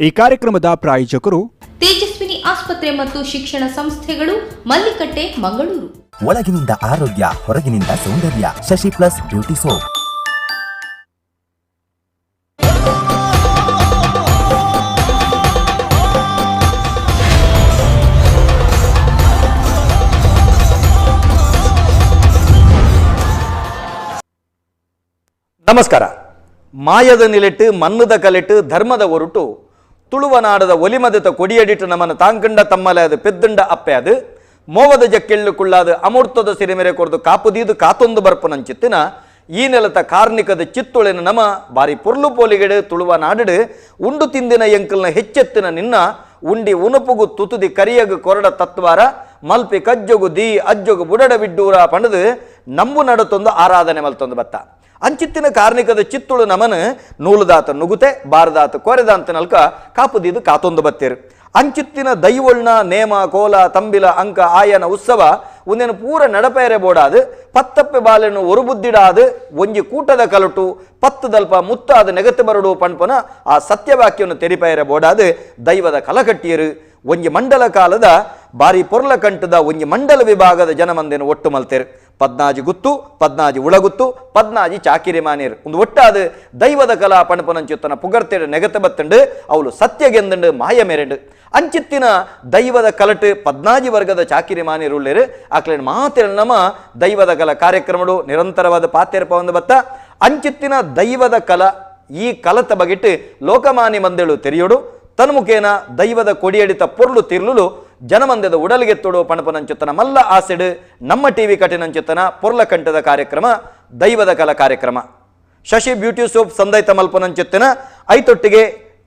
ಈ ಕಾರ್ಯಕ್ರಮದ ಪ್ರಾಯೋಜಕರು ತೇಜಸ್ವಿನಿ ಆಸ್ಪತ್ರೆ ಮತ್ತು ಶಿಕ್ಷಣ ಸಂಸ್ಥೆಗಳು, ಮಲ್ಲಿಕಟ್ಟೆ, ಮಂಗಳೂರು. ಒಳಗಿನಿಂದ ಆರೋಗ್ಯ, ಹೊರಗಿನಿಂದ ಸೌಂದರ್ಯ. ಶಶಿ plus beauty soap. ನಮಸ್ಕಾರ. ಮಾಯದ ನಿಲೆಟ್ಟು, ಮನ್ನದ ಕಲೆಟ್ಟು, ಧರ್ಮದ ಒರುಟು ತುಳುವನಾಡದ ಒಲಿಮದತ ಕೊಡಿಯಡಿಟ್ಟು ನಮ್ಮನ್ನು ತಾಂಕಂಡ ತಮ್ಮಲೆ ಅದು ಪೆದ್ದಂಡ ಅಪ್ಪೆ ಅದು ಮೋವದ ಜಕ್ಕೆಳ್ಳು ಕುಳ್ಳಾದ ಅಮೂರ್ತದ ಸಿರಿಮೆರೆ ಕೊರ್ದು ಕಾಪುದೀದು ಕಾತೊಂದು ಬರ್ಪುನಂಚಿತ್ತಿನ ಈ ನೆಲತ ಕಾರ್ನಿಕದ ಚಿತ್ತೊಳೆನ ನಮ ಬಾರಿ ಪೊರ್ಲು ಪೋಲಿಗೆಡು ತುಳುವ ನಾಡಡು ಉಂಡು ತಿಂದಿನ ಎಂಕಲ್ನ ಹೆಚ್ಚೆತ್ತಿನ ನಿನ್ನ ಉಂಡಿ ಉಣುಪುಗು ತುತುದಿ ಕರಿಯಗು ಕೊರಡ ತತ್ವಾರ ಮಲ್ಪಿ ಕಜ್ಜೊಗು ದೀ ಅಜ್ಜೊಗು ಬುಡಡ ಬಿಡ್ಡೂರ ಪಣದು ನಂಬು ನಡತೊಂದು ಆರಾಧನೆ ಮಲ್ತೊಂದು ಬತ್ತ ಅಂಚಿತ್ತಿನ ಕಾರ್ನಿಕದ ಚಿತ್ತುಳು ನಮನ ನೂಲುದಾತ ನುಗುತೆ ಬಾರದಾತ ಕೊರೆದಾಂತ ನಲ್ಕ ಕಾಪುದೀದು ಕಾತೊಂದು ಬತ್ತೀರು. ಅಂಚಿತ್ತಿನ ದೈವೊಳ್ನ ನೇಮ ಕೋಲ ತಂಬಿಲ ಅಂಕ ಆಯನ ಉತ್ಸವ ಒಂದೇನು ಪೂರ ನಡಪೇರೆ ಬೋಡಾದು ಪತ್ತಪ್ಪೆ ಬಾಲೆನು ಒರು ಬುದ್ಧಿಡಾದು ಒಂಜಿ ಕೂಟದ ಕಲಟು ಪತ್ತು ದಲ್ಪ ಮುತ್ತಾದ ನೆಗತೆ ಬರಡು ಪಣ್ಪನ ಆ ಸತ್ಯವಾಕ್ಯವನ್ನು ತೆರಿಪೇರೆ ಬೋಡಾದು ದೈವದ ಕಲಕಟ್ಟಿಯರು ಒಂಜಿ ಮಂಡಲ ಕಾಲದ ಬಾರಿ ಪೊರ್ಲ ಕಂಠದ ಒಂಜಿ ಮಂಡಲ ವಿಭಾಗದ ಜನಮಂದಿನ ಒಟ್ಟು ಮಲ್ತೇರು. ಪದ್ನಾಜಿ ಗುತ್ತು, ಪದ್ನಾಜಿ ಉಳಗುತ್ತು, ಪದ್ನಾಜಿ ಚಾಕಿರಿ ಮಾನೇರು ಒಂದು ಒಟ್ಟಾದ ದೈವದ ಕಲಾ ಪಣಪನಂಚುತ್ತನ ಪುಗರ್ತೆಡು ನೆಗತೆ ಬತ್ತಂಡು ಅವಳು ಸತ್ಯಗೆಂದಂಡು ಮಾಯ ಮೇರೆಂಡು ಅಂಚಿತ್ತಿನ ದೈವದ ಕಲಟು ಪದ್ನಾಜಿ ವರ್ಗದ ಚಾಕಿರಿ ಮಾನೇರು ಉಳ್ಳೇರು. ಆಕಲೇನು ಮಾತೆರ ನಮ್ಮ ದೈವದ ಕಲಾ ಕಾರ್ಯಕ್ರಮಡು ನಿರಂತರವಾದ ಪಾತೆರಪ ಒಂದು ಬತ್ತ ಅಂಚಿತ್ತಿನ ದೈವದ ಕಲಾ ಈ ಕಲತ ಬಗಿಟ್ಟು ಲೋಕಮಾನಿ ಮಂದೇಳು ತೆರೆಯೋಡು ತನ್ಮುಖೇನ ದೈವದ ಕೊಡಿಯಡಿತ ಪೊರ್ಲು ತಿರ್ಲುಲು ಜನಮಂದದ ಉಡಲಿಗೆತ್ತೋಡು ಪಣಪನಂಚುತ್ತನ ಮಲ್ಲ ಆಸೆಡು ನಮ್ಮ ಟಿವಿ ಕಠಿಣಂಚುತ್ತನ ಪೊರ್ಲ ಕಂಠದ ಕಾರ್ಯಕ್ರಮ ದೈವದ ಕಲಾ ಕಾರ್ಯಕ್ರಮ. ಶಶಿ ಬ್ಯೂಟಿ ಸೋಪ್ ಸಂದೈತ ಮಲ್ಪನಂಚುತ್ತನ ಐತೊಟ್ಟಿಗೆ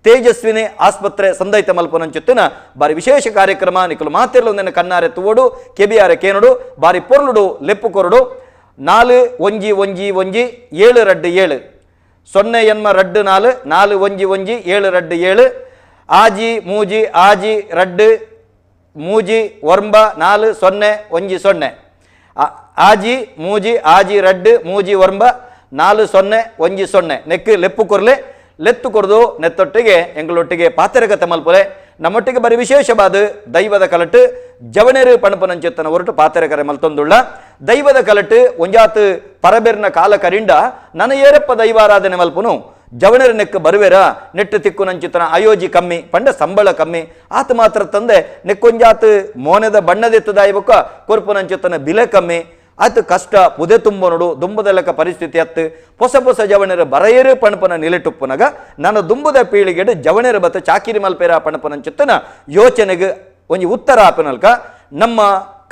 ತೇಜಸ್ವಿನಿ ಆಸ್ಪತ್ರೆ ಸಂದೈತ ಮಲ್ಪನಂಚುತ್ತನ ಬಾರಿ ವಿಶೇಷ ಕಾರ್ಯಕ್ರಮ. ನಿಕಲು ಮಾತಿರ್ಲು ಕಣ್ಣಾರೆ ತುವೋಡು ಕೆಬಿಯಾರೆ ಕೇನೋಡು ಬಾರಿ ಪೊರ್ಲುಡು ಲೆಪ್ಪು ಕೊರಡು. 4 1 1 1 7 2 7 0 ಎನ್ಮ 2 4 4 1 1 7 2 7 ಆಜಿ ಮೂಜಿ ಆಜಿ ರಡ್ಡು ಮೂಜಿ ಒಂಬ 4 0 1 0 ಆಜಿ ಮೂಜಿ ಆಜಿ ರಡ್ಡು ಮೂಜಿ ಒಂಬ 4 0 1 0 ನೆಕ್ ಲೆಪ್ಪು ಕೊರ್ಲೆ ಲೆತ್ತು ಕೊರ್ದು ನೆತ್ತೊಟ್ಟಿಗೆ ಎಂಗಳೊಟ್ಟಿಗೆ ಪಾತೆರಗತೆ ಮಲ್ಪೊಲೆ. ನಮ್ಮೊಟ್ಟಿಗೆ ಬರಿ ವಿಶೇಷವಾದ ದೈವದ ಕಲಟು ಜವನೇರು ಪಣಪನಂಚೆತ್ತನ ಹೊರಟು ಪಾತೆರಕರೆ ಮಲ್ತೊಂದುಳ್ಳ ದೈವದ ಕಲಟು ಒಂಜಾತು ಪರಬೆರ್ನ ಕಾಲ ಕರಿಂಡ ನನ ಏರಪ್ಪ ದೈವಾರಾಧನೆ ಮಲ್ಪುನು ಜವಣರ ನೆಕ್ ಬರುವೆರ ನೆಟ್ಟು ತಿಕ್ಕು ನಂಚಿತನ ಅಯೋಜಿ ಕಮ್ಮಿ ಪಂಡ ಸಂಬಳ ಕಮ್ಮಿ ಆತ ಮಾತ್ರ ತಂದೆ ನೆಕ್ಕೊಂಜಾತು ಮೋನೆದ ಬಣ್ಣದೆತ್ತದಾಯ್ಬೊಕ್ಕ ಕೊರ್ಪು ನಂಚಿತನ ಬಿಲೆ ಕಮ್ಮಿ ಆತ ಕಷ್ಟ ಪುದೆ ತುಂಬ ನೋಡು ದುಂಬದ ಲೆಕ್ಕ ಪರಿಸ್ಥಿತಿ ಅತ್ತು ಹೊಸ ಹೊಸ ಜವಣರ ಬರೆಯರು ಪಣಪನ ನಿಲೆಟುಪ್ಪುನಗ ನನ್ನ ದುಂಬದ ಪೀಳಿಗೆಡು ಜವಣರ ಬತ್ತ ಚಾಕಿರಿ ಮಲ್ಪೇರ ಪಣಪನಂಚಿತ್ತನ ಯೋಚನೆಗೆ ಒಂಜಿ ಉತ್ತರ ಆಪನಲ್ಕ ನಮ್ಮ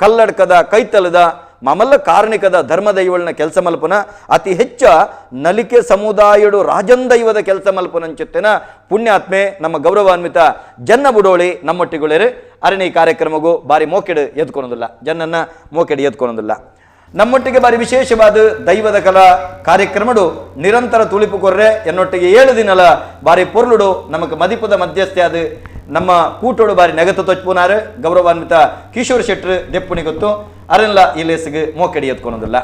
ಕಲ್ಲಡ್ಕದ ಕೈತಲದ ಮಮಲ್ಲ ಕಾರ್ಣಿಕದ ಧರ್ಮದೈವಳನ ಕೆಲಸ ಮಲ್ಪನ ಅತಿ ಹೆಚ್ಚ ನಲಿಕೆ ಸಮುದಾಯಡು ರಾಜಂದೈವದ ಕೆಲಸ ಮಲ್ಪನಂಚುತ್ತಿನ ಪುಣ್ಯಾತ್ಮೆ ನಮ್ಮ ಗೌರವಾನ್ವಿತ ಜನ್ನ ಬುಡೋಳಿ ನಮ್ಮೊಟ್ಟಿಗೊಳ್ಳೇರು. ಅರಣಿ ಕಾರ್ಯಕ್ರಮಗೂ ಬಾರಿ ಮೋಕೆಡು ಎದ್ಕೊಳೋದಿಲ್ಲ, ಜನ್ನನ್ನ ಮೋಕೆಡು ಎದ್ಕೊಳೋದಿಲ್ಲ. ನಮ್ಮೊಟ್ಟಿಗೆ ಬಾರಿ ವಿಶೇಷವಾದ ದೈವದ ಕಲಾ ಕಾರ್ಯಕ್ರಮಡು ನಿರಂತರ ತುಳಿಪು ಕೊರ್ರೆ ಎನ್ನೊಟ್ಟಿಗೆ 7 ದಿನಲ ಬಾರಿ ಪೊರ್ಲುಡು ನಮಕ್ ಮದಿಪದ ಮಧ್ಯಸ್ಥೆ ಅದು ನಮ್ಮ ಕೂಟೋಡು ಬಾರಿ ನೆಗತ ತೊಚ್ಪುನಾರು ಗೌರವಾನ್ವಿತ ಕಿಶೋರ್ ಶೆಟ್ರು ದೆಪ್ಪುಣಿ ಗೊತ್ತು ಅರೆಲ್ಲ ಈ ಲೇಸಿಗೆ ಮೋಕೆಡಿ ಎತ್ಕೊಳೋದಿಲ್ಲ.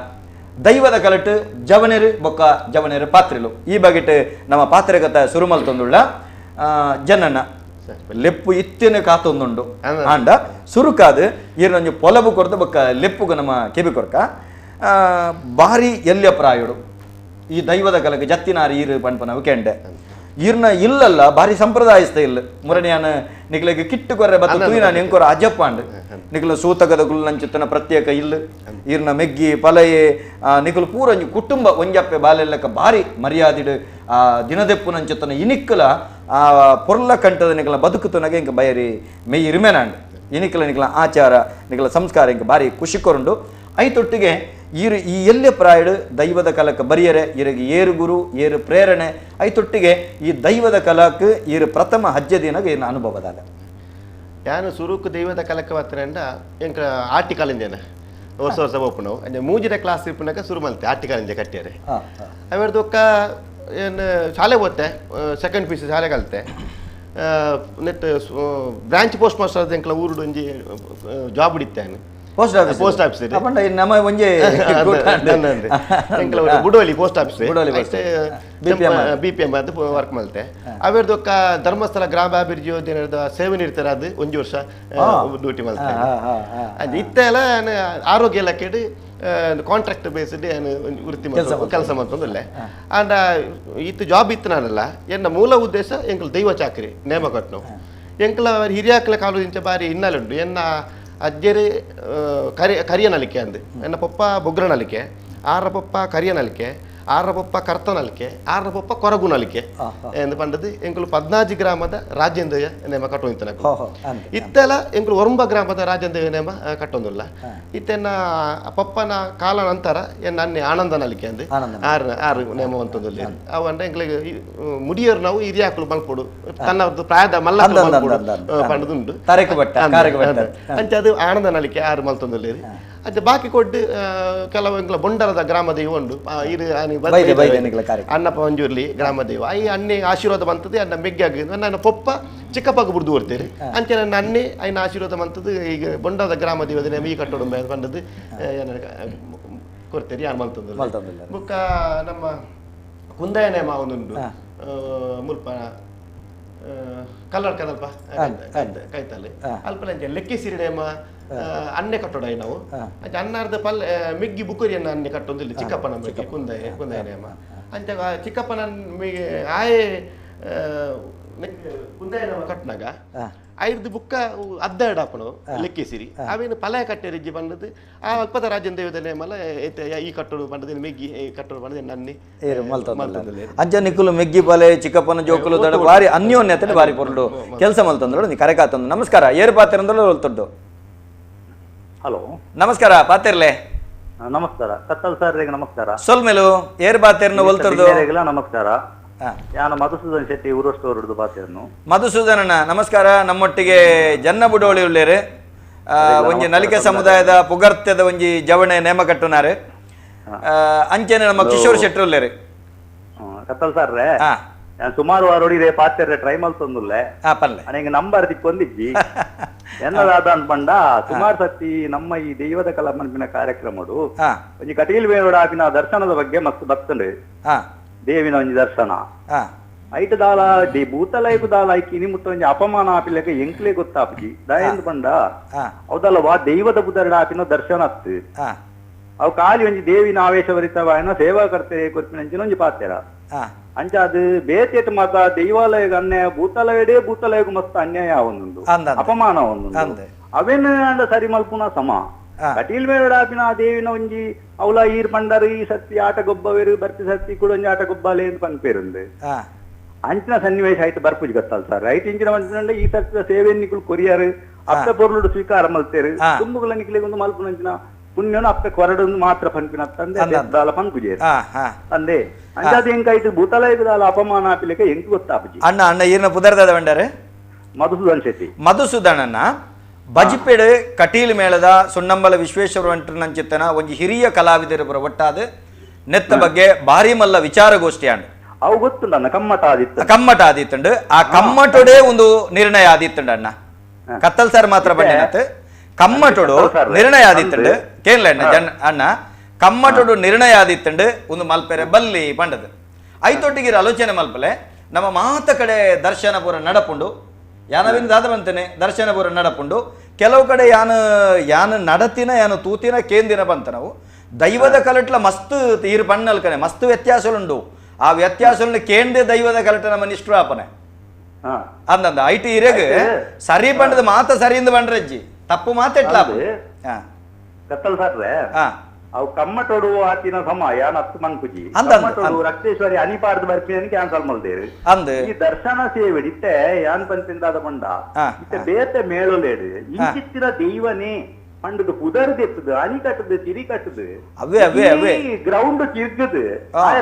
ದೈವದ ಕಲಟು ಜವನೇರು ಬೊಕ್ಕ ಜವನೇರು ಪಾತ್ರೆಲು ಈ ಬಗೆಟ್ ನಮ್ಮ ಪಾತ್ರೆಗತ ಸುರುಮಲ್ ತಂದುಳ್ಳ ಜನನ ಲೆಪ್ಪು ಇತ್ತೇನೆ ಕಾತೊಂದುಂಡು ಆಂಡ ಸುರುಕಾದು ಈರೊಂಜಿ ಪೊಲಬು ಕೊರ್ದು ಬೊಕ್ಕ ಲೆಪ್ಪುಗು ನಮ್ಮ ಕೆಬಿ ಕೊರ್ಕ ಬಾರಿ ಎಲ್ಯ ಪ್ರಾಯುಡು ಈ ದೈವದ ಕಲಕ್ಕೆ ಜತ್ತಿನಾರು ಈರು ಪಣ್ಪನವು ಕೆಂಡೆ ಈರ್ನ ಇಲ್ಲಲ್ಲ ಬಾರಿ ಸಂಪ್ರದಾಯಸ್ಥ ಇಲ್ಲ ಮುರಣಿಯಾನ ನಿಕ್ಲೆಗ್ ಕಿಟ್ಟು ಕೊರ್ರೆ ಬತ್ತ ತೂಯಿನ ಎಂಕೊರ ಅಜಪ್ಪಾಂಡ್ ನಿಕ್ಲ ಸೂತಕದ ಗುಲ್ಲಂಚಿತ್ತನ ಪ್ರತ್ಯೇಕ ಇಲ್ಲ ಈರ್ನ ಮೆಗ್ಗಿ ಪಲಯೆ ನಿಕುಲು ಪೂರ ಒಂಜಿ ಕುಟುಂಬ ಒಂಜಪ್ಪೆ ಬಾಲೆಲ್ಲಕ ಬಾರಿ ಮರ್ಯಾದಿಡು ಆ ದಿನದೆಪ್ಪುನಂಚಿತ್ತನ ಇನಿಕ್ಕಲ ಆ ಪೊರ್ಲ ಕಂಠದ ನಿಕಲ ಬದುಕುತನಗ ಇಂಕ ಬಯರಿ ಮೆಯ್ಯಿ ಇರುಮೆನಾಂಡ್ ಇನಿಕಲ ನಿಕಲ ಆಚಾರ ನಿಕಲ ಸಂಸ್ಕಾರ ಇಂಕ ಬಾರಿ ಖುಷಿ ಕೊರುಂಡು. ಐತೊಟ್ಟಿಗೆ ಈರು ಈ ಎಲ್ಲೆ ಪ್ರಾಯಡು ದೈವದ ಕಲಕ್ಕೆ ಬರಿಯರೆ ಇರಗೆ ಏರು ಗುರು ಏರು ಪ್ರೇರಣೆ ಐತೊಟ್ಟಿಗೆ ಈ ದೈವದ ಕಲಕ್ಕೆ ಈರು ಪ್ರಥಮ ಹಜ್ಜೆ ದಿನಗೆ ಏನು ಅನುಭವದಾಗ ಯಾನು ಸುರುಕು ದೈವದ ಕಲಕ್ಕೆ ಬತ್ತರಂಡ ಎಂಕ ಆಟಿಕಾಲಿಂದೇನ ವರ್ಷ ವರ್ಷ ಒಪ್ಪುನವು ಅಂಚೆ ಮೂಜಿನ ಕ್ಲಾಸ್ ಇಪ್ಪುನಕ ಸುರು ಮಲ್ತೆ ಆಟಿಕಾಲಿಂಜೆ ಕಟ್ಟಿಯರೆ ಅವೆರ್ದು ಒಕ್ಕ ಏನು ಶಾಲೆ ಓದ್ತೆ second P C ಶಾಲೆ ಕಲಿತೆ net branch post master ಎಂಕ್ಲ ಊರುಡು ಒಂಜಿ ಜಾಬ್ ಹಿಡಿತೇನೆ. Post office post office ಅಪಂಡ ನಮ್ಮ ಒಂಜೆ Budoli post office B P M ಅದು ವರ್ಕ್ ಮಲ್ತೆ ಅವೆರ್ದೊಕ್ಕ ಧರ್ಮಸ್ಥಳ ಗ್ರಾಮಾಭಿವೃದ್ಧಿ ಯೋಜನೆ ಸೇವೆ ನೀಡ್ತಾರೆ ಅದು ಒಂಜಿ ವರ್ಷ ಡ್ಯೂಟಿ ಮಲ್ತೆ ಅದು ಇತ್ತೆಲ್ಲ ಆರೋಗ್ಯ ಇಲಾಖೆಡ್ ಕಾಂಟ್ರಾಕ್ಟ್ ಬೇಸ್ಡ್ ವೃತ್ತಿ ಕೆಲಸ ಮಾಡ್ತಂದಿಲ್ಲ ಅಂಡ್ ಇತ್ತು ಜಾಬ್ ಇತ್ತು ನಾನಲ್ಲ ಎನ್ನ ಮೂಲ ಉದ್ದೇಶ ಎಂಕಲ್ ದೈವ ಚಾಕರಿ ನೇಮ ಕಟ್ನು ಎಂಕಲ ಹಿರಿಯಾಕಲ ಕಾಲು ಇಂಚ ಬಾರಿ ಹಿನ್ನೆಲೆ ಉಂಟು ಎನ್ನ ಅಜ್ಜೆರೆ ಕರಿಯ ನಲಿಕೆ ಅಂದು ಎನ್ನ ಪಪ್ಪ ಬೊಗ್ರ ನಲಿಕೆ ಆರ ಪಪ್ಪ ಕರಿಯ ನಲಿಕೆ ಆರ ಪಪ್ಪ ಕರ್ತ ನಲಿಕೆ ಆರ ಪಪ್ಪ ಕೊರಗು ನಲಿಕೆ ಎಂದು ಪಂಡದು ಎಂಕುಲು ಪದ್ನಾಜಿ ಗ್ರಾಮದ ರಾಜೇಂದ್ರ ನೇಮ ಕಟ್ಟೊಂದಿತ್ತು ಇತ್ತೆಲ್ಲ ಎಂಕುಲು ಒರಂಬ ಗ್ರಾಮದ ರಾಜೇಂದ್ರ ನೇಮ ಕಟ್ಟೊಂದಿಲ್ಲ ಇತ್ತೆನ್ನ ಪಪ್ಪನ ಕಾಲ ನಂತರ ಎನ್ನ ಅನ್ನೆ ಆನಂದ ನಲಿಕೆ ಅಂದು ಆರು ಆರು ನೇಮ ಅಂತಂದಿಲ್ಲ ಅವು ಅಂದ್ರೆ ಎಂಕ್ಲಿಗೆ ಮುಡಿಯರು ನಾವು ಹಿರಿಯಾಕಲು ಮಲ್ಪೊಡು ತನ್ನ ಪ್ರಾಯದ ಮಲ್ಲ ಮಲ್ಪೊಡು ಪಂಡದುಂಡು ಅಂಚೆ ಅದು ಆನಂದ ನಲಿಕೆ ಆರು ಮಲ್ತೊಂದಿಲ್ಲ ಅದೇ ಬಾಕಿ ಕೊಟ್ಟು ಕೆಲವು ಎಂಕ್ಲ ಬೊಂಡಲದ ಗ್ರಾಮ ದೈವ ಉಂಡು ಅಣ್ಣಪ್ಪ ಮಂಜೂರ್ಲಿ ಗ್ರಾಮ ದೈವ I ಅಣ್ಣೆ ಆಶೀರ್ವಾದ ಬಂತದೆ ಅಣ್ಣ ಮೆಗ್ಗಾಗಿ ನನ್ನ ಪೊಪ್ಪ ಚಿಕ್ಕಪ್ಪಗೆ ಬುಡ್ದು ಕೊಡ್ತೇನೆ ಅಂಚೆ ನನ್ನ ಅಣ್ಣೆ ಐನ ಆಶೀರ್ವಾದ ಬಂತದ್ದು ಈಗ ಬೊಂಡದ ಗ್ರಾಮ ದೈವದ ಈ ಕಟ್ಟೋಡು ಬಂದದ್ದು ಕೊಡ್ತೇರಿ ಯಾರು ಮಲ್ತಂದಿಲ್ಲ ಬುಕ್ಕ ನಮ್ಮ ಕುಂದಾಯ ನೇಮ ಒಂದುಂಡು ಮುಲ್ಪ ಕಲ್ಲರ್ ಕದಲ್ಪ ಕೈತಲ್ಲಿ ಅಲ್ಪ ಲೆಕ್ಕಿಸಿರಿ ನೇಮ ಅನ್ನೆ ಕಟ್ಟೋಡ ನಾವು ಅನ್ನಾರ್ದ ಪಲ್ ಮಿಗ್ಗಿ ಬುಕ್ಕುರಿಯನ್ನ ಅನ್ನೆ ಕಟ್ಟೊಂದಿಲ್ಲ ಚಿಕ್ಕಪ್ಪನ ಮಿಗ್ಗಿ ಕುಂದಾಯ ಕುಂದಾಯ ನೇಮ ಅಂಚ ಚಿಕ್ಕಪ್ಪನ ಆಯೆ ಕುಂದಾಯ ನೇಮ ಕಟ್ಟನಾಗ ಐದು ಬುಕ್ಕ ಅರ್ಧ ಆಪಣು ಲೆಕ್ಕಿಸಿರಿ ಅವೇನು ಪಲಾಯ ಕಟ್ಟೆರಿಜ್ಜಿ ಬಂದದ್ದು ಆ ಅಲ್ಪದ ರಾಜನ ದೇವದ ನೇಮಲ ಈ ಕಟ್ಟೋಡು ಬಂದದ ಮೆಗ್ಗಿ ಕಟ್ಟೋಡು ಬಂದದ ನನ್ನಿ ಅಂಚ ನಿಕ್ಕುಲು ಮೆಗ್ಗಿ ಪಲೆ ಚಿಕ್ಕಪ್ಪನ ಜೋಕುಲು ದಡ ಬಾರಿ ಅನ್ಯೋನ್ಯತೆ ಬಾರಿ ಪೊರ್ಲು ಕೆಲಸ ಮಲ್ತಂದ್ರು ನೀ ಕರೆಕಾತಂದು. ನಮಸ್ಕಾರ, ಏರು ಪಾತಿರಂದ್ರು ಹೊಲ್ತೊಡ್ಡು. ಹಲೋ, ನಮಸ್ಕಾರ ಪಾತಿರ್ಲೆ. ನಮಸ್ಕಾರ ಕತ್ತಲ್ ಸರ್, ನಮಸ್ಕಾರ. ಸೊಲ್ಮೆಲು ಏರು ಪಾತಿರ್ನ ಒಲ್ತೊಡ್ದು. ನಮಸ್ಕಾರ, ನಾನು ಮಧುಸೂದನ್ ಶೆಟ್ಟಿ ಊರಷ್ಟು ಪಾತಿರ್ನು. ಮಧುಸೂದನಣ್ಣ ನಮಸ್ಕಾರ. ನಮ್ಮೊಟ್ಟಿಗೆ ಜನ್ನ ಬುಡೋಳಿ ಉಳ್ಳೇರು, ಒಂಜಿ ನಲಿಕೆ ಸಮುದಾಯದ ಪುಗರ್ತ್ಯದ ಒಂಜಿ ಜವಣೆ ನೇಮ ಕಟ್ಟುನಾರು. ಅಂಚೆನೆ ನಮ್ಮ ಕಿಶೋರ್ ಶೆಟ್ಟಿ ಉಳ್ಳೇರು. ಕತ್ತಲ್ ಸರ್, ಸುಮಾರು ವಾರೋಡಿ ಪಾತಿರ್ರೆ ಟ್ರೈ ಮಲ್ತೊಂದುಲ್ಲೆ ಅನೆಗೆ ನಂಬರ್ ದಿಕ್ಕೊಂದಿಜ್ಜಿ ಎನ್ನದಾದ ಅನ್ಪಂಡ. ಸುಮಾರು ಸತಿ ನಮ್ಮ ಈ ದೈವದ ಕಲಮನ್ಪಿನ ಕಾರ್ಯಕ್ರಮಡು ಒಂಜಿ ಕಟೀಲ್ ಬೇರೋಡ ಆಪಿನ ದರ್ಶನದ ಬಗ್ಗೆ ಮಸ್ತ್ ಬರ್ತಂಡು. ದೇವಿನ ಒಂಜಿ ದರ್ಶನ ಐಟ್ ದಾಲ ದಿ ಭೂತಲೈಕು ದಾಲ ಐಕಿ ಮುಟ್ಟ ಒಂಜಿ ಅಪಮಾನ ಆಪಿಲೆಕ ಎಂಕ್ಲೆ ಗೊತ್ತಾಪುಜಿ ದಯಂದು ಪಂಡ ಅವದಲ್ಲ ವಾ ದೈವದ ಬುದರ್ಡ ಆಪಿನ ದರ್ಶನ ಅತ್ತು ಅವು ಖಾಲಿ ಒಂಜಿ ದೇವಿನ ಆವೇಶಭರಿತವಾಯನ ಸೇವಾ ಕರ್ತೆ ಕೊರ್ಪಿನಂಚಿನ ಒಂಜಿ ಪಾತೆರ ಅಂಚ ಅದು ಬೇತೇಟ್ ಮಾತ ದೈವಾಲಯಗ ಅನ್ಯಾಯ ಭೂತಲಯಡೇ ಭೂತಲಯಗು ಮಸ್ತ್ ಅನ್ಯಾಯ ಒಂದುಂಡು ಅಪಮಾನ ಒಂದುಂಡು ಅವೇನು ಅಂಡ ಸರಿ ಮಲ್ಪುನ ಸಮ ಕಟೀಲ್ ಮೇಳಾಪಿನ ದೇವಿನ ಒಂಜಿ ಅವಲ ಈರ್ ಪಂಡರು ಈ ಸತ್ತಿ ಆಟ ಗೊಬ್ಬವೇರು ಬರ್ತಿ ಸತ್ತಿ ಕೂಡ ಒಂಜಿ ಆಟ ಗೊಬ್ಬಾಲೆ ಅಂತ ಪನ್ಪೇರುಂದು ಅಂಚಿನ ಸನ್ನಿವೇಶ ಆಯ್ತು ಬರ್ಪುಜಿ ಗೊತ್ತಲ್ಲ ಸರ್. ರೈಟ್ ಇಂಚಿನ ಮಂಚಿನ ಈ ಸತ್ಯ ಸೇವೆ ನಿಕ್ಕುಲು ಕೊರಿಯರು ಅಪ್ಪೆ ಪೊರ್ಲುಡು ಸ್ವೀಕಾರ ಮಲ್ತೇರು ತುಂಬುಗಳ ನಿಕ್ಲಿಗೆ ಒಂದು ಮಲ್ಪುನಂಚಿನ ಪುಣ್ಯನು ಅಪ್ಪೆ ಕೊರಡು ಮಾತ್ರ ಪನ್ಪಿನ ತಂದೆ ದಾಲ ಪನ್ಪುಜೇರು ತಂದೆ ಅಂಚಾದ ಎಂಕಾಯ್ತು ಭೂತಲಯದ ಅಪಮಾನ ಆಪಿಲೆಕ ಎಂಕ್ ಗೊತ್ತಾಪುಜಿ. ಅಣ್ಣ ಅಣ್ಣ ಈರ್ನ ಪುದರ್ದಾದ ಬಂಡಾರೆ ಮಧುಸೂದನ್ ಶೆಟ್ಟಿ. ಮಧುಸೂದನಣ್ಣ ಬಜಿಪೇಡು ಕಟೀಲ್ ಮೇಳದ ಸುಣ್ಣಂಬಲ ವಿಶ್ವೇಶ್ವರ ನಂಚಿತ್ತನ ಒಂಜಿ ಹಿರಿಯ ಕಲಾವಿದರೊಬ್ಬರ ಒಟ್ಟಾದ ನೆತ್ತ ಬಗ್ಗೆ ಭಾರಿ ಮಲ್ಲ ವಿಚಾರಗೋಷ್ಠಿ ಅಂಡ್ ಅವು ಗೊತ್ತುಂಡ ಕಮ್ಮಟ ಆದಿತ್ತು ಕಮ್ಮಟ ಆದಿತ್ತುಂಡು. ಆ ಕಮ್ಮಟೊಡೆ ಒಂದು ನಿರ್ಣಯ ಆದಿತ್ತುಂಡು ಅಣ್ಣ. ಕತ್ತಲ್ ಸರ್ ಮಾತ್ರ ಬಂಡಿನತ್ತು ಕಮ್ಮಟೊಡು ನಿರ್ಣಯ ಆದಿತ್ತುಂಡು ಕೇಳಲ್ಲ ಅಣ್ಣ ಜನ ಅಣ್ಣ ಕಮ್ಮಟೊಡು ನಿರ್ಣಯ ಆದಿತ್ತುಂಡು ಒಂದು ಮಲ್ಪೆರೆ ಬಲ್ಲಿ ಪಂಡದು ಐತೊಟ್ಟಿಗೆ ಆಲೋಚನೆ ಮಲ್ಪಲೆ ನಮ್ಮ ಮಾತ ಕಡೆ ದರ್ಶನ ಪೂರ ನಡಪುಂಡು ಯಾನವಿನ ದಾದ ಬಂತೇನೆ ದರ್ಶನ ಪೂರ ನಡಪುಂಡು. ಕೆಲವು ಕಡೆ ಯಾನ ಯಾನ ನಡತಿನ ಯಾನ ತೂತಿನ ಕೇಂದಿನ ಬಂತ ನಾವು ದೈವದ ಕಲಟ್ಲ ಮಸ್ತ್ ತೀರ್ ಬಣ್ಣಲ್ಕನೆ ಮಸ್ತ್ ವ್ಯತ್ಯಾಸಲುಂಡು. ಆ ವ್ಯತ್ಯಾಸలను ಕೇಂದ್ರ ದೈವದ ಕಲಟ ನಮ್ಮ ನಿಷ್ಠಾಪನೆ ಅಂದಂದ IT ಇರೆಗ್ ಸರಿ ಬಂಡದ ಮಾತ ಸರಿಯಿಂದ ಬಂಡ್ರಜ್ಜಿ ತಪ್ಪು ಮಾತೆಟ್ಲ ಕತ್ತಲ್ ಸರ್. ಅವು ಕಮ್ಮಟೋಡು ಆತಿನ ಸಮ ಯಾನ್ ಹತ್ತು ಮಂಕುಜಿ ಕಮ್ಮಟೋಡು ರಕ್ತೇಶ್ವರಿ ಅನಿಪಾರ್ದ ಬರ್ಪಿನ ಕ್ಯಾನ್ಸಲ್ ಮಲ್ದೇರು ಅಂದ್ ಈ ದರ್ಶನ ಸೇವೆ ಇತ್ತೆ ಯಾನ್ ಪಂತಿಂದಾದ ಪಂಡ ಇತ್ತೆ ಬೇತೆ ಮೇಳಲೇಡು ಇಂಚಿತ್ತಿನ ದೈವನೇ ಪಂಡದ ಪುದರ್ ದೆತ್ತದು ಅನಿ ಕಟ್ಟದು ತಿರಿ ಕಟ್ಟದು ಅವೇ ಅವೇ ಅವೇ ಗ್ರೌಂಡ್ ತಿರ್ಗದು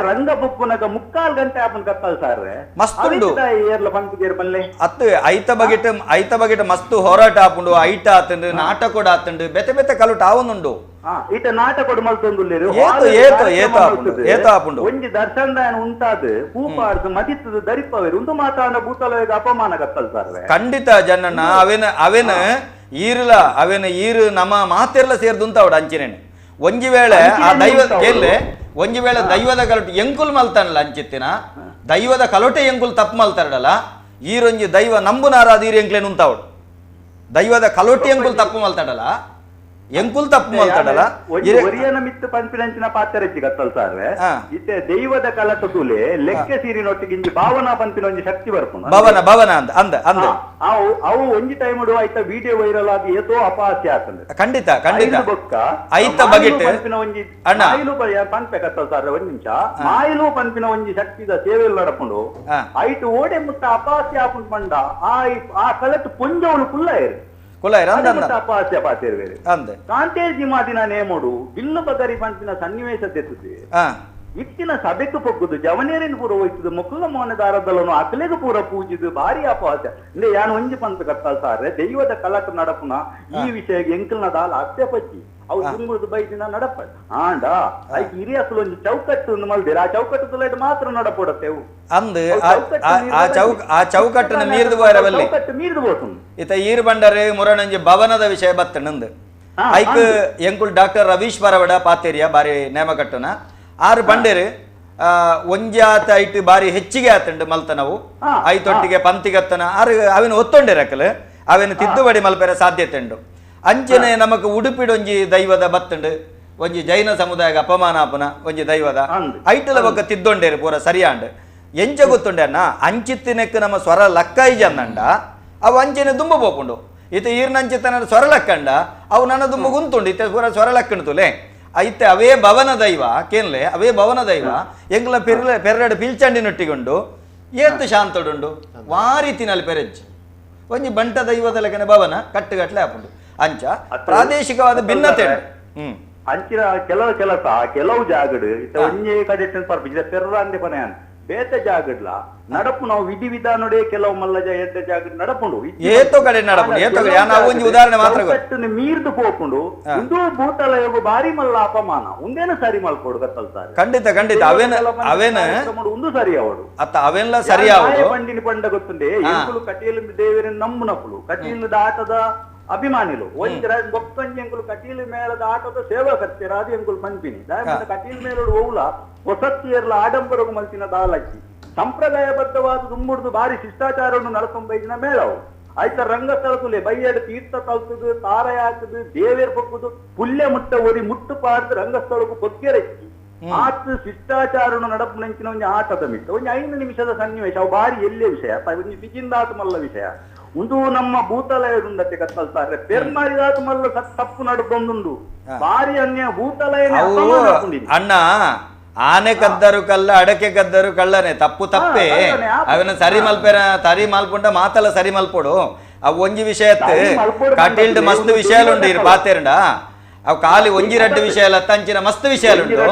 ರಂಗ ಬೊಪ್ಪುನಗ ಮುಕ್ಕಾಲ್ ಗಂಟೆ ಆಪನ್ ಕತ್ತಲ್ ಸಾರ್ ಮಸ್ತ್ ಉಂಡು ಏರ್ಲ ಪಂಪುಗೇರ್ ಪಲ್ಲೆ ಅತ್ತು ಐತ ಬಗೆಟ್ ಐತ ಬಗೆಟ್ ಮಸ್ತ್ ಹೋರಾಟ ಆಪುಂಡು ಐಟ ಆತಂಡು ನಾಟಕೋಡ ಆತಂಡು ಬೆತೆ ಬೆತೆ ಕಲುಟ ಆವೊಂದುಂಡು. ಇಟ ನಾಟಕೋಡು ಮಲ್ತೊಂದುಲ್ಲೇರು ಏತೋ ಏತೋ ಏತೋ ಆಪುಂಡು ಏತೋ ಆಪುಂಡು ಒಂಜಿ ದರ್ಶನದಾನ ಉಂಟಾದ ಪೂಪಾರ್ದು ಮದಿತ್ತದ ದರಿಪವೇರು ಉಂದು ಮಾತಾಡ ಭೂತಲೋಗ ಅಪಮಾನ ಕತ್ತಲ್ ಸಾರ್ ಖಂಡಿತ ಜನನ ಅವೇನ ಅವೇನ ಈರುಲ ಅವೇನ ಈರು ನಮ್ಮ ಮಾತೆರ್ಲ ಸೇರ್ದುಂತಾವಡು ಅಂಚಿನೇನು ಒಂಜಿ ವೇಳೆ ಆ ದೈವ ಕೇಳ್ಲೆ ಒಂಜಿ ವೇಳೆ ದೈವದ ಕಲೋಟೆ ಎಂಕುಲ್ ಮಲ್ತಾನಲ್ಲ ಅಂಚಿತ್ತಿನ ದೈವದ ಕಲೋಟೆ ಎಂಕುಲ್ ತಪ್ಪು ಮಲ್ತಾರಡಲ್ಲ ಈರೊಂಜಿ ದೈವ ನಂಬುನಾರಾದ ಈರು ಎಂಕ್ಲೇನು ಉಂತಾವಡು ದೈವದ ಕಲೋಟಿ ಎಂಕುಲ್ ತಪ್ಪು ಮಲ್ತಾಡಲ್ಲ ಎಂಕುಲ್ ತಪ್ಪು ಮಲ್ತಾಡಲ್ಲ ಒರಿಯನ ಮಿತ್ತು ಪನ್ಪಿನಂಚಿನ ಪಾತ್ರ ಗತ್ತಲ್ ಸರ್ ಇತ್ತೆ ದೈವದ ಕಲಟ ತೂಲೆ ಲೆಕ್ಕ ಸೀರಿನೊಟ್ಟಿಗೆ ಇಂಜಿ ಭಾವನಾ ಪನ್ಪಿನ ಒಂಜಿ ಶಕ್ತಿ ಬರ್ಪುಂಡು ಭವನ ಭವನ ಅಂದ ಅಂದ ಅಂದ ಅವು ಅವು ಒಂಜಿ ಟೈಮ್ ಆಯ್ತಾ ವಿಡಿಯೋ ವೈರಲ್ ಆಗಿ ಏತೋ ಅಪಹಾಸ್ಯ ಆತಂದ್ರೆ ಖಂಡಿತ ಖಂಡಿತ ಬೊಕ್ಕ ಐತ ಬಗೆಟ್ ಪನ್ಪಿನ ಒಂಜಿ ಮಾಯಿಲು ಪನ್ಪೆ ಕತ್ತಲ್ ಸರ್ ಒಂದ್ ನಿಮಿಷ ಮಾಯಿಲು ಪನ್ಪಿನ ಒಂಜಿ ಶಕ್ತಿದ ಸೇವೆಯಲ್ಲಿ ನಡಪುಂಡು ಐಟು ಓಡೆ ಮುಟ್ಟ ಅಪಹಾಸ್ಯ ಆಪುಂಡು ಪಂಡ ಆ ಆ ಕಲಟ್ ಪೊಂಜವಳು ಕುಲ್ಲ ಇರು ಕಾಂತೇಜಿ ಮಾದಿನ ನೇಮೋಡು ಬಿಲ್ಲು ಬದರಿ ಪಂಪಿನ ಸನ್ನಿವೇಶ ತೆತ್ತದೆ ಇತ್ತಿನ ಸಭೆக்கு ಪೊಗ್ಗುದು ಜವನೇರಿನ ಪೂರ ಹೋಯ್ತದ ಮುಕ್ಕುಲ ಮೋನೆದಾರದಲ್ಲನು ಅಕಲೆಗೆ ಪೂರ ಪೂಜಿದು ಭಾರಿ ಅಪಹಾಸ್ಯ ಅಂದ್ರೆ ಯಾನು ಒಂಜಿ ಪಂತ ಕತ್ತಾಲ್ ಸಾರೆ ದೈವದ ಕಲಕ ನಡಪುನ ಈ ವಿಷಯ ಎಂಕಲ್ನ ದಾಲ ಅತ್ತೆ ಪಜ್ಜಿ ಅವು ತುಂಗುದು ಬೈದಿನ ನಡಪ ಆಂಡ ಐಕ್ ಹಿರಿಯಸಲು ಒಂಜಿ ಚೌಕಟ್ಟು ಮಲ್ದಿರ ಆ ಚೌಕಟ್ಟು ತುಲೈಟ್ ಮಾತ್ರ ನಡಪೊಡತ್ತೆವು ಅಂದ್ ಆ ಚೌಕಟ್ಟನ್ನು ಮೀರ್ದು ಬೋರವಲ್ಲಿ ಚೌಕಟ್ಟು ಮೀರ್ದು ಬೋತು ಇತ ಈರ್ ಬಂಡರೆ ಮುರಣಂಜಿ ಭವನದ ವಿಷಯ ಬತ್ತಣಂದು ಐಕ್ ಎಂಕುಲ್ ಡಾಕ್ಟರ್ ರವೀಶ್ ಪರವಡ ಪಾತೇರಿಯ ಬಾರಿ ನೇಮಕಟ್ಟುನ ಆರು ಬಂಡೇರು ಒಂಜಾತ ಐಟ್ ಬಾರಿ ಹೆಚ್ಚಿಗೆ ಆತಂಡು ಮಲ್ತನವು ಐತೊಟ್ಟಿಗೆ ಪಂತಿಗತ್ತನ ಆರು ಅವಿನ ಒತ್ತೊಂಡಿರಕಲು ಅವಿನ ತಿದ್ದುಪಡಿ ಮಲ್ಪೆರ ಸಾಧ್ಯತೆ ಉಂಡು ಅಂಚನೆ ನಮಕ್ ಉಡುಪಿಡೊಂಜಿ ದೈವದ ಬತ್ತಂಡು ಒಂಜಿ ಜೈನ ಸಮುದಾಯದ ಅಪಮಾನಾಪನ ಒಂಜಿ ದೈವದ ಐಟಲ ಬೊಕ್ಕ ತಿದ್ದೊಂಡೇರು ಪೂರ ಸರಿಯಾಂಡು ಎಂಚ ಗೊತ್ತುಂಡೆ ಅಣ್ಣ ಅಂಚಿತ್ತಿನಕ್ಕೆ ನಮ್ಮ ಸ್ವರ ಲಕ್ಕ ಇಜಂದಂಡ ಅವು ಅಂಚನೆ ದುಂಬ ಪೋಪುಂಡು ಇತ್ತೆ ಈರ್ನಂಚಿತ್ತನ ಸ್ವರ ಲಕ್ಕಂಡ ಅವು ನನ್ನ ದುಂಬ ಗುಂತುಂಡು ಇತ್ತೆ ಪೂರ ಸ್ವರ ಲಕ್ಕಂಡು ತುಲೆ ಐತೆ ಅವೇ ಭವನ ದೈವ ಕೇನ್ಲೆ ಅವೇ ಭವನ ದೈವ ಎಂಗ್ಲ ಪೆರ್ಲೆ ಪೆರ್ರಡು ಪಿಲ್ಚಂಡಿನೊಟ್ಟಿಗೊಂಡು ಏತ್ತು ಶಾಂತಡುಂಡು ವಾರಿ ತಿನಲ್ಲಿ ಪೆರೆಜ್ಜಿ ಒಂಜಿ ಬಂಟ ದೈವದ ಲೆಕ್ಕನೆ ಭವನ ಕಟ್ಟುಗಟ್ಟಲೆ ಆಪುಂಡು ಅಂಚ ಪ್ರಾದೇಶಿಕವಾದ ಭಿನ್ನತೆ ಅಂಚಿನ ಕೆಲವು ಕೆಲಸ ಕೆಲವು ಜಾಗಡು ಇತ್ತೆ ಒಂಜೇ ಕಡೆ ಪೆರ್ರ ಅಂದೆ ಪನೆ ಬೇತೆ ಜಾಗಡ್ಲ ನಡಪು ನಾವು ವಿಧಿ ವಿಧಾನಡೆ ಕೆಲವು ಮಲ್ಲಜ ಎಡ್ಡ ಜಾಗ ನಡಪುಂಡು ಏತೋ ಕಡೆ ನಡಪುಂಡು ಏತೋ ಕಡೆ ನಾವು ಒಂಜಿ ಉದಾಹರಣೆ ಮಾತ್ರ ಮೀರ್ದು ಪೋಪುಂಡು ಇಂದು ಭೂತಲಯೋಗ ಭಾರಿ ಮಲ್ಲ ಅಪಮಾನ ಒಂದೇನು ಸರಿ ಮಲ್ಕೊಡು ಗತ್ತಲ್ ಸಾರಿ ಖಂಡಿತ ಖಂಡಿತ ಅವೇನ ಅವೇನ ಒಂದು ಸರಿ ಅವಡು ಅತ್ತ ಅವೆಲ್ಲ ಸರಿ ಅವಡು ಬಂಡಿನ ಪಂಡ ಗೊತ್ತುಂಡೆ ಎಂಕುಲು ಕಟೀಲು ದೇವರ ನಂಬುನಕುಲು ಕಟೀಲು ಆಟದ ಅಭಿಮಾನಿಲು ಒಂಜಿ ಬೊಕ್ಕಂಜಿ ಎಂಕುಲು ಕಟೀಲು ಮೇಳದ ಆಟದ ಸೇವಾಕರ್ತಿಯರ ಅದು ಎಂಕುಲು ಪನ್ಪಿನಿ ಕಟೀಲು ಮೇಳಡು ಓವುಲ ಹೊಸತ್ತಿಯರ್ಲ ಆಡಂಬರಗು ಮಲ್ತಿನ ದಾಲಕ್ಕಿ ಸಂಪ್ರದಾಯಬದ್ಧವಾದ ದುಂಬುಡ್ದು ಭಾರಿ ಶಿಷ್ಟಾಚಾರವನ್ನು ನಡ್ಕೊಂಬೈದಿನ ಮೇಳವು ಆಯ್ತ ರಂಗಸ್ಥಳ ತುಲೆ ಬೈಯಡು ತೀರ್ಥ ತಲ್ತದು ತಾರ ಹಾಕುದು ದೇವೇರ್ ಬೊಕ್ಕುದು ಪುಲ್ಯ ಮುಟ್ಟ ಒರಿ ಮುಟ್ಟು ಪಾಡ್ದು ರಂಗಸ್ಥಳಕ್ಕೂ ಬೊಕ್ಕೆರಕ್ಕಿ ಆತ ಶಿಷ್ಟಾಚಾರವನ್ನು ನಡಪು ನಂಚಿನ ಒಂಜಿ ಆಟದ ಮಿಟ್ಟ ಒಂಜಿ 5 ನಿಮಿಷದ ಸನ್ನಿವೇಶ ಅವು ಭಾರಿ ಎಲ್ಲಿಯ ವಿಷಯ ಒಂಜಿ ಬಿಜಿಂದಾತು ಮಲ್ಲ ವಿಷಯ ಒಂದು ನಮ್ಮ ಭೂತಲಯದುಂಡತೆ ಕತ್ತಲ್ತಾರೆ ಪೆರ್ಮಾರಿದಾತು ಮಲ್ಲ ತಪ್ಪು ನಡ್ಕೊಂಡುಂಡು ಭಾರಿ ಅನ್ಯ ಭೂತಲಯ ಅಣ್ಣ ಆನೆ ಕದ್ದರು ಕಲ್ಲ ಅಡಕೆ ಕದ್ದರು ಕಳ್ಳನೆ ತಪ್ಪು ತಪ್ಪೇ ಅವನ ಸರಿ ಮಲ್ಪೆರ ತರಿ ಮಲ್ಪುಂಡ ಮಾತಲ್ಲ ಸರಿ ಮಲ್ಪೊಡು ಅವು ಒಂಜಿ ವಿಷಯ ಕಟೀಲ್ಡ್ ಮಸ್ತ್ ವಿಷಯಲುಂಡು ಇರು ಪಾತೇರಂಡ ಅವು ಖಾಲಿ ಒಂಜಿ ರಡ್ಡು ವಿಷಯ ಅಲ್ಲ ತಂಚಿನ ಮಸ್ತ್ ವಿಷಯಲುಂಡು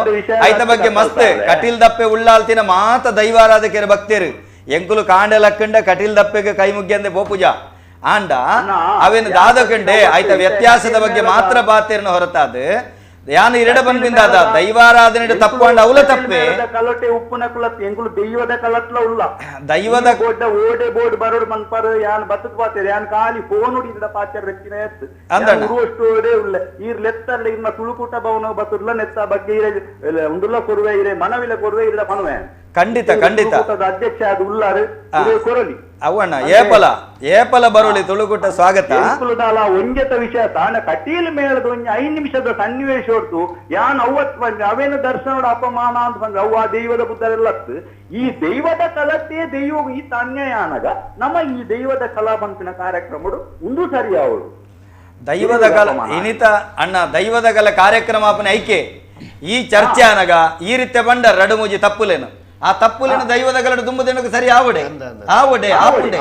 ಐತ ಬಗ್ಗೆ ಮಸ್ತ್ ಕಟೀಲ್ ದಪ್ಪೆ ಉಳ್ಳಾಲ್ತಿನ ಮಾತ ದೈವಾರಾಧಕರ ಭಕ್ತರು ಎಂಕುಲು ಕಾಂಡೆ ಲಕ್ಕಂಡ ಕಟೀಲ್ ದಪ್ಪೆಗೆ ಕೈ ಮುಗ್ಯಂದೆ ಬೋಪುಜ ಆಂಡ ಅವೇನು ದಾದಕಂಡೆ ಆಯ್ತ ವ್ಯತ್ಯಾಸದ ಬಗ್ಗೆ ಮಾತ್ರ ಪಾತೇರನ ಹೊರತಾದ ಯಾನು ಇರಡ ಬಂದಿಂದ ಅದ ದೈವಾರಾಧನೆ ತಪ್ಪು ಅಂಡ ಅವಲ ತಪ್ಪೆ ಕಲಟೆ ಉಪ್ಪುನ ಕುಲತ್ ಎಂಕುಲು ದೈವದ ಕಲಟ್ಲ ಉಲ್ಲ ದೈವದ ಬೋಡ ಓಡೆ ಬೋರ್ಡ್ ಬರೋಡು ಮನ್ಪರ್ ಯಾನ್ ಬತ್ತದ ಪಾತೇರ್ ಯಾನ್ ಖಾಲಿ ಫೋನ್ ಉಡಿದ ಪಾತೇರ್ ವ್ಯಕ್ತಿನ ಎತ್ತು ಉರುವಷ್ಟು ಓಡೆ ಉಲ್ಲ ಈರ್ ಲೆತ್ತರ್ಲ ಇನ್ನ ತುಳುಕೂಟ ಭವನ ಬತ್ತುಲ್ಲ ನೆತ್ತ ಬಗ್ಗೆ ಇರೆ ಉಂಡುಲ್ಲ ಕೊರುವೆ ಇರೆ ಮನವಿಲ ಕೊರುವೆ ಇರ ಮನವೆ ಖಂಡಿತ ಖಂಡಿತ ಅಧ್ಯಕ್ಷ ಅದು ಉಲ್ಲಾರು ಕೊರಲಿ ಅವಣ್ಣ ಏಪಲ ಏಪಲ ಬರುಳಿ ತುಳುಕೂಟ ಸ್ವಾಗತ ಒಂಜೆತ ವಿಷಯ ತಾನ ಕಟೀಲ್ ಮೇಳದ ಒಂಜಿ 5 ನಿಮಿಷದ ಸನ್ನಿವೇಶ ಹೊರತು ಯಾನ್ ಅವತ್ ಬಂದ ಅವೇನು ದರ್ಶನದ ಅಪಮಾನ ಅಂತ ಬಂದ ಅವು ಆ ದೈವದ ಬುದ್ಧರೆಲ್ಲ ಈ ದೈವದ ಕಲತೆ ದೈವ ಈ ಅನ್ಯಾಯ ಅನಗ ನಮ್ಮ ಈ ದೈವದ ಕಲಾ ಬಂಪಿನ ಕಾರ್ಯಕ್ರಮಡು ಒಂದು ಸರಿ ಅವಳು ದೈವದ ಕಲ ಇನಿತ ಅಣ್ಣ ದೈವದ ಕಲ ಕಾರ್ಯಕ್ರಮ ಅಪನ ಐಕೆ ಈ ಚರ್ಚೆ ಅನಗ ಈ ರೀತಿಯ ಬಂಡ ರಡುಮುಜಿ ತಪ್ಪುಲೇನು ಆ ತಪ್ಪುಲಿನ ದೈವದ ಗಲಡು ದುಂಬುದೇನಕ್ಕೆ ಸರಿ ಆವಡೆ ಆವಡೆ ಆಪುಂಡೆ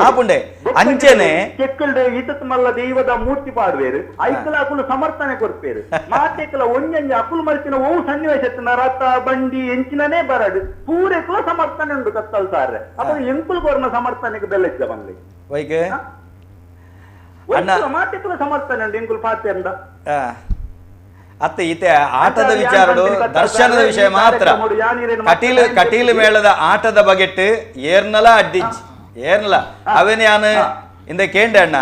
ಆಪುಂಡೆ ಅಂಚೆನೆ ಚೆಕ್ಕಲ್ಡೆ ಇತತ್ ಮಲ್ಲ ದೈವದ ಮೂರ್ತಿ ಪಾಡ್ವೇರು ಐಕಲ ಅಕುಲು ಸಮರ್ಥನೆ ಕೊರ್ಪೇರು ಮಾತೆಕಲ ಒಂಜಂಜಿ ಅಕುಲು ಮಲ್ತಿನ ಓ ಸನ್ನಿವೇಶ ರಥ ಬಂಡಿ ಎಂಚಿನನೇ ಬರಡು ಪೂರೆಕುಲ ಸಮರ್ಥನೆ ಉಂಡು ಕತ್ತಲ್ ಸಾರೆ ಅಪ್ಪ ಎಂಕುಲು ಕೊರ್ನ ಸಮರ್ಥನೆಗೆ ಬೆಲ್ಲ ಇದ್ದ ಬಂದ್ಲಿ ವೈಕೆ ಮಾತೆಕುಲ ಸಮರ್ಥನೆ ಉಂಡು ಎಂಕುಲು ಪಾತೆ ಅಂದ ಅತ್ತ ಈತೆ ಆಟದ ವಿಚಾರಡು ದರ್ಶನದ ವಿಷಯ ಮಾತ್ರ ಕಟೀಲು ಕಟೀಲು ಮೇಳದ ಆಟದ ಬಗೆಟ್ ಏರ್ನಲ ಅಡ್ಡಿಜ್ ಏರ್ನಲ ಅವೇನು ಯಾನು ಇಂದ ಕೇಂಡ ಅಣ್ಣ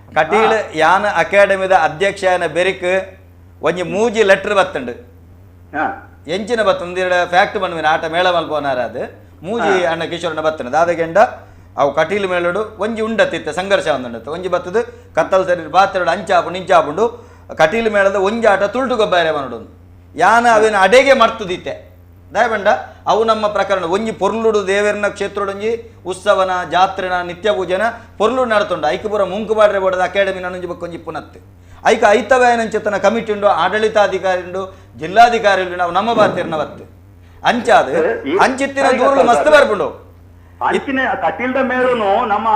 ಕಟೀಲ್ ಯಾನ ಅಕಾಡೆಮಿದ ಅಧ್ಯಕ್ಷನ ಬೆರಿಕ್ ಒಂಜಿ ಮೂಜಿ ಲೆಟರ್ ಬತ್ತುಂಡು. ಎಂಚಿನ ಬತ್ತುಂದು ಫ್ಯಾಕ್ಟ್ ಬಂದ್ವಿನ ಆಟ ಮೇಳ ಮಲ್ಪೋನಾರ ಅದು ಮೂಜಿ ಅಣ್ಣ ಕಿಶೋರನ ಬತ್ತುಂಡು ದಾದಗೆಂಡ ಅವು ಕಟೀಲ್ ಮೇಳಡು ಒಂಜಿ ಉಂಡತ್ತಿತ್ತ ಸಂಘರ್ಷ ಒಂದುಂಡತ್ತು ಒಂಜಿ ಬತ್ತದು ಕತ್ತಲ್ ಸರಿ ಬಾತೆರಡು ಅಂಚಾಪುಂಡು ಇಂಚಾಪುಂಡು ಕಟೀಲ್ ಮೇಳದ ಒಂಜಿ ಆಟ ತುಳ್ಟು ಗೊಬ್ಬಾರೆ ಮನಡು ಯಾನ ಅವಿನ ಅಡೆಗೆ ಮರ್ತುದಿತ್ತೆ ದಯಬಂಡ ಅವು ನಮ್ಮ ಪ್ರಕರಣ ಒಂಜಿ ಪೊರ್ಲುಡು ದೇವರನ ಕ್ಷೇತ್ರಡೊಂಜಿ ಉತ್ಸವನ ಜಾತ್ರೆನ ನಿತ್ಯ ಪೂಜೆನ ಪೊರ್ಲುಡು ನಡತುಂಡು ಐಕಪುರ ಮುಂಕುಬಾಡ್ರೆ ಬೋಡದ ಅಕಾಡೆಮಿ ನನ್ನೊಂಜಿ ಬೊಕ್ಕೊಂಜಿ ಪುನತ್ತೆ ಐಕ ಐತವ್ಯಾಯನಂಚೆತನ ಕಮಿಟಿ ಉಂಡು ಆಡಳಿತಾಧಿಕಾರಿ ಉಂಡು ಜಿಲ್ಲಾಧಿಕಾರಿ ಉಂಡು ನಾವು ನಮ್ಮ ಬಾತಿರ್ನ ಬತ್ತು ಅಂಚಾದ ಅಂಚಿತ್ತಿನ ದೂರುಲು ಮಸ್ತ್ ಬರ್ಪುಂಡು. ಅಂಚಿನ ಕಟೀಲ್ದ ಮೇಳನು ನಮ್ಮ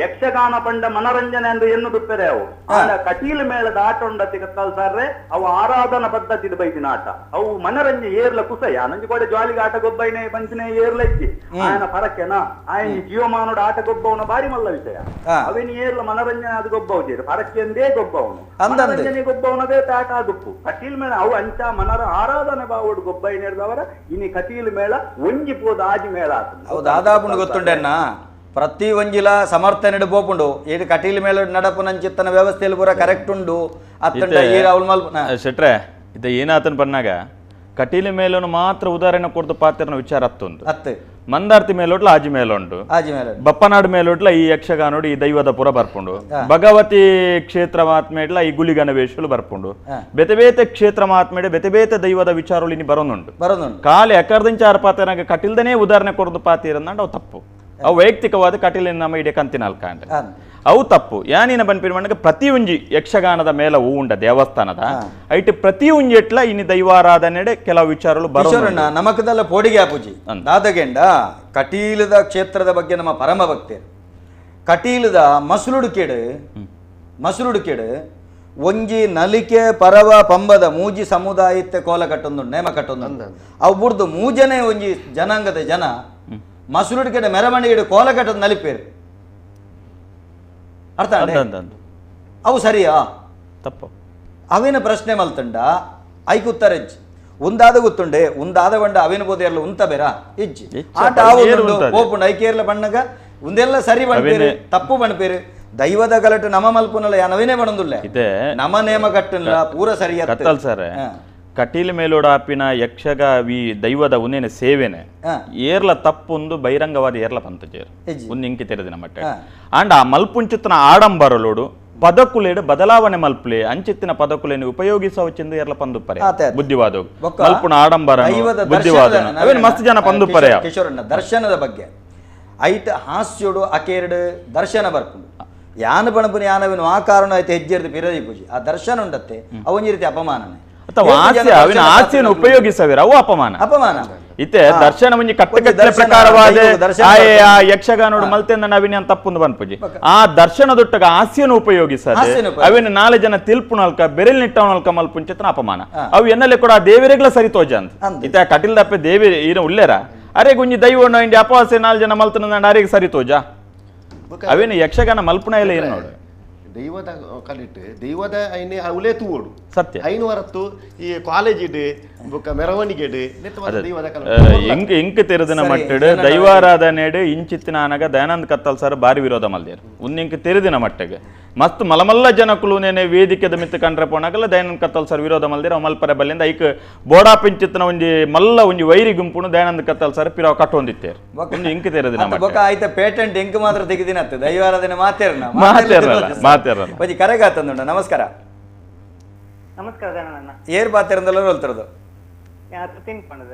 ಯಕ್ಷಗಾನ ಪಂಡ ಮನರಂಜನೆ ಅಂದ್ರೆ ಎನ್ನು ಬಿಪ್ಪರೆ ಅವು ಕಟೀಲ್ ಮೇಳದ ಆಟ ಉಂಡತಿ ಕತ್ತಲ್ ಸರ್ರೆ ಅವು ಆರಾಧನಾ ಪದ್ಧತಿ ಬೈದಿನ ಆಟ ಅವು ಮನರಂಜನೆ ಏರ್ಲ ಕುಸಯ ನಂಜಿ ಕೂಡ ಜಾಲಿಗೆ ಆಟ ಗೊಬ್ಬೈನೆ ಪಂಚನೆ ಏರ್ಲಜ್ಜಿ ಆಯನ ಫರಕೆನ ಆಯನ ಜೀವಮಾನೋಡ ಆಟ ಗೊಬ್ಬವನ ಬಾರಿ ಮಲ್ಲ ವಿಷಯ ಅವೇನು ಏರ್ಲ ಮನರಂಜನೆ ಅದು ಗೊಬ್ಬವು ಫರಕೆಂದೇ ಗೊಬ್ಬವನು ಮನರಂಜನೆ ಗೊಬ್ಬವನದೇ ತಾಟ ಆದುಪ್ಪು ಕಟೀಲ್ ಮೇಳ ಅವು ಅಂಚ ಮನರ ಆರಾಧನೆ ಬಾವೋಡು ಗೊಬ್ಬೈನೇರ್ದವರ ಇನಿ ಕಟೀಲ್ ಮೇಳ ಒಂಜಿ ಪೋದ ಆಜಿ ಮೇಳ ಆತ ಗೊತ್ತುಂಡೆನ್ನ ಪ್ರತಿ ಒಂಜಿಲ ಸಮರ್ಥನೆ ಪೋಪುಂಡು ಏಳು ಕಟೀಲ್ ಮೇಲೆ ನಡಪು ನಂಚಿತ್ತನ ವ್ಯವಸ್ಥೆಯಲ್ಲಿ ಪೂರ ಕರೆಕ್ಟ್ ಉಂಡು ಅತ್ತಂಡ ಶೆಟ್ರೆ ಇದು ಏನಾತನ್ ಬನ್ನಾಗ ಕಟೀಲ್ ಮೇಲೂ ಮಾತ್ರ ಉದಾಹರಣೆ ಕೊಡ್ದು ಪಾತ್ರನ ವಿಚಾರ ಅತ್ತುಂದು ಅತ್ತೆ ಮಂದಾರ್ತಿ ಮೇಲೋಟ್ಲ ಆಜಿ ಮೇಲುಂಡು ಆಜಿ ಮೇಲ ಬಪ್ಪನಾಡು ಮೇಲೋಟ್ಲ ಈ ಯಕ್ಷಗಾನೋಡು ಈ ದೈವದ ಪುರ ಬರ್ಪುಂಡು ಭಗವತಿ ಕ್ಷೇತ್ರ ಮಾತ್ಮೇಡ್ಲ ಈ ಗುಲಿಗನ ವೇಷಲು ಬರ್ಪುಂಡು ಬೇತೆ ಬೇತೆ ಕ್ಷೇತ್ರ ಮಾತ್ಮೇಡೆ ಬೇತೆ ಬೇತೆ ದೈವದ ವಿಚಾರಗಳು ಇನ್ನು ಬರೋನುಂಡು ಬರೋನುಂಡು ಖಾಲಿ ಅಕರ್ದಿಂಚಾರ ಪಾತ್ರನಾಗ ಕಟೀಲ್ದನೇ ಉದಾಹರಣೆ ಕೊಡದು ಪಾತಿರಂದಂಡ ಅವು ತಪ್ಪು ಅವು ವೈಯಕ್ತಿಕವಾದ ಕಟೀಲಿನ ನಮ್ಮ ಇಡೀ ಕಂತಿನಾಲ್ಕಂಡ ಅವು ತಪ್ಪು ಯಾನಿನ ಬನ್ಪಿನ ಮಣ್ಣಗೆ ಪ್ರತಿ ಒಂಜಿ ಯಕ್ಷಗಾನದ ಮೇಲೆ ಹೂ ಉಂಡ ದೇವಸ್ಥಾನದ ಐಟ್ ಪ್ರತಿ ಒಂಜಿ ಎಟ್ಲ ಇನ್ನು ದೈವಾರಾಧನೆ ಕೆಲವು ವಿಚಾರಗಳು ಬರೋಣ ನಮಕದಲ್ಲ ಪೋಡಿಗೆ ಆಪುಜಿ ದಾದಗೆಂಡ ಕಟೀಲದ ಕ್ಷೇತ್ರದ ಬಗ್ಗೆ ನಮ್ಮ ಪರಮ ಭಕ್ತಿ ಕಟೀಲದ ಮಸುಲುಡು ಕೇಡು ಒಂಜಿ ನಲಿಕೆ ಪರವ ಪಂಬದ ಮೂಜಿ ಸಮುದಾಯಕ್ಕೆ ಕೋಲ ಕಟ್ಟೊಂದು ನೇಮ ಕಟ್ಟೊಂದು ಅವು ಬುಡ್ದು ಮೂಜನೇ ಒಂಜಿ ಜನಾಂಗದ ಜನ ಮಸುಲುಡು ಕೇಡು ಮೆರವಣಿಗೆ ಕೋಲ ಕಟ್ಟೊಂದು ನಲಿಪೇರು ಅರ್ಥ ಅವು ಸರಿಯಾ ತಪ್ಪು ಅವಿನ ಪ್ರಶ್ನೆ ಮಲ್ತಂಡ ಐಕ್ ಉತ್ತರ ಇಜ್ಜಿ ಒಂದಾದ ಗೊತ್ತುಂಡೆ ಒಂದಾದ ಬಂಡ ಅವಿನ ಬೋಧೆಯಲ್ಲ ಉಂತ ಬೇರ ಇಜ್ಜಿ ಆಟ ಪೋಪುಂಡು ಐಕೇರ್ಲ ಬಣ್ಣಗ ಒಂದೆಲ್ಲ ಸರಿ ಬಣ್ಪೇರು ತಪ್ಪು ಬಣ್ಪೇರು ದೈವದ ಗಲಟೆ ನಮ ಮಲ್ಪುನಲ್ಲ ಯಾನವೇನೇ ಬಣಂದುಲ್ಲ ಇದೆ ನಮ ನೇಮ ಕಟ್ಟಲ್ಲ ಪೂರ ಸರಿ ಕತ್ತಲ್ ಸರ್ ಕಟೀಲ್ ಮೇಲೋಡ ಆಪಿನ ಯಕ್ಷಗ ವಿ ದೈವದ ಉನ್ನೇನೆ ಸೇವೆನೆ ಏರ್ಲ ತಪ್ಪೊಂದು ಬಹಿರಂಗವಾದ ಏರ್ಲ ಪಂತಜೇರ್ ಒಂದು ಇಂಕಿ ತೆರೆದಿನ ಮಟ್ಟ ಅಂಡ್ ಆ ಮಲ್ಪುಂಚಿತನ ಆಡಂಬರಲೋಡು ಪದಕುಲೇಡು ಬದಲಾವಣೆ ಮಲ್ಪುಲೆ ಅಂಚಿತ್ತಿನ ಪದಕುಲೇನು ಉಪಯೋಗಿಸವಚ್ಚೆಂದು ಏರ್ಲ ಪಂದುಪ್ಪರೆ ಬುದ್ಧಿವಾದ ಮಲ್ಪುನ ಆಡಂಬರ ಬುದ್ಧಿವಾದ ಅವೇನು ಮಸ್ತ್ ಜನ ಪಂದುಪ್ಪರೆ ಕಿಶೋರಣ್ಣ ದರ್ಶನದ ಬಗ್ಗೆ ಐತ ಹಾಸ್ಯೋಡು ಅಕೇರಡು ದರ್ಶನ ಬರ್ಪುಂಡು ಯಾನ ಬಣಪುನ ಯಾನವೇನು ಆ ಕಾರಣ ಆಯ್ತು ಹೆಜ್ಜೆರ್ದು ಪಿರದಿ ಪೂಜೆ ಆ ದರ್ಶನ ಉಂಡತ್ತೆ ಅವೊಂಜಿ ರೀತಿ ಅಪಮಾನನೆ ಅಥವಾ ಹಾಸ್ಯ ಅವಿನ ಹಾಸ್ಯನ ಉಪಯೋಗಿಸವಿರ ಅವು ಅಪಮಾನ ಅಪಮಾನ ಇತ್ತೆ ದರ್ಶನ ಮುಂಜಿ ಕಟ್ಟಕಟ್ಟಲೆ ಪ್ರಕಾರವಾದ ಆ ಯಕ್ಷಗಾನೋಡು ಮಲ್ತೆಂದ ನವೀನ ತಪ್ಪೊಂದು ಬನ್ಪುಜಿ ಆ ದರ್ಶನದೊಟ್ಟಗ ಹಾಸ್ಯನ ಉಪಯೋಗಿಸದೆ ಅವಿನ ನಾಳೆ ಜನ ತಿಲ್ಪುನಲ್ಕ ಬೆರೆಲ್ ನಿಟ್ಟವನಲ್ಕ ಮಲ್ಪುಂಚಿತನ ಅಪಮಾನ ಅವು ಎನ್ನಲೆ ಕೂಡ ದೇವರಿಗ್ಲ ಸರಿ ತೋಜ ಅಂತ ಇತ್ತೆ ಕಟಿಲ್ದಪ್ಪೆ ದೇವಿ ಏನ ಉಲ್ಲೇರ ಅರೆ ಗುಂಜಿ ದೈವ ಇಂಡಿ ಅಪವಾಸೆ ನಾಲ್ ಜನ ಮಲ್ತನ ಅರೆಗೆ ಸರಿ ತೋಜ ಅವೇನು ಯಕ್ಷಗಾನ ಮಲ್ಪುನ ಇಲ್ಲ ಏನು ನೋಡು ದೈವದ ಕಲಿಟ್ ದೈವದ ಐನೆ ಅವಲೇ ತೂವೋಡು ಸತ್ಯ ಐನು ಹೊರತು ಈ ಕಾಲೇಜ್ ಇಡು ಬೊಕ್ಕ ಮೆರವಣಿಗೆ ದೈವದ ಎಂಕ್ ಎಂಕ್ ತೆರೆದಿನ ಮಟ್ಟಡು ದೈವಾರಾಧನೆಡು ಇಂಚಿತ್ತಿನ ಆನಗ ದಯಾನಂದ ಕತ್ತಲ್ ಸರ್ ಬಾರಿ ವಿರೋಧ ಮಲ್ದೇರು ಉನ್ನಿಂಕ್ ತೆರೆದಿನ ಮಟ್ಟಗೆ ಮಸ್ತ್ ಮಲಮಲ್ಲ ಜನಕುಲು ನೇನೆ ವೇದಿಕೆದ ಮಿತ್ತು ಕಂಡ್ರೆ ಪೋನಾಗಲ್ಲ ದಯಾನಂದ ಕತ್ತಲ್ ಸರ್ ವಿರೋಧ ಮಲ್ದೇರು ಮಲ್ಪರೆ ಬಲ್ಲಿಂದ ಐಕ್ ಬೋಡಾ ಪಿಂಚಿತ್ತಿನ ಒಂಜಿ ಮಲ್ಲ ಒಂಜಿ ವೈರಿ ಗುಂಪುನು ದಯಾನಂದ ಕತ್ತಲ್ ಸರ್ ಪಿರಾವ್ ಕಟ್ಟೊಂದಿತ್ತೇರು ಒಂದು ಇಂಕ್ ತೆರೆದಿನ ಬೊಕ್ಕ ಆಯ್ತ ಪೇಟೆಂಟ್ ಇಂಕ್ ಮಾತ್ರ ತೆಗೆದಿನತ್ತೆ ದೈವಾರಾಧನೆ ಮಾತೇರನ ಮಾತೇರಲ್ಲ ಮಾತೇರಲ್ಲ ಒಂಜಿ ಕರೆಗಾತಂದುಂಡ. ನಮಸ್ಕಾರ. ನಮಸ್ಕಾರ ದಯಾನಂದ. ಏರ್ ಬಾತಿರಂದಲ್ಲ ಹೋಲ್ತಿರೋದು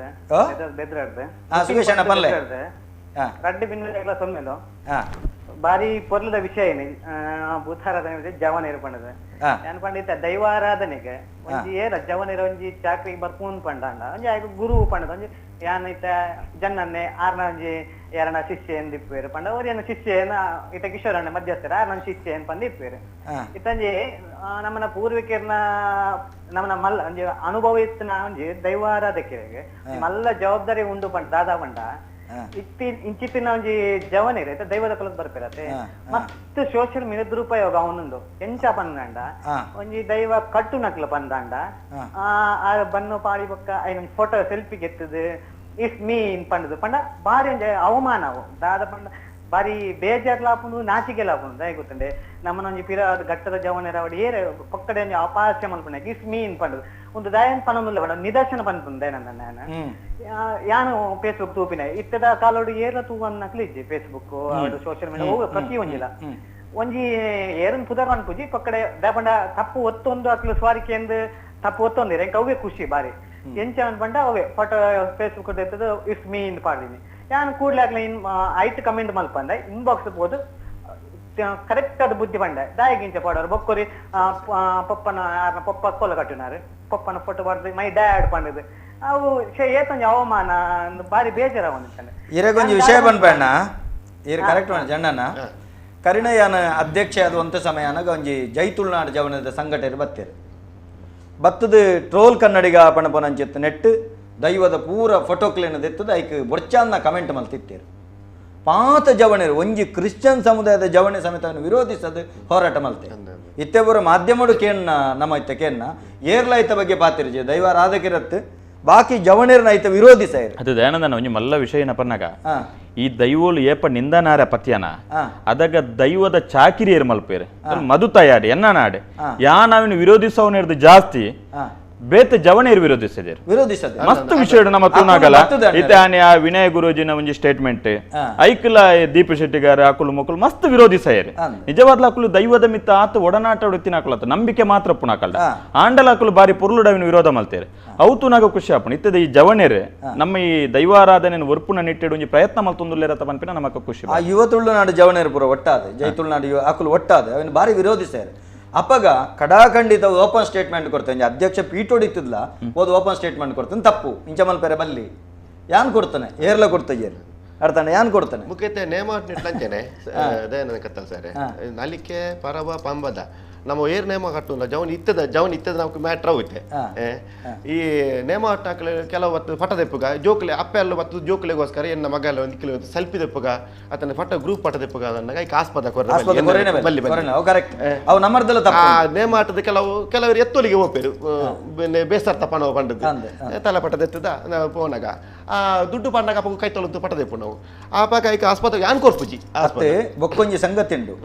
ಸುರೇಶ್ ಅಣ್ಣ ಪಲ್ಲೆ ರಡ್ಡು ಬಿನ್ನುಲ ಸೊಮ್ಮೆಲು ಬಾರಿ ಪೊರ್ಲದ ವಿಷಯ ಏನಿ ಭೂತಾರಾಧನೆ ಜವನ ಪಂಡದ ನಾನು ಪಂಡಿತ ದೈವಾರಾಧನೆಗೆ ಒಂಜಿ ಏರ ಜವನೇರ ಒಂಜಿ ಚಾಕ್ರಿ ಬರ್ಪೂನ್ ಪಂಡ ಒಂಜಿ ಆಯ್ಕೆ ಗುರು ಪಂಡದ ಒಂಜಿ ಯಾನ್ ಇತ್ತ ಜನ್ನನ್ನೆ ಆರ್ನ ಒಂಜಿ ಯಾರನ ಶಿಷ್ಯ ಎಂದು ಇಪ್ಪೇರು ಪಂಡ ಅವ್ರೇನು ಶಿಷ್ಯನ ಇತ್ತ ಕಿಶೋರಣ್ಣ ಮಧ್ಯಸ್ಥರ ಆರ್ನ ಶಿಷ್ಯ ಏನ್ ಪಂದ ಇಪ್ಪೇರು ಇತ್ತಂಜಿ ನಮ್ಮನ ಪೂರ್ವಿಕರ್ನ ನಮ್ಮನ ಮಲ್ಲ ಒಂಜಿ ಅನುಭವ ಇತ್ತಿನ ಒಂಜಿ ದೈವಾರಾಧಕರಿಗೆ ಮಲ್ಲ ಜವಾಬ್ದಾರಿ ಉಂಡು ಪಂಡ ದಾದಾ ಪಂಡ ಇತ್ತಿ ಇಂಚಿತ್ತಿನ ಒಂಜಿ ಜವನಿರ ಇತ್ತ ದೈವದ ಕುಲದ ಬರ್ಪಿರತ್ತೆ ಮಸ್ತ್ ಸೋಷಿಯಲ್ ಮೀಡಿಯಾ ದುರುಪಯೋಗ ಅವನೊಂದು ಎಂಚ ಪಂದಂಡ ಒಂಜಿ ದೈವ ಕಟ್ಟು ನಕ್ಲು ಪಂದಂಡ ಆ ಬನ್ನು ಪಾಡಿ ಬೊಕ್ಕ ಐನೊಂಜಿ ಫೋಟೋ ಸೆಲ್ಫಿ ಗೆತ್ತದು it's ಮೀನ್ ಪಂಡದು ಪಂಡ ಬಾರಿ ಒಂಜಿ ಅವಮಾನ ಅವು ದಾದ ಪಂಡ ಬಾರಿ ಬೇಜಾರ್ಲಾಪುಂಡು ನಾಚಿಕೆಲಾಪುಂಡು ದಾಯ ಗೊತ್ತುಂಡೆ ನಮ್ಮನೊಂಜಿ ಪಿರ ಘಟ್ಟದ ಜವನೆರವಡಿ ಏರೆ ಪೊಕ್ಕಡೆ ಒಂಜಿ ಅಪಹಾಸ್ಯ ಮಲ್ಪುಂಡೆ it's ಮೀನ್ ಪಂಡು ಒಂದು ದಯನ್ ಪನೊಂದುಲ್ಲ ಪಂಡ ನಿದರ್ಶನ ಪನ್ಪುಂಡು ದಯನಂದ ನಾನು ಯಾನು ಫೇಸ್ಬುಕ್ ತೂಪಿನ ಇತ್ತದ ಕಾಲೋಡು ಏರ್ಲ ತೂವನ್ನಕ್ಲು ಇಜ್ಜಿ Facebook social media ಪ್ರತಿ ಒಂಜಿಲ ಒಂಜಿ ಏರನ್ ಪುದರ್ ಪನ್ಪುಜಿ ಪೊಕ್ಕಡೆ ದಾಪಂಡ ತಪ್ಪು ಒತ್ತೊಂದು ಅಕ್ಲು ಸ್ವಾರಿಕೆ ಎಂದು ತಪ್ಪು ಒತ್ತೊಂದಿರ ಎಂಕ್ ಅವೇ ಖುಷಿ ಬಾರಿ ಎಂಚ ಅನ್ಪಂಡ ಅವೇ ಫೋಟೋ ಫೇಸ್ಬುಕ್ ಎತ್ತದ it's me ಇಂದ್ ಪಾಡಿನಿ ಯಾನ್ ಕೂಡ್ಲೆ ಆಗ್ಲಿ ಐಟ್ ಕಮೆಂಟ್ ಮಲ್ಪಂದ ಇನ್ಬಾಕ್ಸ್ ಪೋದು ಕರೆಕ್ಟ್ ಅದು ಬುದ್ಧಿ ಪಂಡ ದಾಯಗಿಂಚ ಪಾಡೋರು ಬೊಕ್ಕೊರಿ ಪಪ್ಪನ ಯಾರನ್ನ ಪಪ್ಪ ಕೋಲ ಕಟ್ಟಿನಾರು ಪಪ್ಪನ ಫೋಟೋ ಬಾರ್ದು my dad ಪಂಡದು ಅವು ಏತೊಂಜಿ ಅವಮಾನ ಬಾರಿ ಬೇಜಾರ ಒಂದಿತ್ತಂಡೆ ಇರಗೊಂಜಿ ವಿಷಯ ಪನ್ಪಣ್ಣ ಇರು ಕರೆಕ್ಟ್ ಮಾಡ ಜಣ್ಣನ ಕರಿಣಯ್ಯನ ಅಧ್ಯಕ್ಷ ಅದು ಒಂತ ಸಮಯ ಅನಗ ಒಂಜಿ ಜೈ ತುಳುನಾಡು ಜವನದ ಸಂಘಟನೆ ಬತ್ತೇರು ಬತ್ತದ ಟ್ರೋಲ್ ಕನ್ನಡಿಗ ಪಣಪನಂಚಿತ್ತು ನೆಟ್ಟು ದೈವದ ಪೂರ ಫೋಟೋ ಕ್ಲೀನ್ ಎತ್ತದ ಐಕ್ ಬೊರ್ಚಾನ್ನ ಕಮೆಂಟ್ ಮಲ್ತಿತ್ತೇರು ಪಾತ ಜವಣರು ಒಂಜಿ ಕ್ರಿಶ್ಚಿಯನ್ ಸಮುದಾಯದ ಜವಣೆ ಸಮೇತವನ್ನು ವಿರೋಧಿಸದು ಹೋರಾಟ ಮಲ್ತೆ ಇತ್ತೆ ಬರೋ ಮಾಧ್ಯಮಡು ಕೇಣ್ಣ ನಮ್ಮ ಇತ್ತ ಕೇಣ್ಣ ಏರ್ಲ ಐತ ಬಗ್ಗೆ ಪಾತಿರ್ಜೆ ದೈವಾರಾಧಕಿರತ್ತು ಬಾಕಿ ಜವಣೇರ್ನ ಐತ ವಿರೋಧಿಸಾಯಿರು ಅದು ದಯಾನಂದನ ಒಂಜಿ ಮಲ್ಲ ವಿಷಯ ಏನಪ್ಪನಾಗ ಈ ದೈವೋಲು ಏಪ ನಿಂದನಾರ ಪತ್ಯನ ಅದಗ ದೈವದ ಚಾಕಿರಿ ಏರ್ ಮಲ್ಪೇರು ಮಧು ತಯಾರಿ ಎನ್ನ ನಾಡೆ ಯಾನ್ ವಿರೋಧಿಸವನೇರ್ದು ಜಾಸ್ತಿ ಬೇತೆ ಜವಣೇರು ವಿರೋಧಿಸಿದರು ವಿರೋಧಿಸದೆ ಮಸ್ತ್ ವಿಷಯ ನಮ್ಮ ತೂನಾಗಲ್ಲ ಇತ್ತೆ ಆನೆ ಆ ವಿನಯ ಗುರೂಜಿನ ಒಂಜಿ ಸ್ಟೇಟ್ಮೆಂಟ್ ಐಕ್ಲ ದೀಪ ಶೆಟ್ಟಿಗಾರ ಅಕುಲು ಮೊಕುಲು ಮಸ್ತ್ ವಿರೋಧಿಸಾಯರು ನಿಜವಾದ್ಲ ಅಕುಲು ದೈವದ ಮಿತ್ತ ಆತ ಒಡನಾಟ ಉಡುತ್ತಿನ ನಂಬಿಕೆ ಮಾತ್ರ ಪುಣಕಲ್ಡ ಆಂಡಲ ಅಕುಲು ಬಾರಿ ಪೊರ್ಲುಡವಿನ ವಿರೋಧ ಮಲ್ತೇರು ಅವು ತೂನಾಗ ಖುಷಿ ಆಪುಂಡು ಇತ್ತದ ಈ ಜವಣೇರು ನಮ್ಮ ಈ ದೈವಾರಾಧನೆ ಒರ್ಪುನ ನಿಟ್ಟೆಡು ಒಂಜಿ ಪ್ರಯತ್ನ ಮಲ್ತೊಂದುಲ್ಲೇರತ ಪನ್ಪಿನ ನಮಕ ಖುಷಿ ಆ ಯುವ ತುಳುನಾಡು ಜವಣೇರು ಪೂರ ಒಟ್ಟಾದೆ ಜೈ ತುಳುನಾಡು ಅಕುಲು ಒಟ್ಟಾದೆ ಅವನು ಬಾರಿ ವಿರೋಧಿಸಾಯರು ಅಪ್ಪಗ ಕಡಾಖಂಡಿತ ಓಪನ್ ಸ್ಟೇಟ್ಮೆಂಟ್ ಕೊಡ್ತೇನೆ ಅಧ್ಯಕ್ಷ ಪೀಠೋಡಿತ್ತಿದ್ಲ ಓದು ಓಪನ್ ಸ್ಟೇಟ್ಮೆಂಟ್ ಕೊಡ್ತೇನೆ ತಪ್ಪು ಇಂಚಮಲ್ ಪೆರೆ ಬಲ್ಲಿ ಯಾನ್ ಕೊಡ್ತಾನೆ ಏರ್ಲ ಕೊಡ್ತಾ ಏರ್ ಅರ್ಥಾನೆ ಯಾನ್ ಕೊಡ್ತಾನೆ ಮುಖ್ಯತೆ ನೇಮ ಅಂಚೆನೆ ದಯಾನಂದ ಕತ್ತಲ್ ಸರ್ ನಲಿಕೆ ಪರವ ಪಂಬದ ನಮ್ಮ ಏರ್ ನೇಮ ಕಟ್ಟುಲ್ಲ ಜವನ್ ಇತ್ತದ ಜವನ್ ಇತ್ತದ ನಮ್ಗೆ ಮ್ಯಾಟ್ರ್ ಆಗುತ್ತೆ ಈ ನೇಮ ಹಾಕಲೆ ಕೆಲವು ಹೊತ್ತು ಪಟ ದೆಪ್ಪುಗ ಜೋಕ್ಲೆ ಅಪ್ಪೆ ಅಲ್ಲ ಮತ್ತು ಜೋಕ್ಲೆಗೋಸ್ಕರ ಎನ್ನ ಮಗ ಎಲ್ಲ ಒಂದು ಕಿಲೋ ಸೆಲ್ಫಿ ದೆಪ್ಪುಗ ಆತನ ಪಟ ಗ್ರೂಪ್ ಪಟ ದೆಪ್ಪುಗ ಅನ್ನಗ ಈ ಆಸ್ಪದ ಕರೆಕ್ಟ್ ಅವು ನಮ್ಮರ್ದೆಲ್ಲ ಆ ನೇಮ ಆಟದ ಕೆಲವು ಕೆಲವರು ಎತ್ತೊಲಿಗೆ ಹೋಗ್ಪೇರು ಬೇಸರ್ ತಪ್ಪನೋ ಪಂಡದ್ದು ತಲೆ ಪಟ ದೆತ್ತದ ಪೋನಾಗ ಆ ದುಡ್ಡು ಪಂಡಾಗ ಅಪ್ಪ ಕೈ ತೊಳೆದು ಪಟ ದೆಪ್ಪು ನಾವು ಆ ಪಾಕ ಐಕ ಆಸ್ಪತ್ರೆ ಯಾನ್ ಕೊರ್ಪುಜಿ ಆಸ್ಪತ್ರೆ ಬೊಕ್ಕೊಂಜಿ ಸಂಗತಿಂಡು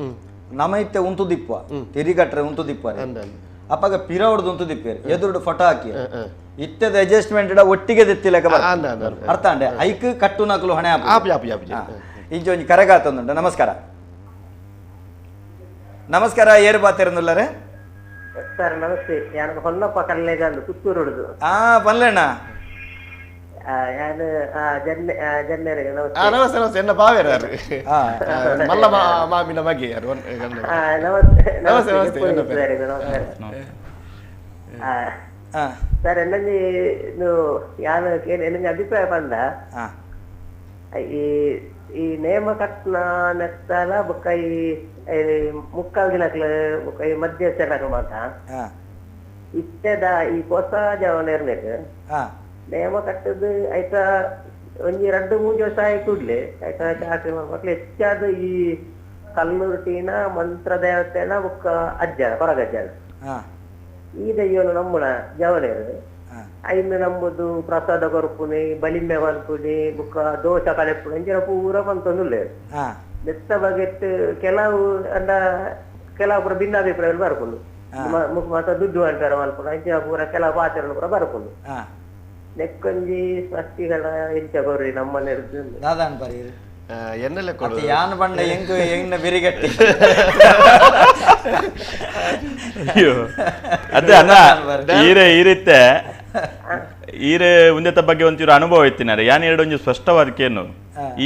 ನಮೈತೆ ಉಂತುದಿಪ್ಪ ತಿರಿಗಟ್ರೆ ಉಂತುದಿಪ್ಪ ಅಪ್ಪಾಗ ಪಿರವಡ್ದು ಉಂತುದಿಪ್ಪೇರು ಎದುರುಡು ಫೋಟೋ ಹಾಕಿ ಇತ್ತದ ಅಡ್ಜಸ್ಟ್ಮೆಂಟ್ ಒಟ್ಟಿಗೆ ದೆತ್ತಿಲೆಕ್ಕ ಅರ್ಥ ಅಂಡೆ ಐಕ್ ಕಟ್ಟು ನಕಲು ಹೊಣೆ ಇಂಚ ಒಂಜಿ ಕರೆಗಾತಂದುಂಟು. ನಮಸ್ಕಾರ ನಮಸ್ಕಾರ ಏರು ಬಾತಿರನುಲ್ಲರೆ ಸರ್ ನಮಸ್ತೆ. ಯಾರು ಹೊನ್ನಪ್ಪ ಕಲ್ಲೇಗಂದು ಪುತ್ತೂರುಡುದು. ಹಾ ಪನ್ಲೇಣ್ಣ ಯಾನು ಜನ್ಯರಿಗೆ ನಮಸ್ತೆ ನಮಸ್ತೆ. ಎನ್ನ ಬಾವೇರು ಯಾರು ಮಲ್ಲ ಮಾಮಿನ ಮಗೆ ಯಾರು. ನಮಸ್ತೆ ನಮಸ್ತೆ ಸರ್. ಎನ್ನಂಜಿ ಯಾನು ಎನ್ನಂಜಿ ಅಭಿಪ್ರಾಯ ಪಂಡ ಈ ಈ ನೇಮ ಕಟ್ನ ನೆತ್ತಲ ಬೊಕ್ಕ ಈ ಮುಕ್ಕಾಲ್ ದಿನಕ್ಲು ಬೊಕ್ಕ ಈ ಮಧ್ಯಸ್ಥರ ಮಾತ ಇತ್ತೆದ ಈ ಹೊಸ ಜವನೇರ್ನೆಗ್ ನೇಮ ಕಟ್ಟದು ಆಯ್ತಾ ಒಂಜಿ ರಡ್ಡು ಮೂಜಿ ವರ್ಷ ಆಯ್ ಕೂಡ್ಲೆ ಆಯ್ತಾ ಚಾಕ್ರಿ ಮಕ್ಳು ಹೆಚ್ಚಾದ ಈ ಕಲ್ಲುರ್ಟಿನ ಮಂತ್ರ ದೇವತೆನ ಬೊಕ್ಕ ಅಜ್ಜನ ಕೊರಗಜ್ಜನ ಈ ದೈವನು ನಮ್ಮನ ಜವನೇರು ಐನು ನಂಬುದು ಪ್ರಸಾದ ಕೊರ್ಪುನಿ ಬಲಿಮೆ ಮಲ್ಪುನಿ ಬುಕ್ಕ ದೋಷ ಕಲೆಪುನಿ ಅಂಚಿನ ಪೂರ ಮಂತೊಂದುಲ್ಲೇರು. ನೆತ್ತ ಬಗೆಟ್ ಕೆಲವು ಅಂಡ ಕೆಲವು ಪೂರ ಭಿನ್ನಾಭಿಪ್ರಾಯಗಳು ಬರ್ಪುಂಡು ಮಾತ ದುಡ್ಡು ಅಂಟಾರ ಮಲ್ಪುಂಡು ಅಂಚಿನ ಪೂರ ಕೆಲವು ಪಾತ್ರಗಳು ಪೂರ ಬರ್ಪುಂಡು. ನೆಕ್ಕೊಂಜಿ ಸ್ಪಷ್ಟಿಗಳ ಎಂಚ ಕೊರ್ರಿ ನಮ್ಮನೆ ದಾದಾನ್ ಪರಿ ಎನ್ನೆಲ್ಲ ಯಾನ್ ಬಂಡ ಎಂಕ್ ಎಂಗ್ನ ಬಿರಿಗಟ್ಟಿ ಅಯ್ಯೋ ಅದೇ ಅಣ್ಣ ಈರೆ ಈರಿತ್ತೆ ಈರೆ ಉಂದೆತ ಬಗ್ಗೆ ಒಂಚೂರು ಅನುಭವ ಇತ್ತಿನಾರೆ ಯಾನ್ ಎರಡು ಒಂಜಿ ಸ್ಪಷ್ಟವಾದಕ್ಕೇನು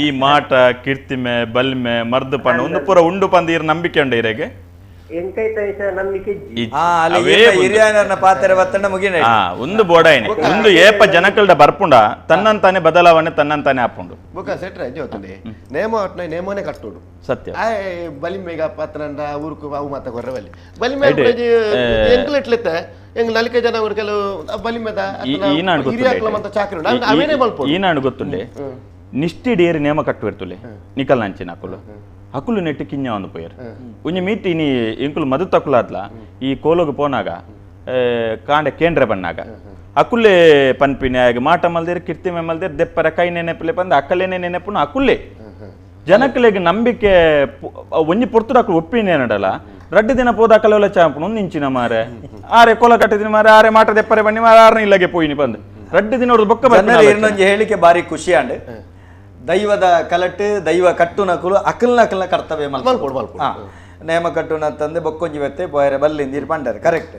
ಈ ಮಾಟ ಕೀರ್ತಿಮೆ ಬಲ್ಮೆ ಮರ್ದು ಪಂಡ ಒಂದು ಪೂರ ಉಂಡು ಪಂದ ಈರ್ ನಂಬಿಕೆ ಉಂಡು ಈರೆಗೆ ಒಂದು ಬೋಡಾಯಿನಿ ಒಂದು ಏಪ ಜನಕಲ್ಡ ಬರ್ಪುಂಡ ತನ್ನಂತಾನೆ ಬದಲಾವಣೆ ತನ್ನಂತಾನೆ ಆಪುಂಡು ಬೊಕ ಸೆಟ್ರೆ ಜೋತುಂಡೆ ನೇಮ ಅಟ್ನ ನೇಮನೆ ಕಟ್ಟೋಡು ಸತ್ಯ ಬಲಿಮೆಗ ಪತ್ರಂಡ ಊರುಕು ಅವು ಮಾತ ಕೊರ್ರೆ ಬಲಿ ಬಲಿಮೆ ಎಂಕ್ಲ ಇಟ್ಲೆತ್ತೆ ಎಂಗ್ ನಲಿಕೆ ಜನ ಅವರು ಕೆಲವು ಬಲಿಮೆದ ಹಿರಿಯಾಕ್ಲ ಮಲ್ಪೊಡು ಈನಾಡು ಗೊತ್ತುಂಡೆ ನಿಷ್ಠಿಡೇರಿ ನೇಮ ಕಟ್ಟುವಿರ್ತುಲೆ ನಿಕಲ್ ನಂಚಿನ ಅಕುಲು ಅಕುಲು ನೆಟ್ಟು ಕಿಂಜ ಒಂದು ಪೋಯರ್ ಒಂಜಿ ಮೀಟ್ ಇನಿ ಎಂಕುಲು ಮದು ತಕುಲಾದ್ಲ ಈ ಕೋಲೋಗು ಪೋನಾಗ ಕಾಂಡ ಕೇಂದ್ರ ಬಣ್ಣಾಗ ಅಕುಲೆ ಪನ್ಪಿನ ಮಾಟ ಮಲ್ದೇರ್ ಕೀರ್ತಿಮೆ ಮಲ್ದೇರ್ ದೆಪ್ಪರ ಕೈ ನೆನಪುಲೆ ಪಂದ ಅಕ್ಕಲೇನೆ ನೆನಪುನ ಅಕುಲೆ ಜನಕಲೆಗ್ ನಂಬಿಕೆ ಒಂಜಿ ಪೊರ್ತುಡಾಕಲು ಒಪ್ಪಿನ ಏನಡಲ ರಡ್ಡು ದಿನ ಪೋದಾಕಲೆಲ್ಲ ಚಾಂಪುನು ನಿಂಚಿನ ಮಾರೆ ಆರೆ ಕೊಲ ಕಟ್ಟಿದಿನ ಮಾರೆ ಆರೆ ಮಾಟ ದೆಪ್ಪರೆ ಬನ್ನಿ ಮಾರೆ ಆರನ ಇಲ್ಲಗೆ ಪೋಯಿನಿ ಬಂದು ರಡ್ಡು ದಿನ ಬೊಕ್ಕ ಇನ್ನೊಂದು ಹೇಳಿಕೆ ಬಾರಿ ಖುಷಿ ಅಂಡ್ ದೈವದ ಕಲಟ್ಟು ದೈವ ಕಟ್ಟುನಕುಲು ಅಕಲ್ನ ಅಕಲ್ನ ಕರ್ತವ್ಯ ಮಲ್ಪೊಡು ನೇಮ ಕಟ್ಟುನ ತಂದೆ ಬೊಕ್ಕೊಂಜಿ ಬೆತ್ತೆ ಪೋಯರೆ ಬಲ್ಲಿಂದಿರು ಪಂಡರೆ ಕರೆಕ್ಟ್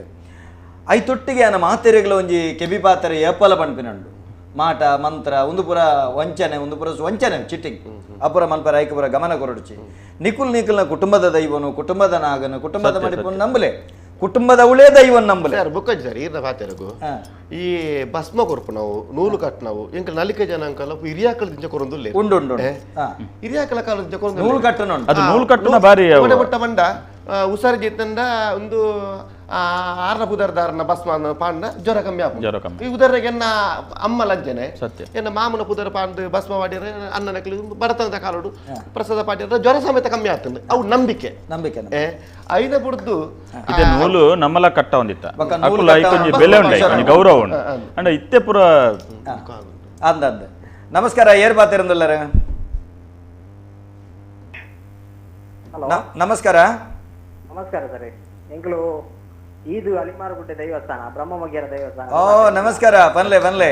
I ತೊಟ್ಟಿಗೆ ಅನ್ನ ಮಾತೆರೆಗಳ ಒಂಜಿ ಕೆಬಿ ಪಾತ್ರೆ ಏಪಲ ಪನ್ಪಿನಂಡು ಮಾಟ ಮಂತ್ರ ಒಂದು ಪುರ ವಂಚನೆ ಒಂದು ಪುರ ವಂಚನೆ ಚಿಟ್ಟಿಂಗ್ ಅಪುರ ಮಲ್ಪರ ಐಕಪುರ ಗಮನ ಕೊರಡುಚಿ ನಿಕುಲ್ ನಿಕುಲ್ನ ಕುಟುಂಬದ ದೈವನು ಕುಟುಂಬದ ನಾಗನು ಕುಟುಂಬದ ಮಡಿಪುನು ನಂಬಲೆ ಕುಟುಂಬದವಳೇ ದೈವನ್ ನಂಬಲೆ ಸರ್ ಬುಕ್ಕಜ್ಜಿ ಸರ್ ಈರ್ನ ಪಾತೆರಗು ಈ ಭಸ್ಮ ಕೊರ್ಪು ನಾವು ನೂಲು ಕಟ್ ನಾವು ಎಂಕ ನಲಿಕೆ ಜನ ಅಂಕಲ ಹಿರಿಯಾಕಳ ದಿಂಚ ಕೊರೊಂದುಲ್ಲೆ ಉಂಡು ಉಂಡು ಹಿರಿಯಾಕಳ ಕಾಲದ ದಿಂಚ ಕೊರೊಂದು ನೂಲು ಕಟ್ಟುನ ಅದು ನೂಲು ಕಟ್ಟುನ ಬಾರಿ ಬೊಟ್ಟ ಬಂಡ ಉಸಾರಿ ಜಿತ್ತಂಡ ಒಂದು ಆರ್ನ ಪುದರ್ದಾರನ ಭಸ್ಮ ಪಾಂಡ ಜ್ವರ ಕಮ್ಮಿ ಆಪುಂಡು. ಜ್ವರ ಕಮ್ಮಿ. ಈ ಉದಾಹರಣೆಗೆ ಎನ್ನ ಅಮ್ಮ ಲಂಚನೆ ಸತ್ಯ. ಎನ್ನ ಮಾಮನ ಪುದರ್ ಪಾಂಡ್ ಭಸ್ಮ ಮಾಡಿದ್ರೆ ಅಣ್ಣನಕ್ಲು ಬಡತನದ ಕಾಲಡು ಪ್ರಸಾದ ಪಾಡಿದ್ರೆ ಜ್ವರ ಸಮೇತ ಕಮ್ಮಿ ಆಗ್ತದೆ. ಅವು ನಂಬಿಕೆ ನಂಬಿಕೆ ಐನ ಬುಡ್ದು ಇದೆ ನೂಲು ನಮ್ಮಲ ಕಟ್ಟ ಒಂದಿತ್ತ ಅಕುಲ ಐಕೊಂಜಿ ಬೆಲೆ ಉಂಡು ಐಕೊಂಜಿ ಗೌರವ ಉಂಡು ಅಂಡ ಇತ್ತೆ ಪುರ ಅಂದ ಅಂದ. ನಮಸ್ಕಾರ, ಏರ್ ಬಾತಿರಂದುಲ್ಲರ? ನಮಸ್ಕಾರ. ನಮಸ್ಕಾರ ಸರ್, ಎಂಕ್ಲು ಇದು ಅಲಿಮಾರುಗುಡ್ಡೆ ದೇವಸ್ಥಾನ, ಬ್ರಹ್ಮಮಗ್ಯರ ದೇವಸ್ಥಾನ. ಓ ನಮಸ್ಕಾರ, ಬನ್ಲೆ ಬನ್ಲೆ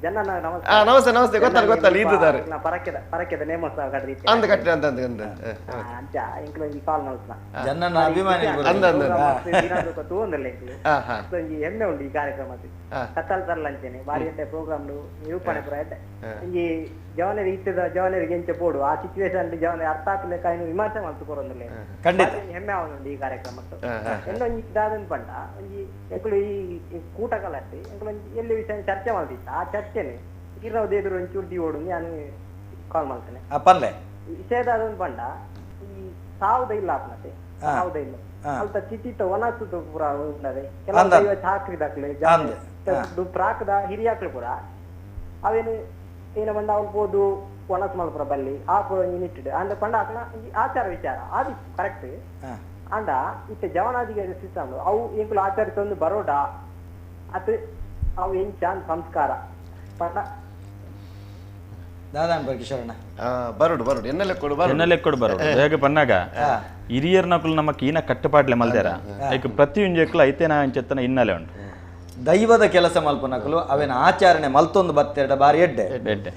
ಜನ. ನಮಸ್ಕಾರ. ನಮಸ್ತೆ ನಮಸ್ತೆ. ಗೊತ್ತಲ್ಲ ಗೊತ್ತಲ್ಲ, ಇದು ದಾರೆ ಪರಕೆದ ಪರಕೆದ ನೇಮೋತ್ಸವ ಕಡ್ರಿ ಅಂದ ಕಟ್ಟಿ ಅಂತ ಅಂದ ಅಂದ ಅಂಚ ಎಂಕ್ಲು ಈ ಕಾಲ್ ನಲ್ಸ್ನ ಜನನ ಅಭಿಮಾನಿ ಅಂದ ಅಂದ ತೂಂದಲ್ಲ ಎಂಕ್ಲು ಒಂಜಿ ಹೆಮ್ಮೆ ಉಂಡು ಈ ಕಾರ್ಯಕ್ರಮ ಕತ್ತಲ್ ತರಲ ಅಂಚೆನೆ ಬಾರಿ ಎಡ್ಡೆ ಪ್ರೋಗ್ರಾಮ್ ನಿರೂಪಣೆ ಪೂರ ಎಡ್ಡೆ. ಒಂಜಿ ಜವನರಿಗೆ ಇತ್ತದ ಜವನರಿಗೆ ಎಂಚ ಪೋಡು ಆ ಸಿಚುವೇಶನ್ ಜವನ ಅರ್ಥ ಹಾಕ್ಲಿಕ್ಕೆ ಇನ್ನು ವಿಮರ್ಶೆ ಮಲ್ತು ಕೊರೊಂದಿಲ್ಲ. ಖಂಡಿತ ಹೆಮ್ಮೆ ಆವೊಂದುಂಡು ಈ ಕಾರ್ಯಕ್ರಮಕ್ಕೆ. ಎಲ್ಲೊಂಜಿ ದಾದನ್ ಪಂಡ ಒಂಜಿ ಎಂಕುಲು ಈ ಕೂಟಕಲಟ್ಟಿ ಎಂಕುಲು ಒಂಜಿ ಎಲ್ಲಿ ವಿಷಯ ಚರ್ಚೆ ಮಲ್ತಿತ್ತ ಆ ಚರ್ಚೆನೆ ಇರವು ದೇದರು ಒಂಚೂರು the ಓಡು ನಾನು ಕಾಲ್ ಮಾಡ್ತೇನೆ. ವಿಷಯ ದಾದನ್ ಪಂಡ ಈ ಸಾವುದ ಇಲ್ಲ ಆಪ್ನತೆ ಸಾವುದ ಇಲ್ಲ ಅಲ್ಪ ಚಿತ್ತಿತ್ತ ಒಣಸು ಪೂರ ಉಂಡದೆ ಕೆಲವು ದೈವ ಚಾಕ್ರಿ ದಾಕ್ಲೆ ಪ್ರಾಕದ ಹಿರಿಯಾಕ್ಲು ಪೂರ ಅವೇನು ಏನ ಬಂಡ ಅವ್ರು ಪೋದು ಒಣಸು ಮಲ್ಪುರ ಬಲ್ಲಿ ಆ ಪೂರ ನಿಟ್ಟಿಡು ಅಂದ್ರೆ ಪಂಡ ಆಕ್ನ ಆಚಾರ ವಿಚಾರ ಅದು ಕರೆಕ್ಟ್. ಅಂಡ ಇತ್ತ ಜವನಾದಿಗೆ ಸಿಸ್ಟಮ್ ಅವು ಎಂಕುಲು ಆಚರಿಸೊಂದು ಬರೋಡ ಅದು ಅವು ಎಂಚ ಸಂಸ್ಕಾರ ಪಂಡ ಬರೋಡು ಬರೋಡು ಎನ್ನಲೆ ಕೊಡು ಎನ್ನಲೆ ಕೊಡು ಬರೋಡು. ಹೇಗೆ ಪನ್ನಾಗ ಹಿರಿಯರ್ನಕುಲು ನಮ್ಮ ಕೀನ ಕಟ್ಟುಪಾಟ್ಲೆ ಮಲ್ದೇರ ಐಕ್ ಪ್ರತಿಯೊಂಜೆಕ್ಲು ಐತೇನ ಅಂಚೆತ್ತನ ಹಿನ್ನೆಲೆ ಉಂಟು. ದೈವದ ಕೆಲಸ ಮಲ್ಪುನಕುಲು ಅವೇನ ಆಚರಣೆ ಮಲ್ತೊಂದು ಬತ್ತೆರಡ ಬಾರಿ ಎಡ್ಡೆ ಎಡ್ಡೆ.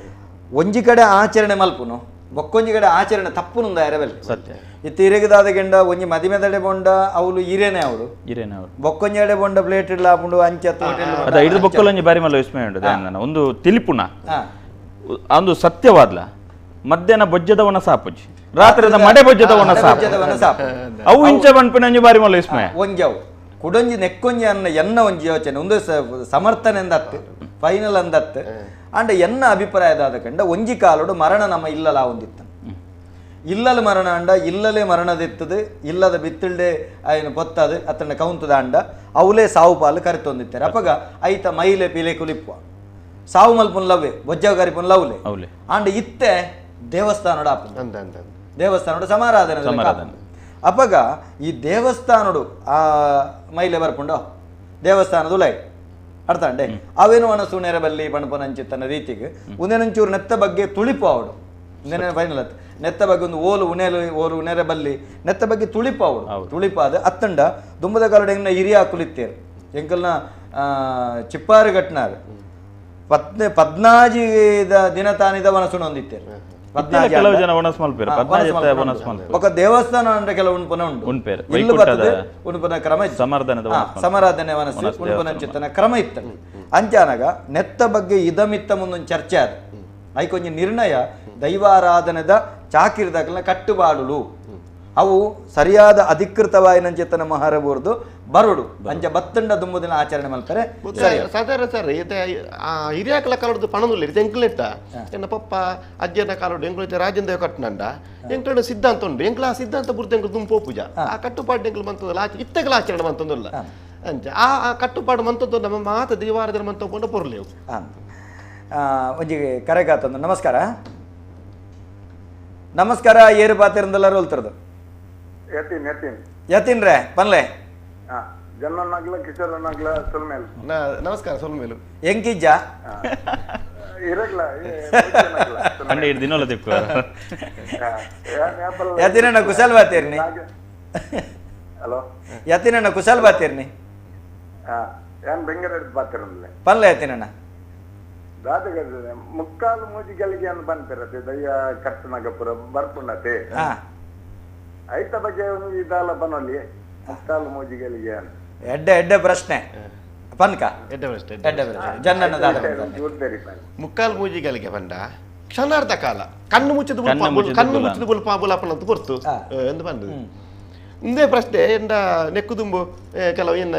ಒಂಜಿ ಕಡೆ ಆಚರಣೆ ಮಲ್ಪುನು ಬೊಕ್ಕೊಂಜಿ ಕಡೆ ಆಚರಣೆ ತಪ್ಪುನುಂದ ಎರವೆಲ್ ಸತ್ಯ. ಇತ್ತು ಇರೆಗದಾದ ಗೆಂಡ ಒಂಜಿ ಮದಿಮೆದಡೆ ಬೊಂಡ ಅವಳು ಇರೇನೆ ಅವಳು ಇರೇನೆ ಅವಳು ಬೊಕ್ಕೊಂಜಿ ಎಡೆ ಬೊಂಡ ಪ್ಲೇಟ್ ಇಡ್ಲ ಆಪುಂಡು ಅಂಚ ಅದ ಐದು ಬೊಕ್ಕಲೊಂಜಿ ಬಾರಿ ಮಲ್ಲ ವಿಸ್ಮಯ ಉಂಟು. ಒಂದು ತಿಳಿಪುಣ ಒಂದು ಸತ್ಯವಾದ್ಲ ಮಧ್ಯಾಹ್ನ ಬೊಜ್ಜದವನ ಸಾಪುಜಿ ರಾತ್ರಿದ ಮಡೆ ಬೊಜ್ಜದವನ ಸಾಪು ಅವು ಇಂಚ ಬಣ್ಪಿನ ಬಾರಿ ಮಲ್ಲ ವಿಸ್ಮಯ. ಒಂಜವು ಕುಡೊಂಜಿ ನೆಕ್ಕೊಂಜಿ ಅನ್ನ ಎನ್ನ ಒಂಜಿ ಯೋಚನೆ ಒಂದು ಸಮರ್ಥನೆ ಅಂದತ್ತು ಫೈನಲ್ ಅಂದತ್ತು. ಅಂಡ ಎನ್ನ ಅಭಿಪ್ರಾಯದಾದ ಕಂಡ ಒಂಜಿ ಕಾಲೋಡು ಮರಣ ನಮ್ಮ ಇಲ್ಲಲ ಒಂದಿತ್ತ ಇಲ್ಲಲ ಮರಣ ಅಂಡ ಇಲ್ಲಲೇ ಮರಣದಿತ್ತದು ಇಲ್ಲದ ಬಿತ್ತಿಲ್ಡೆ ಏನು ಪೊತ್ತದು ಅತ್ತನ ಕೌಂತದ ಅಂಡ ಅವಲೇ ಸಾವು ಪಾಲು ಕರೆತೊಂದಿತ್ತಾರೆ. ಅಪಗ ಐತ ಮೈಲೆ ಪಿಲೆ ಕುಲಿಪ್ಪ ಸಾವು ಮಲ್ಪುನ್ ಲವ್ವೆ ಬೊಜ್ಜ ಕರಿಪುನ್ ಲವ್ಲೆ ಅಂಡ ಇತ್ತೆ ದೇವಸ್ಥಾನೋಡ ಆಪ ದೇವಸ್ಥಾನೋಡ ಸಮಾರಾಧನೆ. ಅಪಗ ಈ ದೇವಸ್ಥಾನಡು ಆ ಮೈಲೆ ಬರ್ಪುಂಡು ದೇವಸ್ಥಾನದ ಉಲೈ ಅರ್ಥ ಅಂಡೆ ಅವೇನು ಒಣಸು ನೆರಬಲ್ಲಿ ಬಣಪನಂಚಿತ್ತನ ರೀತಿಗೆ ಒಂದೇನಂಚೂರು ನೆತ್ತ ಬಗ್ಗೆ ತುಳಿಪು ಅವಡು ಒಂದೇನೇ ಫೈನಲ್ ಅತ್ತ ನೆತ್ತ ಬಗ್ಗೆ ಒಂದು ಓಲು ಉಣೆಲು ಓಲು ಉಣೆರಬಲ್ಲಿ ನೆತ್ತ ಬಗ್ಗೆ ತುಳಿಪು ಅವಡು ತುಳಿಪಾದ ಅತ್ತಂಡ ದುಂಬದ ಕಾಲಡು ಎಂಗ್ನ ಹಿರಿಯ ಕುಲಿತ್ತೇರು ಎಂಕಲ್ನ ಚಿಪ್ಪಾರು ಘಟ್ನಾರು ಪದ್ನಾಜಿ ದಿನ ತಾನಿದ ವನಸುಣ ಹೊಂದಿತ್ತೇರು. ದೇವಸ್ಥಾನ ಅಂದ್ರೆ ಕೆಲವು ಉಣ್ಪನ ಉಂಟು ಉಣ್ಪನ ಕ್ರಮ ಸಮಾರಾಧನೆ ವನಸ್ಸು ಉಣ್ಪನ ಚಿತ್ತನ ಕ್ರಮ ಇತ್ತು. ಅಂಚಾನಗ ನೆತ್ತ ಬಗ್ಗೆ ಇದಮಿತ್ತ ಮುಂದೊಂದು ಚರ್ಚೆ ಅದು ಐಕೊಂಜಿ ನಿರ್ಣಯ ದೈವಾರಾಧನೆದ ಚಾಕಿರ್ದಾಕಲ್ನ ಕಟ್ಟುಬಾಡುಲು ಅವು ಸರಿಯಾದ ಅಧಿಕೃತವಾಯಿನಂಚೆತ್ತನ ಮಹಾರಬೂರ್ದು ಬರೋಡು ಅಂಚ ಬತ್ತಂಡ ದುಂಬುದಿನ ಆಚರಣೆ ಮಾಡ್ತಾರೆ. ಸಾಧಾರಣ ಸರ್ ಹಿರಿಯಾಕಲ ಕಾಲದ್ದು ಪಣದುಲ್ಲ ಎಂಕ್ಲೆಟ್ಟ ಎನ್ನ ಪಪ್ಪ ಅಜ್ಜನ ಕಾಲಡು ಎಂಕ್ಲು ರಾಜೇಂದ್ರ ಕಟ್ಟನಂಡ ಎಂಕ್ಲು ಸಿದ್ಧಾಂತ ಉಂಟು ಎಂಕ್ಲ ಆ ಸಿದ್ಧಾಂತ ಬುರ್ದು ಎಂಕ್ಲು ದುಂಪು ಪೂಜಾ ಆ ಕಟ್ಟುಪಾಡು ಎಂಕ್ಲು ಮಂತದಲ್ಲ ಇತ್ತಗಳ ಆಚರಣೆ ಮಂತಂದಿಲ್ಲ ಅಂಚ ಆ ಕಟ್ಟುಪಾಡು ಮಂತದ್ದು ನಮ್ಮ ಮಾತ ದೇವಾರಾಧನೆ ಮಂತಕೊಂಡು ಪೊರ್ಲೇವು. ಒಂಜಿ ಕರೆಗಾತಂದು. ನಮಸ್ಕಾರ. ನಮಸ್ಕಾರ. ಏರು ಪಾತಿರಂದೆಲ್ಲರೂ ಹೋಲ್ತಿರೋದು ಯತೀನ್ ಯತೀನ್ ಯತೀನ್ ರೇ ಪನ್ಲೆ. ಜನನಾಗ್ಲ ಕಿಶೋರನಾಗ್ಲ ಸೊಲ್ಮೇಲ್. ನಮಸ್ಕಾರ ಸೊಲ್ಮೇಲು. ಎಂಕಿಜ್ಜ ಇರಗ್ಲ. ಪಂಡ ಇರ್ ದಿನೋಲ ತಿಕ್ಕು. ಯತಿನಣ್ಣ ಕುಶಲ್ ಬಾತಿರ್ನಿ. ಹಲೋ ಯತಿನಣ್ಣ ಕುಶಲ್ ಬಾತಿರ್ನಿ. ಯಾನ್ ಬೆಂಗಳೂರು ಬಾತಿರಲ್ಲ. ಪಲ್ಲ ಯತಿನಣ್ಣ. ದಾದಗದ ಮುಕ್ಕಾಲು ಮೂಜಿಗಳಿಗೆ ಅನ್ ಬಂತಿರತ್ತೆ ದಯ್ಯ ಕಟ್ಟನಗಪುರ ಬರ್ಪುಣತೆ. ಐತ ಬಗ್ಗೆ ಇದಾಲ ಬನೊಲಿ ಮುಕ್ಕಾಲು ಮೂಜಿಗಳಿಗೆ ಅನ್. ಎಡ್ಡೆ ಎಡ್ಡೆ ಪ್ರಶ್ನೆ ಪನ್ಕ. ಎಡ್ಡೆ ಪ್ರಶ್ನೆ ಎಡ್ಡೆ ಪ್ರಶ್ನೆ ಜನ್ನಣ್ಣ ದಾದ. ಮುಕ್ಕಾಲು ಮೂಜಿಗಳಿಗೆ ಬಂಡ ಕ್ಷಣಾರ್ಧ ಕಾಲ ಕಣ್ಣು ಮುಚ್ಚಿದ ಕಣ್ಣು ಮುಚ್ಚಿದ ಬುಲ್ಪ ಬುಲಾಪನ ಅಂತ ಪೊರ್ತು ಎಂದು ಬಂದದ್ದು. ಇಂದೇ ಪ್ರಶ್ನೆ ಎಂಡ ನೆಕ್ಕುದುಂಬು ಕೆಲವು ಏನ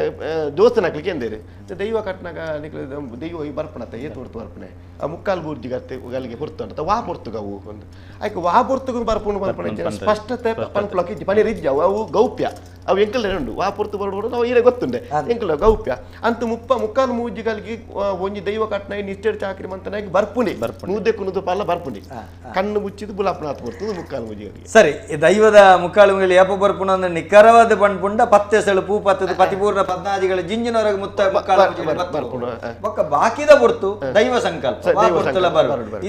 ದೋಸ್ತನ ಹಾಕ್ಲಿಕ್ಕೆ ಎಂದೇರಿ ದೈವ ಕಟ್ನಾಗ ನಿಕ್ಲೆ ದೈವ ಈ ಬರ್ಪಣತ್ತ ಏತು ಹೊರ್ತು ಬರ್ಪಣೆ ಆ ಮುಕ್ಕಾಲು ಬೂರ್ಜಿ ಗತ್ತೆ ಗಲಿಗೆ ಪೊರ್ತು ಅಂತ ವಾ ಪೊರ್ತುಗವು ಒಂದು ಆಯ್ಕೆ ವಾ ಪೊರ್ತುಗು ಬರ್ಪುಣು ಬರ್ಪಣೆ ಸ್ಪಷ್ಟತೆ ಪನ್ಪುಲಕ್ಕೆ ಇಜ್ಜಿ ಪನೀರ್ ಇಜ್ಜಿ ಅವು ಅವು ಗೌಪ್ಯ ಅವು ಎಂಕಲ್ ಉಂಡು ವಾ ಪೊರ್ತು ಬರ್ಬೋದು ನಾವು ಈರೆ ಗೊತ್ತುಂಡೆ ಎಂಕಲ್ ಗೌಪ್ಯ ಅಂತ ಮುಪ್ಪ ಮುಕ್ಕಾಲು ಮೂಜಿ ಗಲಿಗೆ ಒಂಜಿ ದೈವ ಕಟ್ನ ನಿಷ್ಠೆ ಚಾಕ್ರಿ ಮಂತನಾಗಿ ಬರ್ಪುಣಿ ನೂದೆಕ್ಕು ಪಲ್ಲ ಬರ್ಪುಣಿ ಕಣ್ಣು ಮುಚ್ಚಿದ್ದು ಬುಲಾಪುಣ ಪೊರ್ತು ಮುಕ್ಕಾಲು ಮೂಜಿ ಗಲಿಗೆ. ಸರಿ, ದೈವದ ಮುಕ್ಕಾಲು ಮೂಲಿ ಯಾಪ ಬರ್ಪುಣ ಅಂದ್ರೆ ನಿಖರವಾದ ಪಣ್ಪುಂಡ ಪತ್ತೆ ಸೆಳು ಪೂ ಪತ್ತದ ಪತಿಪೂರ್ಣ ಪದ್ನಾಜಿಗಳ ಜಿಂಜಿನವರೆಗೆ ಮುತ್ತ ಬೊಕ್ಕ ಬಾಕಿದ ಪೊರ್ತು ದೈವ ಸಂಕಲ್ಪ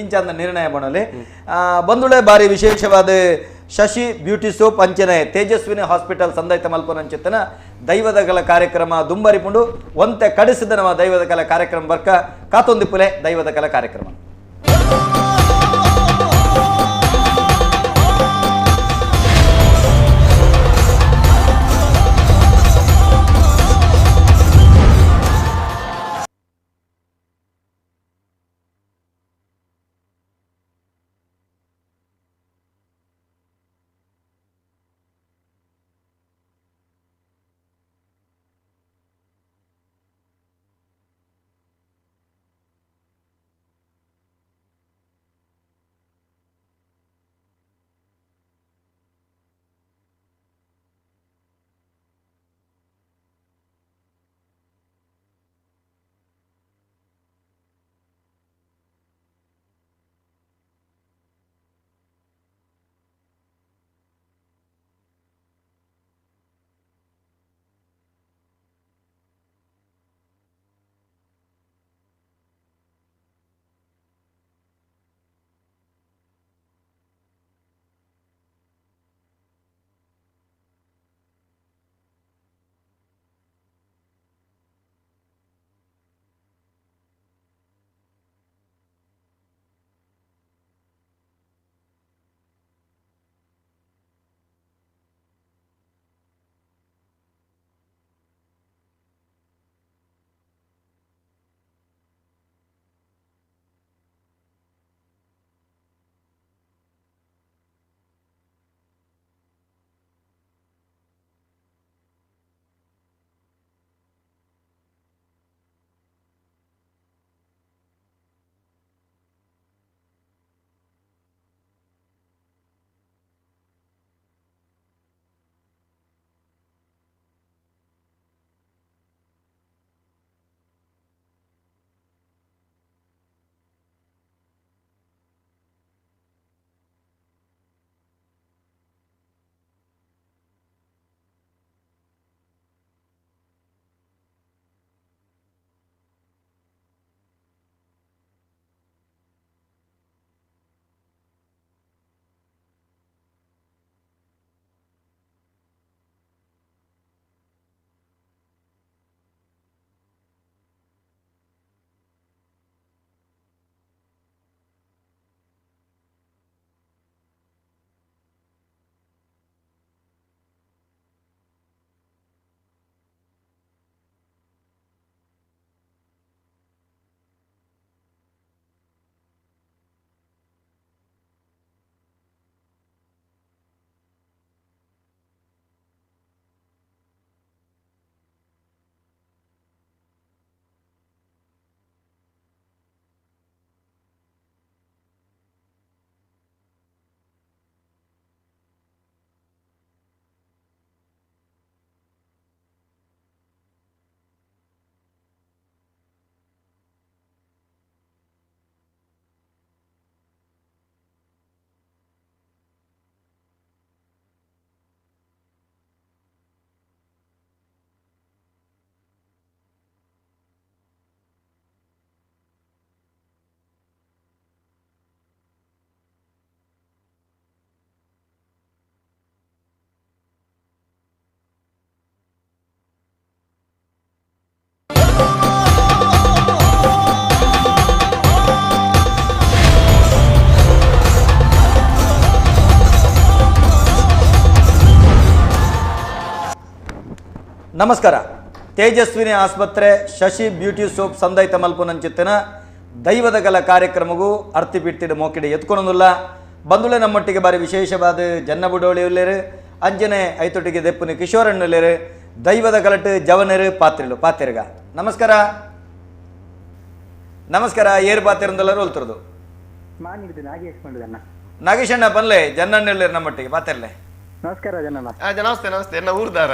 ಇಂಚಂದ ನಿರ್ಣಯ ಬಣಲೆ ಬಂದುಳೆ. ಬಾರಿ ವಿಶೇಷವಾದ ಶಶಿ ಬ್ಯೂಟಿ ಸೋಪ್ ಅಂಚನೆ ತೇಜಸ್ವಿನಿ ಹಾಸ್ಪಿಟಲ್ ಸಂದೈತ ಮಲ್ಪನಂಚಿತ್ತನ ದೈವದ ಕಲ ಕಾರ್ಯಕ್ರಮ ದುಂಬರಿಪುಂಡು ಒಂತೆ ಕಡಿಸಿದ ನಮ್ಮ ದೈವದ ಕಲ ಕಾರ್ಯಕ್ರಮ ಬರ್ಕ ಕಾತೊಂದಿಪ್ಪುಲೆ ದೈವದ ಕಲ ಕಾರ್ಯಕ್ರಮ. ನಮಸ್ಕಾರ. ತೇಜಸ್ವಿನಿ ಆಸ್ಪತ್ರೆ ಶಶಿ ಬ್ಯೂಟಿ ಸೋಪ್ ಸಂದೈತ ಮಲ್ಪುನಂಚಿತ್ತಿನ ದೈವದ ಕಲ ಕಾರ್ಯಕ್ರಮಗೂ ಅರ್ತಿ ಬಿಟ್ಟಿಡ ಮೋಕಿಡೆ ಎತ್ಕೊಳೊಂದುಲ್ಲ. ಬಂದುಳೆ ನಮ್ಮೊಟ್ಟಿಗೆ ಬಾರಿ ವಿಶೇಷವಾದ ಜನ್ನ ಬುಡೋಳಿ ಉಲ್ಲೇರು, ಅಂಜನೆ ಐತೊಟ್ಟಿಗೆ ದೆಪ್ಪುನಿ ಕಿಶೋರಣ್ಣುಲ್ಲೇರು, ದೈವದ ಕಲಟು ಜವನರು ಪಾತ್ರಿಲು ಪಾತಿರ್ಗ. ನಮಸ್ಕಾರ. ನಮಸ್ಕಾರ. ಏರು ಪಾತಿರಂದಲ್ಲರು ಒಲ್ತರದು ನಾಗೇಶಣ್ಣ ಪನ್ಲೆ ಜನ್ನಣ್ಣುಲ್ಲೇರು ನಮ್ಮೊಟ್ಟಿಗೆ ಪಾತಿರ್ಲೆ. ನಮಸ್ಕಾರ ಜನಣ್ಣ. ನಮಸ್ತೆ ನಮಸ್ತೆ. ಎನ್ನ ಊರ್ದಾರ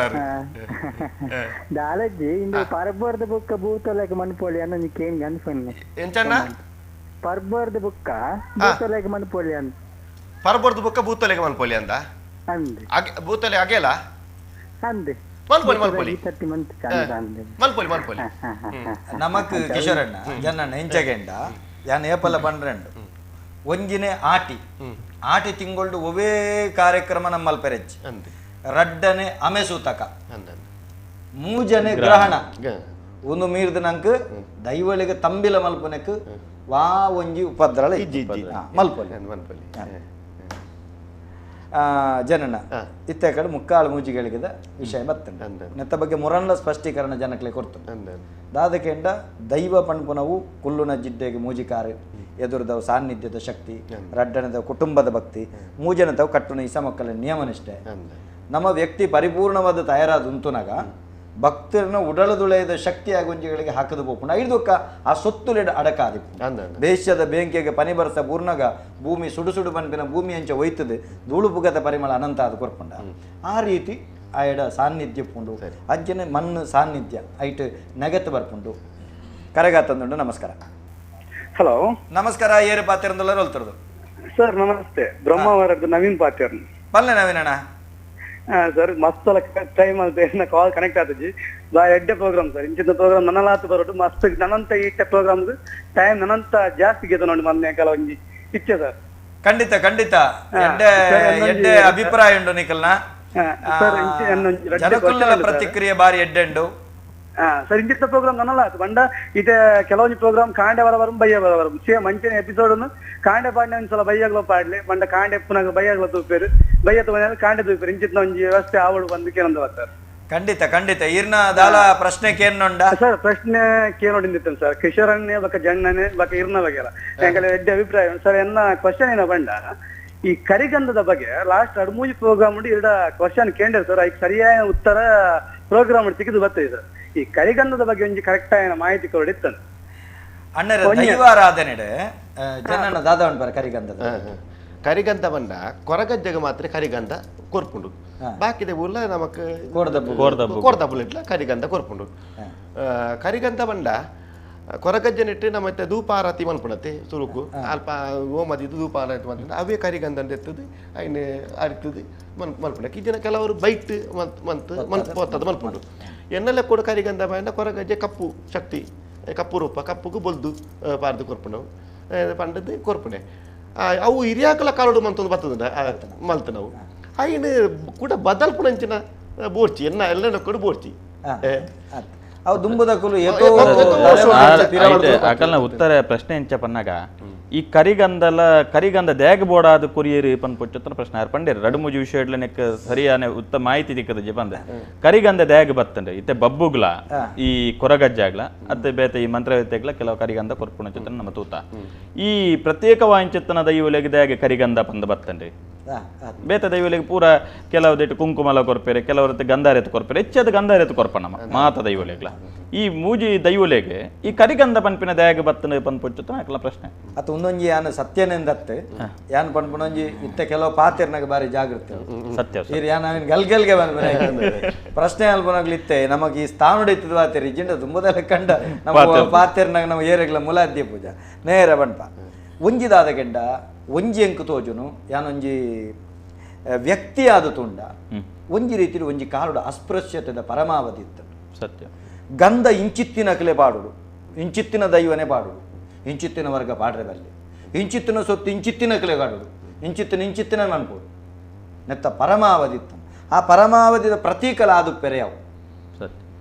ದಾಲಜ್ಜಿ ಇಂದು ಪರ್ಬರ್ದ ಬುಕ್ಕ ಭೂತೊಲೆಗ್ ಮನ್ಪೊಲಿ ಅನ್ನ ಕೇಂಗ್ ಅನ್ಪೊನ್ನೆ. ಎಂಚಣ್ಣ? ಪರ್ಬರ್ದ ಬುಕ್ಕ ಭೂತೊಲೆಗ್ ಮನ್ಪೊಲಿ ಅನ್. ಪರ್ಬರ್ದ ಬುಕ್ಕ ಭೂತೊಲೆಗ್ ಮನ್ಪೊಲಿ ಅಂದ? ಅಂದೆ. ಭೂತೊಲೆ ಅಗೆಲ? ಅಂದೆ. ಮನ್ಪೊಲಿ ಮನ್ಪೊಲಿ. ಮನ್ಪೊಲಿ ಮನ್ಪೊಲಿ. ನಮಕ್ ಕಿಶೋರಣ್ಣ ಜನ್ನಣ್ಣ ಎಂಚಗೆಂಡ ಯಾನ್ ಏಪಲ ಪನ್ರೆಂಡು ಒಂಜಿನೇ ಆಟಿ ಆಟಿ ತಿಂಗೊಳ್ಡು ಒವೇ ಕಾರ್ಯಕ್ರಮ ನಮ್ಮಲ್ ಪೆರೆಚ್ ರಡ್ಡನೆ ಅಮೆ ಸೂತಕ ಮೂಜನೆ ಗ್ರಹಣ ಒಂದು ಮೀರ್ದ ನಂಕ್ ದೈವಳಿಗೆ ತಂಬಿಲ ಮಲ್ಪನೆಕ್ ವಾ ಒಂಜಿ ಉಪದ್ರಳ ಮಲ್ಪೊಲಿ ಮಲ್ಪೊಲಿ. ಜನನ ಇತ್ತೆ ಕಡೆ ಮುಕ್ಕಾಳು ಮೂಜಿಗಳಿಗದ ವಿಷಯ ಬರ್ತದೆ. ನೆತ್ತ ಬಗ್ಗೆ ಮುರಣ್ಲ ಸ್ಪಷ್ಟೀಕರಣ ಜನಕ್ಲೆ ಕೊಡ್ತು. ದಾದಕೆಂಡ ದೈವ ಪಣ್ಪುನವು ಕುಲ್ಲುನ ಜಿಡ್ಡೆಗೆ ಮೂಜಿಕಾರು ಎದುರುದವು ಸಾನ್ನಿಧ್ಯದ ಶಕ್ತಿ, ರಡ್ಡನದವು ಕುಟುಂಬದ ಭಕ್ತಿ, ಮೂಜನದವು ಕಟ್ಟುನ ಇಸ ಮಕ್ಕಳ ನಿಯಮನಿಷ್ಠೆ. ನಮ್ಮ ವ್ಯಕ್ತಿ ಪರಿಪೂರ್ಣವಾದ ತಯಾರಾದ ಉಂತುನಾಗ ಭಕ್ತರನ್ನ ಉಡಲದುಳೆಯದ ಶಕ್ತಿ ಆಗುಂಜಿಗಳಿಗೆ ಹಾಕದು ಪೋಪುಂಡು. ಐದುಕ್ಕ ಆ ಸೊತ್ತುಲೆಡ ಅಡಕಾದಿಪ್ಪು. ದೇಶದ ಬೇಂಕೆಗೆ ಪನಿ ಬರ್ಸ ಬೂರ್ನಗ ಭೂಮಿ ಸುಡು ಸುಡು ಪನ್ಪಿನ ಭೂಮಿ ಅಂಚ ಒಯ್ತದೆ ಧೂಳು ಪುಗದ ಪರಿಮಳ ಅನಂತ ಅದು ಕೊರ್ಪುಂಡ. ಆ ರೀತಿ ಆಯಡ ಸಾನ್ನಿಧ್ಯ ಪುಂಡು ಅಂಚನೆ ಮಣ್ಣು ಸಾನ್ನಿಧ್ಯ ಐಟ್ ನೆಗತ್ತು ಬರ್ಪುಂಡು. ಕರೆಗಾತಂದುಂಡು. ನಮಸ್ಕಾರ. ಹಲೋ ನಮಸ್ಕಾರ. ಏರು ಪಾತಿರಂದಲ್ಲ ಹೋಲ್ತಿರೋದು ಸರ್? ನಮಸ್ತೆ. ಬ್ರಹ್ಮಾವರದ ನವೀನ್ ಪಾತಿರ್. ಪಲ್ಲೆ ನವೀನ್ ಅಣ್ಣ. ಸರ್ ಮಸ್ತ್ ಟೈಮ್ ಅಂತ ಕಾಲ್ ಕನೆಕ್ಟ್ ಆತಜಿ. ಬಾರಿ ಎಡ್ಡೆ ಪ್ರೋಗ್ರಾಮ್ ಸರ್. ಇಂಚಿನ ಪ್ರೋಗ್ರಾಮ್ ನನ್ನಲಾತು ಬರೋದು ಮಸ್ತ್ ನನ್ನಂತ ಇಟ್ಟ ಪ್ರೋಗ್ರಾಮ್ ಟೈಮ್ ನನ್ನಂತ ಜಾಸ್ತಿ ಗೆದ ನೋಡಿ ಮೊನ್ನೆ ಕಾಲ ಒಂಜಿ ಇಚ್ಛೆ ಸರ್. ಖಂಡಿತ ಖಂಡಿತ ಎಡ್ಡೆ ಅಭಿಪ್ರಾಯ ಉಂಡು ನಿಕಲ್ನ. ಜನಕುಲ್ಲ ಪ್ರತಿಕ್ರಿಯೆ ಬಾರಿ ಎಡ್ಡೆ ಉಂಡು ಸರ್. ಇಂಚಿನ ಪ್ರೋಗ್ರಾಮ್ ನನ್ನಲಾತು ಬಂಡ ಇತ್ತೆ ಕೆಲವೊಂದು ಪ್ರೋಗ್ರಾಮ್ ಕಾಂಡೆ ಬರಬರ ಬಯ್ಯ ಬರಬರ ಸೇಮ್ ಅಂಚನೆ ಎಪಿಸೋಡ್ ಕಾಂಡೆ ಪಾಡ್ನೆ ಒಂದ್ಸಲ ಬಯ್ಯಾಗ್ಲೋ ಪಾಡ್ಲೆ ಬಂಡ ಕಾಂಡೆ ಪುನಗ ಬಯ್ಯಾಗ್ಲೋ ತೂಪೇರು ಬಯ್ಯ ತೂಪೇರು ಕಾಂಡೆ ತೂಪೇರು ಇಂಚಿನ ಒಂಜಿ ವ್ಯವಸ್ಥೆ ಆವಡು ಬಂದು ಕೇನೊಂದು ಸರ್. ಖಂಡಿತ ಖಂಡಿತ. ಈರ್ನ ದಾಲ ಪ್ರಶ್ನೆ ಕೇನೊಂಡ ಸರ್? ಪ್ರಶ್ನೆ ಕೇನೊಂಡಿತ್ತು ಸರ್. ಕಿಶೋರಣ್ಣೆ ಬಕ ಜಣ್ಣನೆ ಬಕ ಇರ್ನ ಬಗ್ಗೆ ಎಂಕಲೆ ಎಡ್ಡೆ ಅಭಿಪ್ರಾಯ ಸರ್. ಎನ್ನ ಕ್ವಶನ್ ಏನ ಬಂಡ ಈ ಕರಿಗಂಧದ ಬಗ್ಗೆ ಲಾಸ್ಟ್ ಅಡ್ಮೂಜಿ ಪ್ರೋಗ್ರಾಮ್ ಉಂಡು ಎರಡ ಕ್ವಶನ್ ಕೇಂದ್ರ ಸರ್. ಐಕ್ ಸರಿಯಾದ ಉತ್ತರ ಪ್ರೋಗ್ರಾಮ್ ಸಿಕ್ಕಿದ್ದು ಬರ್ತದೆ ಸರ್. ಈ ಕರಿಗಂಧದ ಬಗ್ಗೆ ಒಂಜಿ ಕರೆಕ್ಟ್ ಆಯ್ನ ಮಾಹಿತಿ ಕೊಡಿತ್ತು ಅಣ್ಣರ ದೈವಾರಾಧನೆ ಜನನ ದಾದ ಉಂಟು ಕರಿಗಂಧದ. ಕರಿಗಂಧ ಬಂಡ ಕೊರಗಜ್ಜಗ ಮಾತ್ರ ಕರಿಗಂಧ ಕೊರ್ಪುಂಡು, ಬಾಕಿದ ಊರ್ಲ ನಮಕ್ ಕೋರ್ದಬ್ಬು ಇಟ್ಲ ಕರಿಗಂಧ ಕೊರ್ಪುಂಡು. ಕರಿಗಂಧ ಬಂಡ ಕೊರಗಜ್ಜನಿಟ್ಟು ನಮ್ಮ ಧೂಪಾರತಿ ಮನ್ಪುಣತೆ ಸುರುಕು ಅಲ್ಪ ಓಮದಿದ್ದು ಧೂಪಾರತಿ ಮನ್ಪುಣ ಅವೇ ಕರಿಗಂಧ ಎತ್ತದು ಅಯ್ನ ಅರಿತದು ಮನ್ ಮನ್ಪುಣಕ್ಕೆ. ಈ ಜನ ಕೆಲವರು ಬೈಟ್ ಮಂತ್ ಮಂತ್ ಮನ್ ಪೋತದ ಮನ್ಪುಂಡು. ಎನ್ನೆಲ್ಲ ಕೂಡ ಕರಿಗಂಧ ಬಂಡ ಕೊರಗಜ್ಜೆ ಕಪ್ಪು ಶಕ್ತಿ ಕಪ್ಪು ರೂಪ ಕಪ್ಪುಗು ಬೊಲ್ದು ಪಾರ್ದು ಕೊರ್ಪುಣವು ಪಂಡದ್ದು ಕೊರ್ಪುಣೆ. ಅವು ಹಿರಿಯಾಕಲ ಕಾಲೋಡು ಮಂತೊಂದು ಬರ್ತದ ಮಲ್ತ ನಾವು ಅಯ್ನ ಕೂಡ ಬದಲ್ಪುಣಂಚಿನ ಬೋರ್ಚಿ ಎನ್ನ ಎಲ್ಲ ಕೂಡ ಬೋರ್ಚಿ. ಅವು ದುಂಬುದಕುಲು ಅಕಲ್ನ ಉತ್ತರ ಪ್ರಶ್ನೆ ಎಂಚ ಪನ್ನಾಗ ಈ ಕರಿಗಂಧಲ ಕರಿಗಂಧ ದೇಗ ಬೋಡಾದ ಕೊರಿಯರು ಪನ್ಪೊಚ್ಚುತ್ತನ ಪ್ರಶ್ನೆ ಯಾರು ಪಂಡೇರು ರಡು ಮುಜಿ ವಿಷಯ ನೆಕ್ ಸರಿಯಾನೆ ಉತ್ತಮ ಮಾಹಿತಿ ದಿಕ್ಕದ ಜಪಂದ ಕರಿಗಂಧ ದೇಗ ಬತ್ತಂಡೆ ಇತ್ತೆ ಬಬ್ಬುಗ್ಲ ಈ ಕೊರಗಜ್ಜಾಗ್ಲ ಅತ್ತೆ ಬೇತೆ ಈ ಮಂತ್ರವೇತೆಗ್ಲ ಕೆಲವು ಕರಿಗಂಧ ಕೊರ್ಪುಣಚುತ್ತನ ನಮ್ಮ ತೂತ ಈ ಪ್ರತ್ಯೇಕ ವಾಂಚುತ್ತನ ದೈವಲೆಗೆ ದೇಗ ಕರಿಗಂಧ ಪಂದ ಬತ್ತಂಡೆ ಬೇತ ದೈವಲೆಗೆ ಪೂರ ಕೆಲವುದಿಟ್ಟು ಕುಂಕುಮಲ ಕೊರ್ಪೇರೆ ಕೆಲವರತ್ತೆ ಗಂಧಾರೆತ್ತು ಕೊರ್ಪೇರೆ ಹೆಚ್ಚಾದ ಗಂಧಾರೆತ್ತು ಕೊರ್ಪ ನಮ್ಮ ಮಾತ ದೈವಲೆಗ್ಲ ಈ ಮೂಜಿ ದೈವಲೆಗೆ ಈ ಕರಿಗಂಧ ಪನ್ಪಿನ ದಯಾಗ ಬತ್ತನ ಪನ್ಪೊಚ್ಚುತ್ತ ಅಕಲ ಪ್ರಶ್ನೆ. ಅತ್ತ ಒಂದೊಂಜಿ ಯಾನು ಸತ್ಯನೆಂದತ್ತೆ ಯಾನ್ ಪನ್ಪುನೊಂಜಿ ಇತ್ತೆ ಕೆಲವು ಪಾತಿರ್ನಾಗ ಬಾರಿ ಜಾಗೃತಿ ಸತ್ಯ ಯಾನ್ ಅವಿನ ಗಲ್ಗಲ್ಗೆ ಬಂದ್ಬಿನ ಪ್ರಶ್ನೆ ಅಲ್ಪನಾಗ್ಲಿ ಇತ್ತೆ ನಮಗೆ ಈ ಸ್ಥಾನ ಇತ್ತದ ಪಾತಿರ್ ಇಜ್ಜಿಂಡ ತುಂಬದಲ್ಲ ಕಂಡ ನಮ್ಮ ಪಾತಿರ್ನಾಗ ನಮ್ಮ ಏರೆಗ್ಲ ಮುಲಾದ್ಯ ಪೂಜಾ ನೇರ ಬನ್ಪ ಒಂಜಿದಾದ ಕೆಂಡ ಒಂಜಿ ಎಂಕು ತೋಜುನು ಯಾನೊಂಜಿ ವ್ಯಕ್ತಿಯಾದ ತುಂಡ ಒಂಜಿ ರೀತಿಯಲ್ಲಿ ಒಂಜಿ ಕಾಲುಡ ಅಸ್ಪೃಶ್ಯತೆದ ಪರಮಾವಧಿ ಇತ್ತು ಸತ್ಯ. ಗಂಧ ಇಂಚಿತ್ತಿನ ಕಲೆ ಪಾಡುಡು ಇಂಚಿತ್ತಿನ ದೈವನೇ ಪಾಡುಡು ಇಂಚಿತ್ತಿನ ವರ್ಗ ಪಾಡ್ರೆ ಬರಲಿ ಇಂಚಿತ್ತಿನ ಸೊತ್ತು ಇಂಚಿತ್ತಿನ ಕಲೆ ಕಾಡುಡು ಇಂಚಿತ್ತಿನ ಇಂಚಿತ್ತಿನ ಮನ್ಪೋಡು ನೆತ್ತ ಪರಮಾವಧಿ ಇತ್ತು. ಆ ಪರಮಾವಧಿದ ಪ್ರತೀಕಲ ಅದು ಪೆರೆಯವು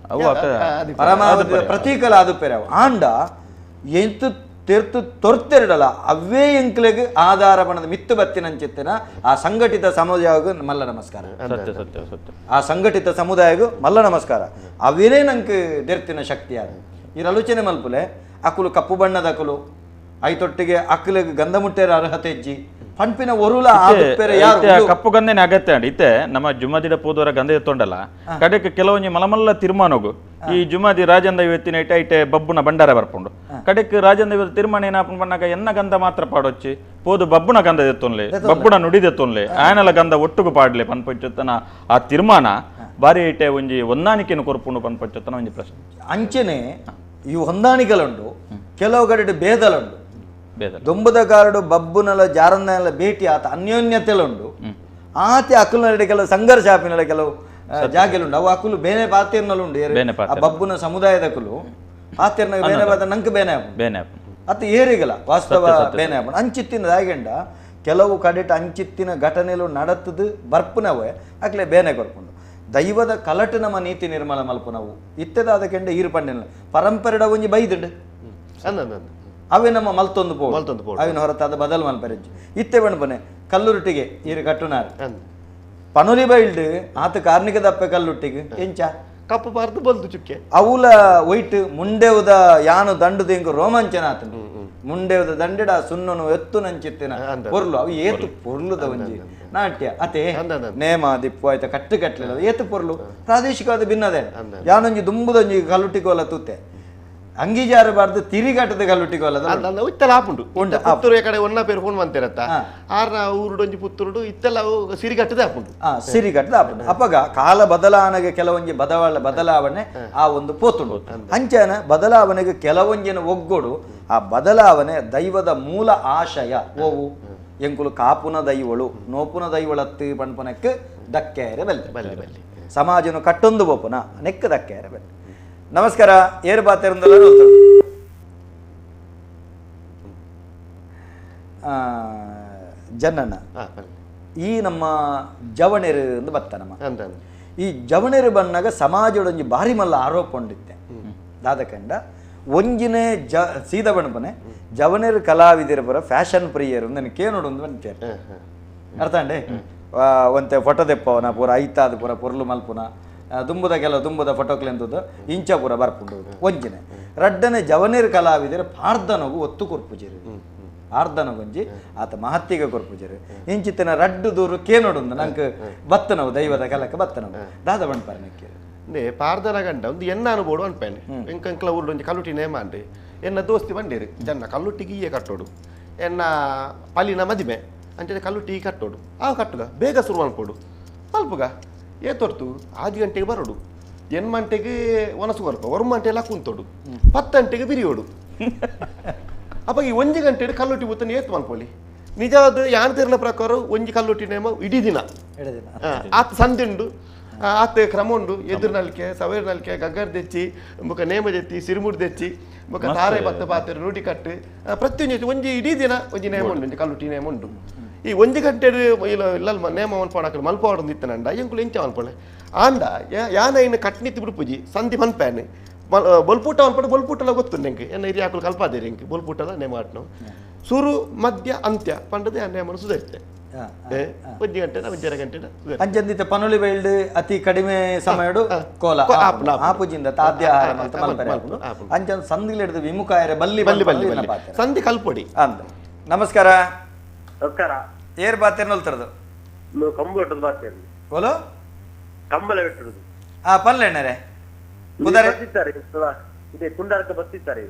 ಪರಮಾವಧಿದ ಪ್ರತೀಕಲ ಅದು ಪೆರೆಯವು ಆಂಡ ಎಂತ ತೆರ್ತು ತೊರ್ತೆರಡಲ ಅವೇ ಎಂಕ್ಲೆಗ್ ಆಧಾರ ಬಣದ ಮಿತ್ತು ಬತ್ತಿನಂಚಿತ್ತಿನ ಆ ಸಂಘಟಿತ ಸಮುದಾಯಗೂ ಮಲ್ಲ ನಮಸ್ಕಾರ. ಸತ್ಯ ಸತ್ಯ ಸತ್ಯ. ಆ ಸಂಘಟಿತ ಸಮುದಾಯಗೂ ಮಲ್ಲ ನಮಸ್ಕಾರ. ಅವೇ ನಂಗೆ ದೆರ್ತಿನ ಶಕ್ತಿ ಅದು. ಈ ಆಲೋಚನೆ ಮಲ್ಪುಲೆ ಅಕುಲು ಕಪ್ಪು ಬಣ್ಣದ ಅಕುಲು ಐತೊಟ್ಟಿಗೆ ಅಕ್ಕಲಿಗೆ ಗಂಧ ಮುಟ್ಟೆರ ಅರ್ಹತೆ ಇಜ್ಜಿ ಪಂಪಿನ ಒರುಲ ಕಪ್ಪು ಗಂಧನೆ ಅಗತ್ಯ ಅಂಡ್ ಇತ್ತೆ ನಮ್ಮ ಜುಮಾದಿಡ ಪೋದವರ ಗಂಧ ಎತ್ತೊಂಡಲ್ಲ ಕಡೆಗೆ ಕೆಲವೊಂಜಿ ಮಲಮಲ್ಲ ತೀರ್ಮಾನಗು ಈ ಜುಮಾದಿ ರಾಜಂದ ಇವತ್ತಿನ ಐಟೆ ಐಟೆ ಬಬ್ಬುನ ಭಂಡಾರ ಬರ್ಪುಂಡು ಕಡೆಕ್ ರಾಜಂದ ಇವತ್ತು ತೀರ್ಮಾನ ಏನಾಪುಂಡು ಬಣ್ಣಾಗ ಎನ್ನ ಗಂಧ ಮಾತ್ರ ಪಾಡೊಚ್ಚಿ ಪೋದು ಬಬ್ಬುನ ಗಂಧ ಎತ್ತೊನ್ಲೆ ಬಬ್ಬುನ ನುಡಿದೆತ್ತೊನ್ಲೆ ಆಯನಲ ಗಂಧ ಒಟ್ಟುಗು ಪಾಡ್ಲೆ ಪನ್ಪಂಚೊತ್ತನ ಆ ತೀರ್ಮಾನ ಬಾರಿ ಐಟೆ ಒಂಜಿ ಹೊಂದಾಣಿಕೆಯನ್ನು ಕೊರ್ಪುಂಡು ಪನ್ಪಂಚೊತ್ತನ ಒಂಜಿ ಪ್ರಶ್ನೆ. ಅಂಚನೆ ಇವು ಹೊಂದಾಣಿಕೆಲುಂಡು ಕೆಲವು ಕಡೆ ಭೇದಲುಂಡು. ದೊಂಬುದ ಕಾರಡು ಬಬ್ಬುನಲ ಜಾರನ್ನಲ ಭೇಟಿ ಆತ ಅನ್ಯೋನ್ಯತೆಲುಂಡು ಆತೆ ಅಕುಲನಡೆ ಕೆಲವು ಸಂಘರ್ಷ ಆಪಿನಲ ಕೆಲವು ಜಾಗೆಲುಂಡು ಅವು ಅಕುಲು ಬೇನೆ ಪಾತಿರ್ನಲುಂಡು ಆ ಬಬ್ಬುನ ಸಮುದಾಯದ ಅಕುಲು ಪಾತಿರ್ನ ಬೇನೆ ಪಾತ ನಂಗೆ ಬೇನೆ ಬೇನೆ ಅತ್ತ ಏರಿಗಲ ವಾಸ್ತವ ಬೇನೆ ಆಪುಂಡು. ಅಂಚಿತ್ತಿನ ದಾಗೆಂಡ ಕೆಲವು ಕಡೆಟ ಅಂಚಿತ್ತಿನ ಘಟನೆಲು ನಡತದು ಬರ್ಪುನವೇ ಅಕ್ಲೆ ಬೇನೆ ಕೊರ್ಪುಂಡು. ದೈವದ ಕಲಟು ನಮ್ಮ ನೀತಿ ನಿರ್ಮಲ ಮಲ್ಪುನವು ಇತ್ತದಾದ ಕೆಂಡ ಈರು ಪಂಡಿನ ಪರಂಪರೆಡ ಒಂಜಿ ಬೈದುಂಡು ಅವೇ ನಮ್ಮ ಮಲ್ತೊಂದು ಪೋ ಅವಿನ ಹೊರತಾದ ಬದಲು ಮಲ್ಪರೆಜ್ಜಿ ಇತ್ತೆ ಬಣ್ಪನೆ ಕಲ್ಲುರುಟಿಗೆ ಈರು ಕಟ್ಟುನಾರು ಪನುಲಿ ಬೈಲ್ಡ್ ಆತ ಕಾರ್ಣಿಕ ದಪ್ಪೆ ಕಲ್ಲುಟ್ಟಿಗೆ ಎಂಚ ಕಪ್ಪು ಬಾರ್ದು ಬಲ್ದು ಚುಕ್ಕೆ ಅವುಲ ಒಯ್ಟ್ ಮುಂಡೆವುದ ಯಾನು ದಂಡುದ ಇಂಕು ರೋಮಾಂಚನ ಆತನು ಮುಂಡೆವುದ ದಂಡೆಡ ಸುನ್ನನು ಎತ್ತು ನಂಚಿತ್ತಿನ ಪೊರ್ಲು ಅವು ಏತು ಪೊರ್ಲುದ ಒಂಜಿ ನಾಟ್ಯ ಅತೆ ನೇಮ ದಿಪ್ಪು ಆಯ್ತ ಕಟ್ಟು ಕಟ್ಟಲಿಲ್ಲ ಏತು ಪೊರ್ಲು ಪ್ರಾದೇಶಿಕವಾದ ಭಿನ್ನದೇ ಯಾನೊಂಜಿ ದುಂಬುದೊಂಜಿ ಕಲ್ಲುಟ್ಟಿಗೋಲ ತೂತೆ ಅಂಗೀಜಾರಬಾರ್ದು ತಿರಿಗಾಟದ ಕಲ್ಲುಟ್ಟಿಗೋಲ ಇತ್ತೆಲ್ಲ ಆಪುಂಡು ಪುತ್ತೂರು ಕಡೆ ಒನ್ನ ಪೇರು ಫೋನ್ ಮಾಡ್ತಿರತ್ತ ಆರ್ನ ಊರುಡೊಂಜಿ ಪುತ್ತೂರುಡು ಇತ್ತೆಲ್ಲ ಸಿರಿಗಟ್ಟದ ಆಪುಂಡು. ಸಿರಿಗಟ್ಟದ ಆಪುಂಡು. ಅಪ್ಪಗ ಕಾಲ ಬದಲಾವಣೆಗೆ ಕೆಲವೊಂಜಿ ಬದಲಾವಣೆ ಆ ಒಂದು ಪೋತುಂಡು. ಅಂಚನ ಬದಲಾವಣೆಗೆ ಕೆಲವೊಂಜಿನ ಒಗ್ಗೋಡು ಆ ಬದಲಾವಣೆ ದೈವದ ಮೂಲ ಆಶಯ ಓವು ಎಂಕುಲು ಕಾಪುನ ದೈವಳು ನೋಪುನ ದೈವಳತ್ತು ಪಣ್ಪನಕ್ಕೆ ದಕ್ಕೇರೆ ಬಲ್ಲೆ ಬಲ್ಲೆ ಬಲ್ಲೆ ಸಮಾಜನು ಕಟ್ಟೊಂದು ಬೋಪುನ ನೆಕ್ಕ ದಕ್ಕೇರೆ ಬಲ್ಲೆ. ನಮಸ್ಕಾರ ಏರು ಬಾತೆರಂದಲ್ಲ ಜನನ ಈ ನಮ್ಮ ಜವಣೆರು ಎಂದು ಬತ್ತ ನಮ್ಮ ಈ ಜವಣೆರು ಬಣ್ಣಾಗ ಸಮಾಜದೊಂಜಿ ಭಾರಿ ಮಲ್ಲ ಆರೋಪ ಉಂಡಿತ್ತೆ ದಾದಕಂಡ ಒಂಜಿನೇ ಜ ಸೀದ ಬಣ್ಣಪನೆ ಜವಣೆರು ಕಲಾವಿದರ ಪರ ಫ್ಯಾಷನ್ ಪ್ರಿಯರು ನನಗೆ ಕೇನೋಡು ಒಂದು ಬಂತೇನೆ ಅರ್ಥ ಅಂಡೆ ಒಂತೆ ಫೋಟೋ ದೆಪ್ಪವನ ಪೂರ ಐತಾದ ಪೂರ ಪೊರ್ಲು ಮಲ್ಪುನ ದುಂಬುದ ಕೆಲವು ದುಂಬುದ ಫೋಟೋಕ್ಲೆಂತದ್ದು ಇಂಚ ಪೂರ ಬರ್ಪುಂಡು ಒಂಜಿನೆ. ರಡ್ಡನೆ ಜವನೇರು ಕಲಾವಿದರು ಪಾರ್ದನಗು ಒತ್ತು ಕೊರ್ಪುಜರು ಆರ್ದನಗೊಂಜಿ ಆತ ಮಹತ್ತಿಗೆ ಕೊರ್ಪುಜರು ಇಂಚಿತ್ತಿನ ರಡ್ಡು ದೂರು ಕೇನೋಡುಂದು ನಂಗೆ ಬತ್ತನವು ದೈವದ ಕಲಕ ಬತ್ತನವು ದಾದ ಬಣ್ಪಾರನಕ್ಕೆ ಪಾರ್ದನ ಗಂಡ ಒಂದು ಎನ್ನ ಅನುಬೋಡು ಅನ್ಪೇನೆ ಎಂಕಂಕ್ಲ ಊರು ಒಂಜಿ ಕಲ್ಲುಟಿ ನೇಮ ಅಂಡೆ ಎನ್ನ ದೋಸ್ತಿ ಬಂಡೇರು ಜನ ಕಲ್ಲುಟ್ಟಿಗೆ ಈಯೆ ಕಟ್ಟೋಡು ಎನ್ನ ಪಲಿನ ಮದಿಮೆ ಅಂಚನೆ ಕಲ್ಲುಟ್ಟಿ ಕಟ್ಟೋಡು ಆ ಕಟ್ಟುಗ ಬೇಗ ಶುರು ಅನ್ಕೋಡು ಮಲ್ಪುಗ ಏ ತೊರ್ತು 5 ಗಂಟೆಗೆ ಬರೋಡು 8 ಗಂಟೆಗೆ ಒನಸು ಕೊರಪ 1 ಗಂಟೆ ಎಲ್ಲ ಕುಂತೋಡು 10 ಗಂಟೆಗೆ ಬಿರಿಯೋಡು. ಅಪ್ಪ ಈ 1 ಗಂಟೆ ಕಲ್ಲುಟ್ಟಿ ಬುತ್ತನ ಏತ್ ಮಲ್ಪೊಲಿ ನಿಜವಾದ ಯಾನ್ ತೀರ್ನ ಪ್ರಕಾರ ಒಂಜಿ ಕಲ್ಲುಟ್ಟಿ ನೇಮ ಇಡೀ ದಿನ ಆತ ಸಂದುಂಡು ಆತ ಕ್ರಮ ಉಂಡು ಎದುರು ನಲ್ಕೆ ಸವೇರ್ ನಲ್ಕೆ ಗಗ್ಗರ್ ದೆಚ್ಚಿ ಬೊಕ ನೇಮ ದೆತ್ತಿ ಸಿರುಮುಡ್ ದೆಚ್ಚಿ ಬೊಕ ತಾರೆ ಬತ್ತ ಪಾತ್ರೆ ರೂಟಿ ಕಟ್ಟು ಪ್ರತಿಯೊಂದು ಒಂಜಿ ಇಡೀ ದಿನ ಒಂಜಿ ನೇಮ ಉಂಡು ಒಂಜಿ ಕಲ್ಲುಟ್ಟಿ ನೇಮ ಉಂಡು. ಈ ಒಂಜಿ ಗಂಟೆ ಇಲ್ಲ ನೇಮ ಮನ್ಪಾಡಕ್ಕೆ ಮಲ್ಪಾಡೊಂದು ಇತ್ತನಂಡ ಎಂಕುಲು ಎಂಚ ಮಲ್ಪೊಳೆ ಆಂಡ ಯಾನ ಇನ್ನು ಕಟ್ನಿತ್ತು ಬಿಡುಪುಜಿ ಸಂಧಿ ಮನ್ಪ್ಯಾನೆ ಬೊಲ್ಪುಟ ಮನ್ಪಾಡ ಬೊಲ್ಪುಟಲ ಗೊತ್ತುಂಡು ಎಂಕ್ ಎನ್ನ ಹಿರಿಯ ಹಾಕಲು ಕಲ್ಪಾದೇರಿ ಎಂಕ್ ಬೊಲ್ಪುಟಲ ನೇಮ ಆಟ್ನು ಸುರು ಮಧ್ಯ ಅಂತ್ಯ ಪಂಡದೆ ಆ ನೇಮನು ಸುಧಾರಿತೆ 1 ಗಂಟೆ 1.5 ಗಂಟೆ ಅಂಚಂದಿತ್ತ ಪನುಲಿ ಬೈಲ್ಡ್ ಅತಿ ಕಡಿಮೆ ಸಮಯಡು ಕೋಲ ಆಪುಜಿಂದ ತಾದ್ಯ ಆಹಾರ ಮಲ್ತ ಮಲ್ಪರೆ ಅಂಚನ್ ಸಂಧಿಲಿಡ್ದು ವಿಮುಖಾಯರೆ ಬಲ್ಲಿ ಬಲ್ಲಿ ಬಲ್ಲಿ ಸಂಧಿ ಕಲ್ಪೊಡಿ ಅಂದ. ನಮಸ್ಕಾರ ನಮಸ್ಕಾರ ಏರ್ ಬಾತೇರ್ ನೋಲ್ತರದು ಕಂಬ ಬಾತೇರ್ ಕೋಲು ಕಂಬಳ ಬಿಟ್ಟಿರುದು ಆ ಪಲ್ಲೆಣ್ಣರೆ ಪುದರ್ ಬರ್ತಿದ್ದಾರೆ ಇದೆ ಕುಂಡಾರಕ್ಕೆ ಬರ್ತಿದ್ದಾರೆ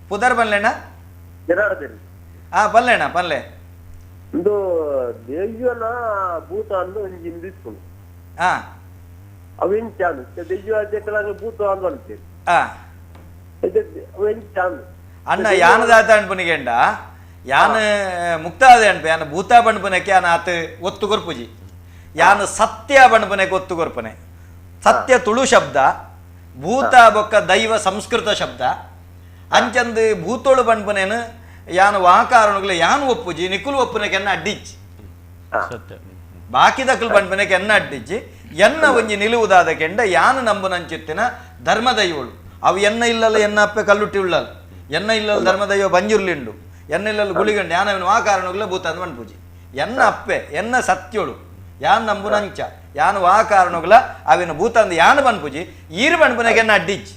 ಪುದರ್ ಬಲ್ಲೆಣ್ಣ ಜನಾರ್ದನ್ ಆ ಪಲ್ಲೆಣ್ಣ ಪಲ್ಲೆ ಒಂದು ದೆಯ್ಯನ ಭೂತ ಅಂದು ಒಂಜಿ ಇಸ್ಕೊಂಡು ಅವೆಂಚ ಅಂದು ದೆಯ್ಯ ಭೂತ ಅಂದು ಅಂತೀರಿ ಅವೆಂಚ ಅಂದು ಅಣ್ಣ ಯಾನದಾತ ಅನ್ಪುನಿಗೆಂಡ ಯಾನ ಮುಕ್ತಾದ ಅನ್ಪ ಯಾನ ಭೂತ ಬಣ್ಪುನಕ್ಕೆ ಯಾನ ಆತ ಒತ್ತು ಕೊರ್ಪುಜಿ ಯಾನ ಸತ್ಯ ಬಣ್ಪುನಕ್ಕೆ ಒತ್ತು ಕೊರ್ಪನೆ. ಸತ್ಯ ತುಳು ಶಬ್ದ, ಭೂತ ಬೊಕ್ಕ ದೈವ ಸಂಸ್ಕೃತ ಶಬ್ದ. ಅಂಚಂದು ಭೂತೋಳು ಬಣ್ಪುನೇನು ಯಾನು ವಾಕಾರಣಗಳು ಯಾನು ಒಪ್ಪುಜಿ ನಿಕುಲು ಒಪ್ಪುನಕ್ಕೆ ಎನ್ನ ಅಡ್ಡಿಜ್ಜಿ ಬಾಕಿದಕ್ಕಲು ಬಣ್ಪುನಕ್ಕೆ ಎನ್ನ ಅಡ್ಡಿಜ್ಜಿ ಎನ್ನ ಒಂಜಿ ನಿಲುವುದಾದ ಕೆಂಡ ಯಾನು ನಂಬುನಂಚಿತ್ತಿನ ಧರ್ಮದೈವಳು ಅವು ಎನ್ನ ಇಲ್ಲಲ್ಲ ಎನ್ನ ಅಪ್ಪೆ ಕಲ್ಲುಟ್ಟಿ ಉಳ್ಳಲ್ಲ ಎನ್ನ ಇಲ್ಲಲ್ಲಿ ಧರ್ಮದೈವ ಬಂಜುರ್ಲಿಂಡು, ಎನ್ನ ಇಲ್ಲಲ್ಲಿ ಗುಳಿಗಂಡು, ಯಾನವಿನ ಆ ಕಾರಣಗಳ ಭೂತ ಅಂದ್ ಪನ್ಪುಜಿ. ಎನ್ನ ಅಪ್ಪೆ ಎನ್ನ ಸತ್ಯೋಳು ಯಾನ್ ನಂಬುನಂಚ ಯಾನು ಆ ಕಾರಣಗಳ ಅವಿನ ಭೂತ ಅಂದ್ ಯಾನು ಪನ್ಪುಜಿ, ಈರು ಪನ್ಪುನಾಗ ಎನ್ನ ಅಡ್ಡಿಜ್ಜಿ.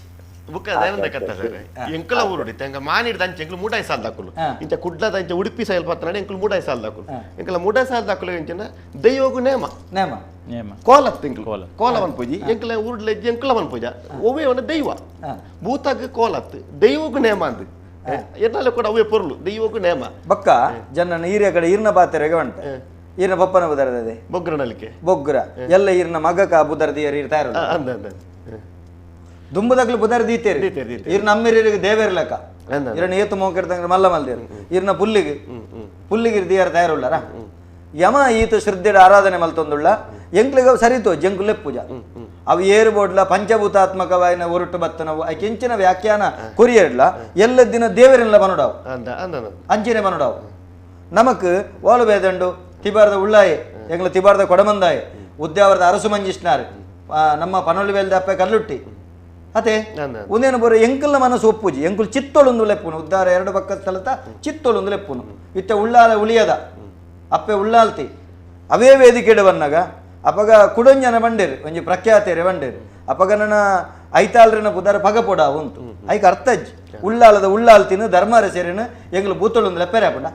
ಬುಕ್ಕ ದಯಾನಂದ ಕತ್ತ ಸರ್ ಎಂಕಲ ಊರುಡಿ ತಂಗ ಮಾನಿಡ್ದ ಅಂಚೆ ಎಂಕಲು ಮೂಡಾಯಿ ಸಾಲ ದಾಕುಲು, ಇಂಚ ಕುಡ್ಲದ ಅಂಚೆ ಉಡುಪಿ ಸೈಲ್ ಪತ್ತನಾಡಿ ಎಂಕಲು ಮೂಡಾಯಿ ಸಾಲ ದಾಕುಲು, ಎಂಕಲ ಮೂಡಾಯಿ ಸಾಲ ದಾಕುಲು ಎಂಚಿನ ದೈವಗು ನೇಮ ನೇಮ ನೇಮ ಕೋಲತ್ ಎಂಕಲು ಕೋಲ ಪನ್ಪುಜಿ, ಎಂಕಲ ಊರುಡ್ಲೆಜ್ಜಿ ಎಂಕಲ ಪನ್ಪುಜ ಒವ್ವೇ ಒಂದು ದೈವ ಭೂತಗ್ ಕೋಲತ್ ದೈವಗು ನೇಮ ಅಂದ್ ಎನ್ನಾಲೆ ಕೂಡ ಅವೇ ಪೊರ್ಲು ದೈವಗು ನೇಮ. ಬಕ್ಕ ಜನ ಈರಿಯ ಕಡೆ ಈರ್ನ ಪಾತ್ರೆಗೆ ಉಂಟು, ಈರ್ನ ಪಪ್ಪನ ಬುದರದೆ ಬೊಗ್ರನಲಿಕೆ ಬೊಗ್ರ ಎಲ್ಲ ಈರ್ನ ಮಗಕ ಬುದರದಿಯರ್ ಈರ್ ತಯಾರು ಅಂದ ಅಂದ ದುಂಬುದಗ್ಲು ಬುದರ ದೀತೇರಿ ಇರ್ ನಮ್ಮಿರಿಗೆ ದೇವೇರ್ಲಕ ಇರಣ ಏತು ಮೋಕಿರ್ತಂಗ್ರೆ ಮಲ್ಲ ಮಲ್ದೇರು ಇರ್ನ ಪುಲ್ಲಿಗೆ ಪುಲ್ಲಿಗೆ ದಿಯರ್ ತಯಾರುಳ್ಳಾರ ಯಮ ಈತ ಶ್ರದ್ಧೆಡ ಆರಾಧನೆ ಮಲ್ತೊಂದುಳ್ಳ ಎಂಕ್ಲಿಗ ಸರಿತು ಜಂಕುಲೆ ಪೂಜಾ ಅವು ಏರು ಬೋಡ್ಲ ಪಂಚಭೂತಾತ್ಮಕವಾಯಿನ ಒರಟು ಬತ್ತನವು ಐಕೆಂಚಿನ ವ್ಯಾಖ್ಯಾನ ಕೊರಿಯರ್ಲ ಎಲ್ಲ ದಿನ ದೇವರೆಲ್ಲ ಬನುಡಾವು ಅಂಚಿನ ಬನುಡಾವು. ನಮಕ್ ಓಲು ಬೇದಂಡು ತಿಬಾರದ ಉಳ್ಳಾಯೆ ಎಂಗ್ಲ ತಿಬಾರದ ಕೊಡಮಂದಾಯೆ ಉದ್ಯಾವರದ ಅರಸು ಮಂಜಿಷ್ನಾರು ನಮ್ಮ ಪನೊಳ್ಳಿ ಬೇಲ್ದ ಅಪ್ಪೆ ಕಲ್ಲುಟ್ಟಿ ಅದೇ ಒಂದೇನು ಬರೋ ಎಂಕಲ್ನ ಮನಸ್ಸು ಒಪ್ಪುಜಿ ಎಂಕುಲ್ ಚಿತ್ತೊಳೊಂದು ಲೆಪ್ಪುನು ಉದ್ದಾರ ಎರಡು ಪಕ್ಕ ಸ್ಥಳತ ಚಿತ್ತೊಳೊಂದು ಲೆಪ್ಪುನು ಇತ್ತ ಉಳ್ಳಾಲ ಉಳಿಯದ ಅಪ್ಪೆ ಉಳ್ಳಾಲ್ತಿ ಅವೇ ವೇದಿಕೆ ಬನ್ನಾಗ ಅಪಗ ಕುಡೊಂಜನ ಬಂಡೇರು ಒಂಜಿ ಪ್ರಖ್ಯಾತೇರೆ ಬಂಡೇರು ಅಪಗ ನನ್ನ ಐತಾಳ್ರಿನ ಬುದಾರ ಪಗ ಪೊಡ ಉಂಟು ಐಕ್ ಅರ್ಥಜ್ಜಿ ಉಳ್ಳಾಲದ ಉಳ್ಳಾಲ್ತಿನ ಧರ್ಮಾರ ಸೇರಿನ ಎಂಗ್ಲು ಬೂತೊಳೊಂದು ಲೆಪ್ಪರೆ ಹಾಪುಂಡ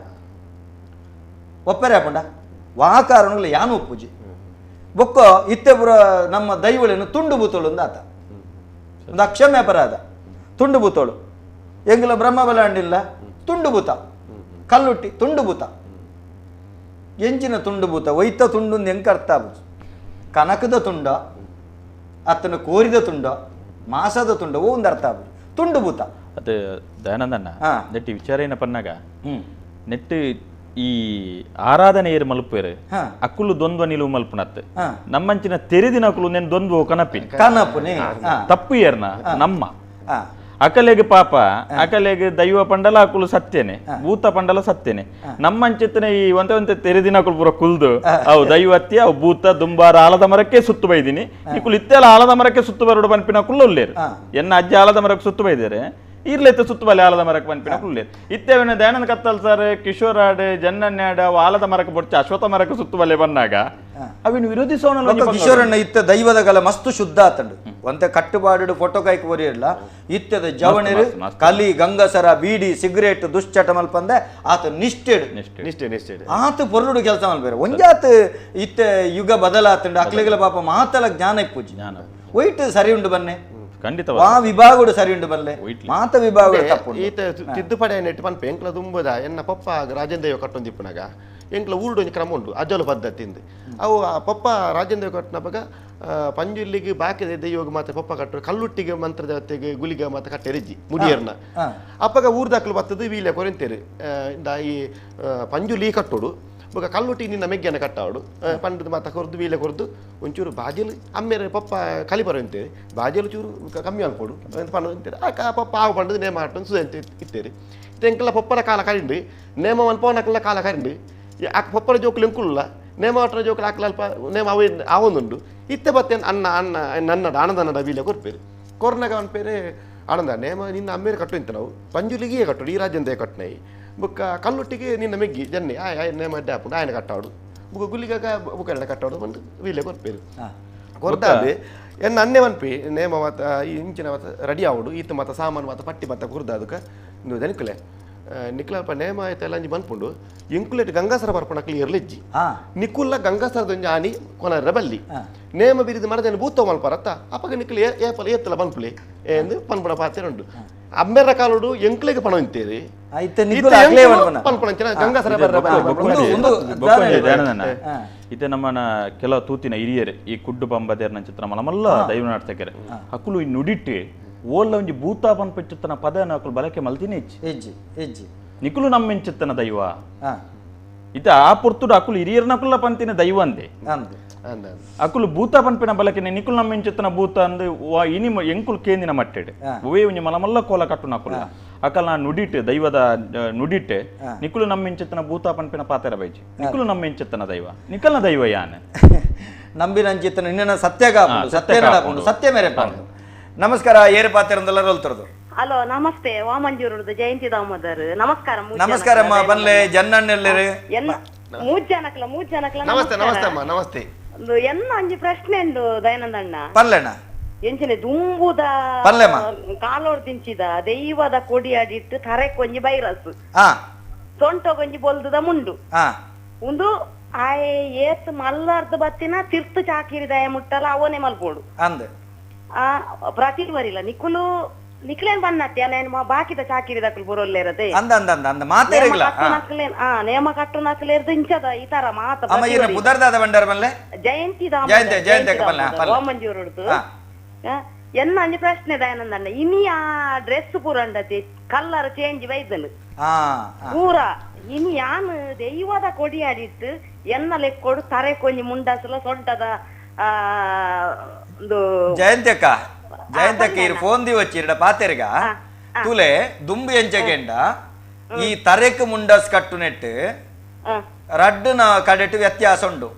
ಒಪ್ಪರೆ ಹಾಪುಂಡ ವಾಕಾರಣಗಳು ಯಾನು ಒಪ್ಪುಜಿ ಬೊಕ್ಕ ಇತ್ತೆ ಪುರ ನಮ್ಮ ದೈವಳನ್ನು ತುಂಡು ಬೂತೊಳೊಂದು ಆತ ಒಂದು ಅಕ್ಷಮ್ಯ ಅಪರಾಧ ತುಂಡು ಬೂತೋಳು ಎಂಗ್ಲ ಬ್ರಹ್ಮ ಬಲಾಂಡಿಲ್ಲ ತುಂಡು ಬೂತ ಕಲ್ಲುಟ್ಟಿ ತುಂಡು ಬೂತ ಎಂಚಿನ ತುಂಡು ಬೂತ ಒಯ್ತ ತುಂಡು ಎಂಕ ಅರ್ಥ ಆಗುದು ಕನಕದ ತುಂಡ ಅತ್ತನ ಕೋರಿದ ತುಂಡ ಮಾಸದ ತುಂಡ ಓ ಒಂದು ಅರ್ಥ ಆಗುದು ತುಂಡು ಬೂತ. ಅದು ದಯಾನಂದಣ್ಣ ನೆಟ್ಟಿ ವಿಚಾರ ಏನ ಪನ್ನಾಗ ನೆಟ್ಟು ಈ ಆರಾಧನೆ ಏರು ಮಲ್ಪೇರು ಅಕ್ಕುಲು ದ್ವಂದ್ವ ನಿಲುವು ಮಲ್ಪುನತ್ ನಮ್ಮಂಚಿನ ತೆರೆದಿನ ಅಕುಲು ನೆನ್ ದ್ವಂದ್ವ ಕನಪಿ ಕನಪುನಿ ತಪ್ಪು ಏರ್ನ ನಮ್ಮ ಅಕಲೆಗೆ ಪಾಪ ಅಕಲೆಗೆ ದೈವ ಪಂಡಲ ಅಕುಲು ಸತ್ಯನೆ ಭೂತ ಪಂಡಲ ಸತ್ಯನೆ ನಮ್ಮಂಚಿತ್ತನೆ ಈ ಒಂತೆ ಒಂತೆ ತೆರೆದಿನ ಅಕುಲು ಪೂರ ಕುಲ್ದು ಅವು ದೈವತ್ಯ ಅವು ಭೂತ ದುಂಬಾರ ಆಲದ ಮರಕ್ಕೆ ಸುತ್ತು ಬೈದಿನಿ ಇಕುಲು ಇತ್ತೆಲ್ಲ ಆಲದ ಮರಕ್ಕೆ ಸುತ್ತು ಬರೋಡು ಪನ್ಪಿನ ಕುಲ್ಲು ಉಲ್ಲೇರು ಎನ್ನ ಅಜ್ಜ ಆಲದ ಮರಕ್ಕೆ ಸುತ್ತು ಬೈದಾರೆ ಇರ್ಲೈತೆ ಸುತ್ತು ಬಲೆ ಆಲದ ಮರಕ್ಕೆ ಪನ್ಪಿನ ಕುಲ್ಲೇರು ಇತ್ತೇವನ ದಯಾನಂದ ಕತ್ತಲ್ ಸರ್ ಕಿಶೋರ್ ಆಡ್ ಜನ್ನನ್ಯಾಡ್ ಅವು ಆಲದ ಮರಕ್ಕೆ ಬೊಚ್ಚ ಅಶ್ವಥ ಮರಕ್ಕೆ ಸುತ್ತು ಬಲೆ ಬಂದಾಗ ಅವಿನ ವಿರೋಧಿಸೋಣ ಕಿಶೋರಣ್ಣ ಇತ್ತ ದೈವದ ಗಲ ಮಸ್ತು ಶುದ್ಧ ಆತಂಡು ಒಂತೆ ಕಟ್ಟುಪಾಡು ಫೋಟೋ ಕಾಯ್ಕ ಬರಿಯಲ್ಲ ಇತ್ತದ ಜವಣರು ಕಲಿ ಗಂಗಸರ ಬೀಡಿ ಸಿಗರೇಟ್ ದುಶ್ಚಟ ಮಲ್ಪಂದೆ ಆತ ನಿಷ್ಠೆಡ್ ನಿಷ್ಠೆ ನಿಷ್ಠೆ ಆತ ಪೊರ್ಲುಡು ಕೆಲಸ ಮಲ್ಪೇರು ಒಂಜಾತ ಇತ್ತ ಯುಗ ಬದಲಾತಂಡು ಅಕ್ಲೆಗಳ ಪಾಪ ಮಾತಲ ಜ್ಞಾನ ಇಪ್ಪುಜಿ ಒಯ್ಟ್ ಸರಿ ಉಂಡು ಬನ್ನೆ ಖಂಡಿತ ಆ ವಿಭಾಗಡು ಸರಿ ಉಂಡು ಬಲ್ಲೆ ಮಾತ ವಿಭಾಗ ಈತ ತಿದ್ದುಪಡೆ ನೆಟ್ಟು ಪನ್ಪೆ ಎಂಕ್ಲ ದುಂಬದ ಎನ್ನ ಪಪ್ಪ ರಾಜೇಂದ್ರ ಕಟ್ಟೊಂದಿಪ್ಪನಾಗ ಎಂಕ್ಲ ಊರುಡು ಒಂಜಿ ಕ್ರಮ ಉಂಡು ಅಜ್ಜಲ ಪದ್ಧತಿಂದ ಅವು ಆ ಪಪ್ಪ ರಾಜೇಂದ್ರ ಕಟ್ಟನಪಗ ಪಂಜುಲ್ಲಿಗೆ ಬಾಕಿ ದೈವಗ ಮಾತ್ರ ಪಪ್ಪ ಕಟ್ಟರು ಕಲ್ಲುಟ್ಟಿಗೆ ಮಂತ್ರದೇವತೆಗೆ ಗುಲಿಗೆ ಮಾತ್ರ ಕಟ್ಟೆರಿಜ್ಜಿ ಮುಡಿಯರ್ನ ಅಪ್ಪಗ ಊರ್ದಾಕ್ಲು ಬತ್ತದು ವೀಲೆ ಕೊರಿಂತೇರು ಈ ಪಂಜುಲಿ ಕಟ್ಟೋಡು ಬೊಕ ಕಲ್ಲುಟ್ಟಿ ನಿನ್ನ ಮೆಗ್ಗೆನ ಕಟ್ಟಾವಡು ಪಂಡದ ಮಾತ ಕೊರ್ದು ವೀಲೆ ಕೊರ್ದು ಒಂಚೂರು ಬಾಜಲು ಅಮ್ಮೇರೆ ಪಪ್ಪ ಕಲಿ ಬರೋ ಬಾಜಲು ಚೂರು ಕಮ್ಮಿ ಅನ್ಕೊಡು ಪಂಡ ಅಂತೀರಿ ಆ ಪಪ್ಪ ಆವು ಪಂಡದು ನೇಮ ಹಾಟು ಸುದ ಇತ್ತೇರಿ ಎಂಕಲ ಪಪ್ಪರ ಕಾಲ ಕರಿಂಡು ನೇಮ ಮನ್ಪವನಕಲ್ಲ ಕಾಲ ಕರಿಂಡು ಆ ಪಪ್ಪರ ಜೋಕುಲು ಎಂಕುಲ್ಲ ನೇಮ ಆಟನ ಜೋಕುಲು ಹಾಕಲ ಅಲ್ಪ ನೇಮ ಅವ ಆವೊಂದುಂಡು ಇತ್ತೆ ಬತ್ತೆ ಅನ್ನ ಅನ್ನ ನನ್ನಡ ಆನಂದನ್ನಡ ವೀಲೆ ಕೊರ್ಪೇರು ಕೊರ್ನಾಗ ಅನ್ಪೇರೆ ಆನಂದ ನೇಮ ನಿನ್ನ ಅಮ್ಮೇರೆ ಕಟ್ಟು ಇಂತ ನಾವು ಪಂಜುಲಿಗೆ ಕಟ್ಟುಡು ಈ ರಾಜ್ಯಂದೇ ಕಟ್ಟನೈ ಬುಕ್ಕ ಕಲ್ಲುಟ್ಟಿಗೆ ನಿನ್ನ ಮೆಗ್ಗಿ ಜನ್ನಿ ಆಯ್ ನೇಮ ಅಡ್ಡೆ ಹಾಪುಂಡು ಆಯನ ಕಟ್ಟಾಡು ಬುಕ್ಕ ಗುಲ್ಲಿಗಾಗ ಬುಕ್ಕ ಕಟ್ಟಾಡು ಬಂದು ವೀಲೆ ಕೊರ್ಪೇರು ಕೊರ್ದಾದೆ ಎನ್ನ ಅನ್ನೆ ಮನ್ಪಿ ನೇಮ ಮಾತ ಈ ಇಂಚಿನ ಮಾತ ರೆಡಿ ಆವಡು ಈತ ಮಾತ ಸಾಮಾನು ಮಾತ ಪಟ್ಟಿ ಮಾತ ಕುರ್ದ ಅದಕ್ಕೆ ದನಿಕುಲೆ ನಿಕ್ಲಲ್ಪ ನೇಮ ಆಯ್ತೆಲ್ಲ ಅಂಜಿ ಮನ್ಪುಂಡು ಎಂಕುಲೆಟ್ ಗಂಗಾಸರ ಬರ್ಪಣ ಕ್ಲಿಯರ್ ಲೆಜ್ಜಿ ನಿಕುಲ್ಲ ಗಂಗಾಸರದ ಒಂಜಿ ಆನಿ ಕೊನರ ಬಲ್ಲಿ ನೇಮ ಬಿರಿದು ಮರದೇನು ಭೂತ ಮಲ್ಪರತ್ತ ಅಪ್ಪಗ ನಿಕ್ಲು ಏಪಲ ಏತ್ತಲ ಪನ್ಪುಲೆ ಎಂದು ಪನ್ಪುಣ ಪಾತ್ರ ಉಂಡು ಅಮ್ಮೆರ ಕಾಲುಡು ಎಂಕ್ಲೆಗೆ ಪಣ ಇಂತೇರಿ ಇತ್ತೆ ನಮ್ಮನ ಕೆಲವು ತೂತಿನ ಹಿರಿಯರು ಈ ಕುಡ್ಡು ಪಂಬದೇರ್ನ ಚಿತ್ರ ಮಲಮಲ್ಲ ದೈವ ನಾಟಕರೆ ಅಕುಲು ಈ ನುಡಿಟ್ಟು ಓಲ್ಲ ಒಂಜಿ ಭೂತ ಪನ್ಪಿಚ್ಚುತ್ತನ ಪದನ ಅಕುಲು ಬಳಕೆ ಮಲ್ತಿನ ಹೆಚ್ಚಿ ಹೆಜ್ಜಿ ಹೆಜ್ಜಿ ನಿಕುಲು ನಮ್ಮೆಂಚಿತ್ತನ ದೈವ ಇತ ಆ ಪೊರ್ತುಡು ಅಕುಲು ಹಿರಿಯರ್ನಕುಲ್ಲ ಪಂತಿನ ದೈವ ಅಂದೆ ಅಕುಲು ಭೂತ ಪನ್ಪಿನ ಬಳಕೆನೆ ನಿಕುಲು ನಮ್ಮೆಂಚಿತ್ತನ ಭೂತ ಅಂದ್ ಇನಿ ಎಂಕುಲು ಕೇಂದಿನ ಮಟ್ಟೆಡೆ ಒವೇ ಒಂಜಿ ಮಲಮಲ್ಲ ಕೋಲ ಕಟ್ಟುನ ಅಕುಲ ಅಕಲ್ ನುಡಿಟ್ಟು ದೈವದ ನುಡಿಟ್ಟು ನಿಕುಲು ನಮ್ಮೆಂಚಿತ್ತನ ಭೂತ ಪನ್ಪಿನ ಪಾತ್ರ ಬೈಜಿ ನಿಕುಲು ನಮ್ಮೆಂಚಿತ್ತನ ದೈವ ನಿಕಲ್ನ ದೈವ ಯಾನೆ ನಂಬಿನಂಚಿತ್ತನ ನಿನ್ನ ಸತ್ಯ ಕಾಪುಂಡು ಸತ್ಯ ನಡಪುಂಡು ಸತ್ಯ ಮೇರೆ ಪಾಪುಂಡು. ನಮಸ್ಕಾರ, ಏರು ಪಾತ್ರ ರೋಲ್ತರದು. ಹಲೋ ನಮಸ್ತೆ ವಾಮಂಜೂರು ಜಯಂತಿ ದಾಮೋದರ್ ನಮಸ್ಕಾರ. ನಮಸ್ಕಾರ ಅಮ್ಮ, ಬನ್ಲೆ ಜನ್ನಣ್ಣೆಲ್ಲರು ಮೂಜನಕ್ಲ ಮೂಜನಕ್ಲ ನಮಸ್ತೆ. ನಮಸ್ತೆ ಅಮ್ಮ, ನಮಸ್ತೆ. ಎನ್ನ ಅಂಜಿ ಪ್ರಶ್ನೆ ಉಂಡು ದಯಾನಂದಣ್ಣ. ಪಲ್ಲೆಣ್ಣ ಎಂಚನೆ ದುಂಬುದ ಕಾಲೋಡ್ ತಿಂಚಿದ ದೈವದ ಕೊಡಿ ಅಡಿಟ್ಟು ತರೆಕೊಂಜಿ ಬೈರಸ್ ಸೊಂಟೊಗೊಂಜಿ ಬೊಲ್ದುದ ಮುಂಡು ಉಂದು ಆಯೆ ಏತ್ ಮಲ್ಲಾರ್ದ ಬತ್ತಿನ ತಿರ್ತು ಚಾಕಿರಿದಾಯ ಮುಟ್ಟಲ ಅವನೇ ಮಲ್ಪೋಡು ಆ ಪ್ರತಿ ಬರಿಲ್ಲ ನಿಕುಲು ನಿಕ್ಲೇನ್ ಬನ್ನತ್ತೆ ಅಲ್ಲ ಬಾಕಿದ ಚಾಕಿರಿ ದಕ್ಕಲು ಬರೋಲ್ಲೇರದೆ ಅಂದ ಅಂದ ಅಂದ ಅಂದ ಮಾತೇರಿಲ್ಲ ನೇಮ ಕಟ್ಟು ನಕಲೇರ್ದು ಇಂಚದ ಈ ತರ ಮಾತ ಅಮ್ಮ ಇರ ಪುದರ್ದಾದ ಬಂಡಾರ ಬಲ್ಲೆ ಜಯಂತಿ ಜಯಂತಿ ಜಯಂತಿ ಬಲ್ಲೆ ವಾಮಂಜೂರುಡ್ದು ಎನ್ನ ಅಂಜಿ ಪ್ರಶ್ನೆ ದಯಾನಂದಣ್ಣ. ಇನಿ ಆ ಡ್ರೆಸ್ ಪೂರ ಉಂಡತಿ ಕಲ್ಲರ್ ಚೇಂಜ್ ಬೈದನು ಪೂರ ಇನಿ ಯಾನ್ ದೈವದ ಕೊಡಿ ಆಡಿಟ್ಟು ಎನ್ನ ಲೆಕ್ಕೊಡು ತರೆ ಕೊಂಜಿ ಮುಂಡಾಸಲ ಸೊಡ್ಡದ ಒಂದು ಜಯಂತಿ ಅಕ್ಕ ಜಯಂತಕ್ಕ ಇರು ಫೋನ್ the ವಚ್ಚಿರಡ ಪಾತೆರ್ಗ ತುಲೆ ದುಂಬು ಎಂಚಗೆಂಡ ಈ ತರೆಕ್ ಮುಂಡಸ್ ಕಟ್ಟು ನೆಟ್ಟು ರಡ್ಡುನ ಕಡೆಟ್ಟು ವ್ಯತ್ಯಾಸ ಉಂಡು.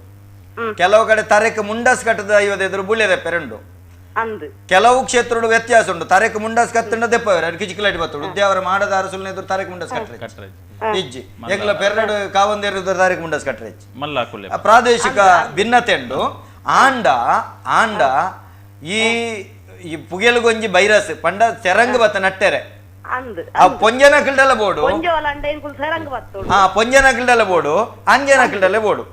ಕೆಲವು ಕಡೆ ತರೆಕ್ ಮುಂಡಸ್ ಕಟ್ಟದ ಐವದೆದುರು ಬುಳ್ಳೆದ ಪೆರುಂಡು. ಕೆಲವು ಕ್ಷೇತ್ರಡು ವ್ಯತ್ಯಾಸ ಉಂಡು. ತರೆಕ್ ಮುಂಡಸ್ ಕತ್ತಂಡ ದೆಪ್ಪವೇರು ಕಿಚಿಕಲಾಟಿ ಬತ್ತುಡು ಉದ್ಯಾವರ ಮಾಡದಾರ ಸುಲ್ನೆ ಎದುರು ತರೆಕ್ ಮುಂಡಸ್ ಕಟ್ಟರೆ ಇಜ್ಜಿ ಎಂಗ್ಲ ಪೆರಡು ಕಾವಂದೇರು ತರೆಕ್ ಮುಂಡಸ್ ಕಟ್ಟರೆ ಪ್ರಾದೇಶಿಕ ಭಿನ್ನತೆ ಉಂಡು. ಆಂಡ ಆಂಡ ಈ ಈ ಪುಗೆಲುಗೊಂಜಿ ಬೈರಸ್ ಪಂಡ ಸೆರಂಗ್ ಬತ್ತ ನಟ್ಟೆರೆ ಆ ಪೊಂಜನ ಕಿಲ್ಡಲ ಬೋಡು ಹಾ ಪೊಂಜನ ಕಿಲ್ಡಲ ಬೋಡು ಅಂಜನ ಕಿಲ್ಡಲೆ ಬೋಡು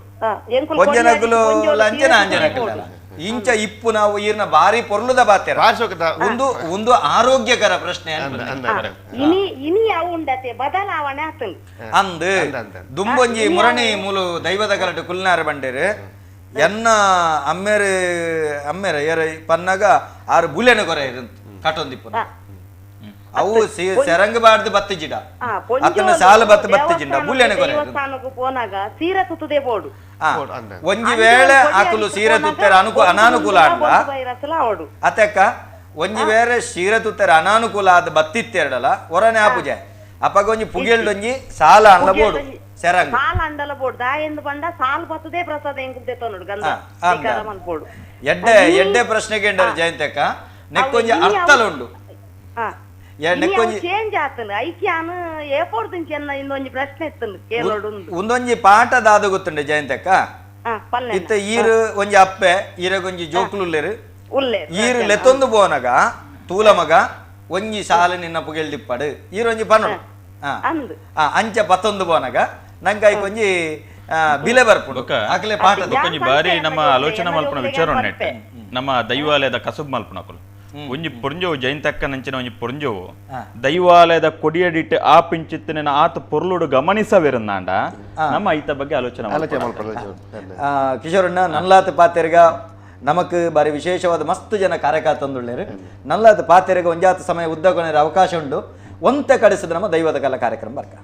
ಪೊಂಜನಕುಲು ಅಂಜನ ಅಂಜನ ಕಿಲ್ಡಲ ಇಂಚ ಇಪ್ಪು ನಾವು ಈರ್ನ ಬಾರಿ ಪೊರ್ಲುದ ಬಾತೆರ ಒಂದು ಒಂದು ಆರೋಗ್ಯಕರ ಪ್ರಶ್ನೆ ಬದಲಾವಣೆ ಅಂದ್ ದುಂಬೊಂಜಿ ಮುರಣಿ ಮೂಲು ದೈವದ ಕಲಟು ಕುಲ್ನಾರ ಬಂಡೇರು ಎನ್ನ ಅಮ್ಮೇರು ಅಮ್ಮೇರ ಏರ ಪನ್ನಾಗ ಆರು ಬುಲೆನ ಕೊರೆ ಕಟೊಂದಿಪ್ಪು ಅವು ಸೆರಂಗ್ ಬಾರ್ದು ಬತ್ತಿ ಜಿಡ ಅತ್ತನ ಸಾಲ ಬತ್ತ ಬತ್ತಿ ಜಿಂಡ ಬುಲೆನ ಕೊರೆ ಪೋನಾಗ ಸೀರೆ ತುತ್ತದೆ ಬೋಡು ಒಂಜಿ ವೇಳೆ ಆಕುಲು ಸೀರೆ ತುತ್ತೆರ ಅನಾನುಕೂಲ ಆಂಡ ಅತಕ್ಕ ಒಂಜಿ ವೇಳೆ ಸೀರೆ ತುತ್ತೆರ ಅನಾನುಕೂಲ ಆದ ಬತ್ತಿತ್ತೆರಡಲ್ಲ ಹೊರನೆ ಆಪುಜೆ ಅಪ್ಪಗ ಒಂಜಿ ಪುಗೆಲ್ಡೊಂಜಿ ಸಾಲ ಅಂಡ ಬೋಡು ಸೆರಂಗ್ ಸಾಲ ಅಂಡಲ ಬೋಡು ದಾಯೆಂದು ಬಂಡ ಸಾಲ್ ಬತ್ತದೇ ಪ್ರಸಾದ ಎಂಕುಲ್ ತೆತ್ತೋನುಡು ಗಂಧ ಮನ್ಪೋಡು. ಎಡ್ಡೆ ಎಡ್ಡೆ ಪ್ರಶ್ನೆಗೆ ಎಂಡರು ಜಯಂತಕ್ಕ ನೆಕ್ಕೊಂಜಿ ಅರ್ಥಲ ಉಂಡು. ಚೇಂಜ್ ಆತನು ಐಕ್ಯಾನು ಏಪೋಡ್ದಿಂಚಿ ಎನ್ನ ಇನ್ನೊಂಜಿ ಪ್ರಶ್ನೆ ಇತ್ತನು ಕೇಳೋಡು ಒಂದೊಂಜಿ ಪಾಠ ದಾದ ಗೊತ್ತುಂಡೆ ಜಯಂತಕ್ಕ. ಇತ್ತ ಈರು ಒಂಜಿ ಅಪ್ಪೆ ಈರಗೊಂಜಿ ಜೋಕುಲುಲ್ಲೇರು ಈರು ಲೆತ್ತೊಂದು ಪೋನಗ ತೂಲ ಮಗ ಒಂಜಿ ಸಾಲ ನಿನ್ನ ಪುಗೆಲ್ದಿಪ್ಪಡು ಈರೊಂಜಿ ಪನ್ನೋಡು ಅಂಚ ಪತ್ತೊಂದು ಪೋನಗ ನಂಗೆ ಐಕೊಂಜಿ ಬಿಲೆ ಬರ್ಪುಂಡು ಆಕಲೆ ಪಾಠ. ಒಂಜಿ ಬಾರಿ ನಮ್ಮ ಆಲೋಚನೆ ಮಲ್ಪುನ ವಿಚಾರ ಉಂಡೆಟ್ ನಮ್ಮ ದೈವಾಲಯದ ಕಸುಬು ಮಲ್ಪುನಕುಲು ಒಂಜಿ ಪೊರ್ಂಜೋವು ಜಯಂತಕ್ಕನಂಚಿನ ಒಂಜಿ ಪೊರ್ಂಜೋವು ದೈವಾಲಯದ ಕೊಡಿಯಡಿಟ್ಟು ಆ ಪಿಂಚಿತ್ತಿನ ಆತ ಪೊರ್ಲುಡು ಗಮನಿಸವಿರಂದಾಂಡ ನಮ್ಮ ಐತ ಬಗ್ಗೆ ಆಲೋಚನೆ. ಕಿಶೋರಣ್ಣ ನಲ್ಲಾತ ಪಾತೆರ್ಗ ನಮಕ್ ಬಾರಿ ವಿಶೇಷವಾದ ಮಸ್ತ್ ಜನ ಕಾರ್ಯಕರ್ತಂದುಳ್ಳೇರು ನಲ್ಲಾತ ಪಾತೆರ್ಗ ಒಂಜಾತ ಸಮಯ ಉದ್ದಕೊನೆರ ಅವಕಾಶ ಉಂಡು. ಒಂತೆ ಕಡಿಸಿದ ನಮ್ಮ ದೈವದ ಕಾಲ ಕಾರ್ಯಕ್ರಮ ಬರ್ಕ.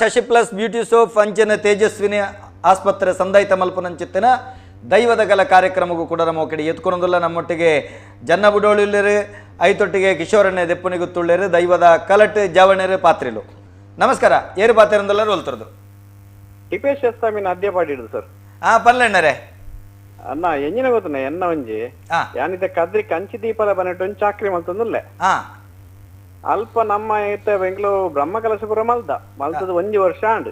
ಶಶಿ ಪ್ಲಸ್ ಬ್ಯೂಟಿ ಸೋಪ್ ಅಂಚನ ತೇಜಸ್ವಿನಿ ಆಸ್ಪತ್ರೆ ಸಂದಾಯಿತ ಮಲ್ಪನಂಚಿತ್ತಿನ ದೈವದ ಕಲ ಕಾರ್ಯಕ್ರಮಕ್ಕೂ ಕೂಡ ನಮ್ಮ ಕಡೆ ಎತ್ಕೊಳೋದಿಲ್ಲ. ನಮ್ಮೊಟ್ಟಿಗೆ ಜನ್ನ ಬುಡೋಳಿಲ್ಲರು, ಐತೊಟ್ಟಿಗೆ ಕಿಶೋರಣ್ಣ ದೆಪ್ಪನಿಗುತ್ತುಳ್ಳೇರು, ದೈವದ ಕಲಟ್ ಜವಣರು ಪಾತ್ರಿಲು. ನಮಸ್ಕಾರ, ಏರು ಪಾತ್ರೆಂದೆಲ್ಲರೂ ಹೋಲ್ತಿರೋದು ಟಿಪೇಶ್ ಸ್ವಾಮಿನ ಅದ್ಯ ಪಾಡಿಡುದು ಸರ್. ಹಾ ಪಲ್ಲೆಣ್ಣರೇ ಅಣ್ಣ ಎಂಜಿನ ಗೊತ್ತನ ಎನ್ನ ಒಂಜಿ ಯಾನಿದ ಕದ್ರಿ ಕಂಚಿ ದೀಪದ ಬನಟ್ಟು ಒಂಜಿ ಚಾಕ್ರಿ ಮಲ್ತೊಂದುಲ್ಲೆ. ಅಲ್ಪ ನಮ್ಮ ಇತ್ತ ಬೆಂಗಳೂರು ಬ್ರಹ್ಮ ಕಲಶಪುರ ಮಲ್ದ ಮಲ್ತದ ಒಂಜಿ ವರ್ಷ ಆಂಡ್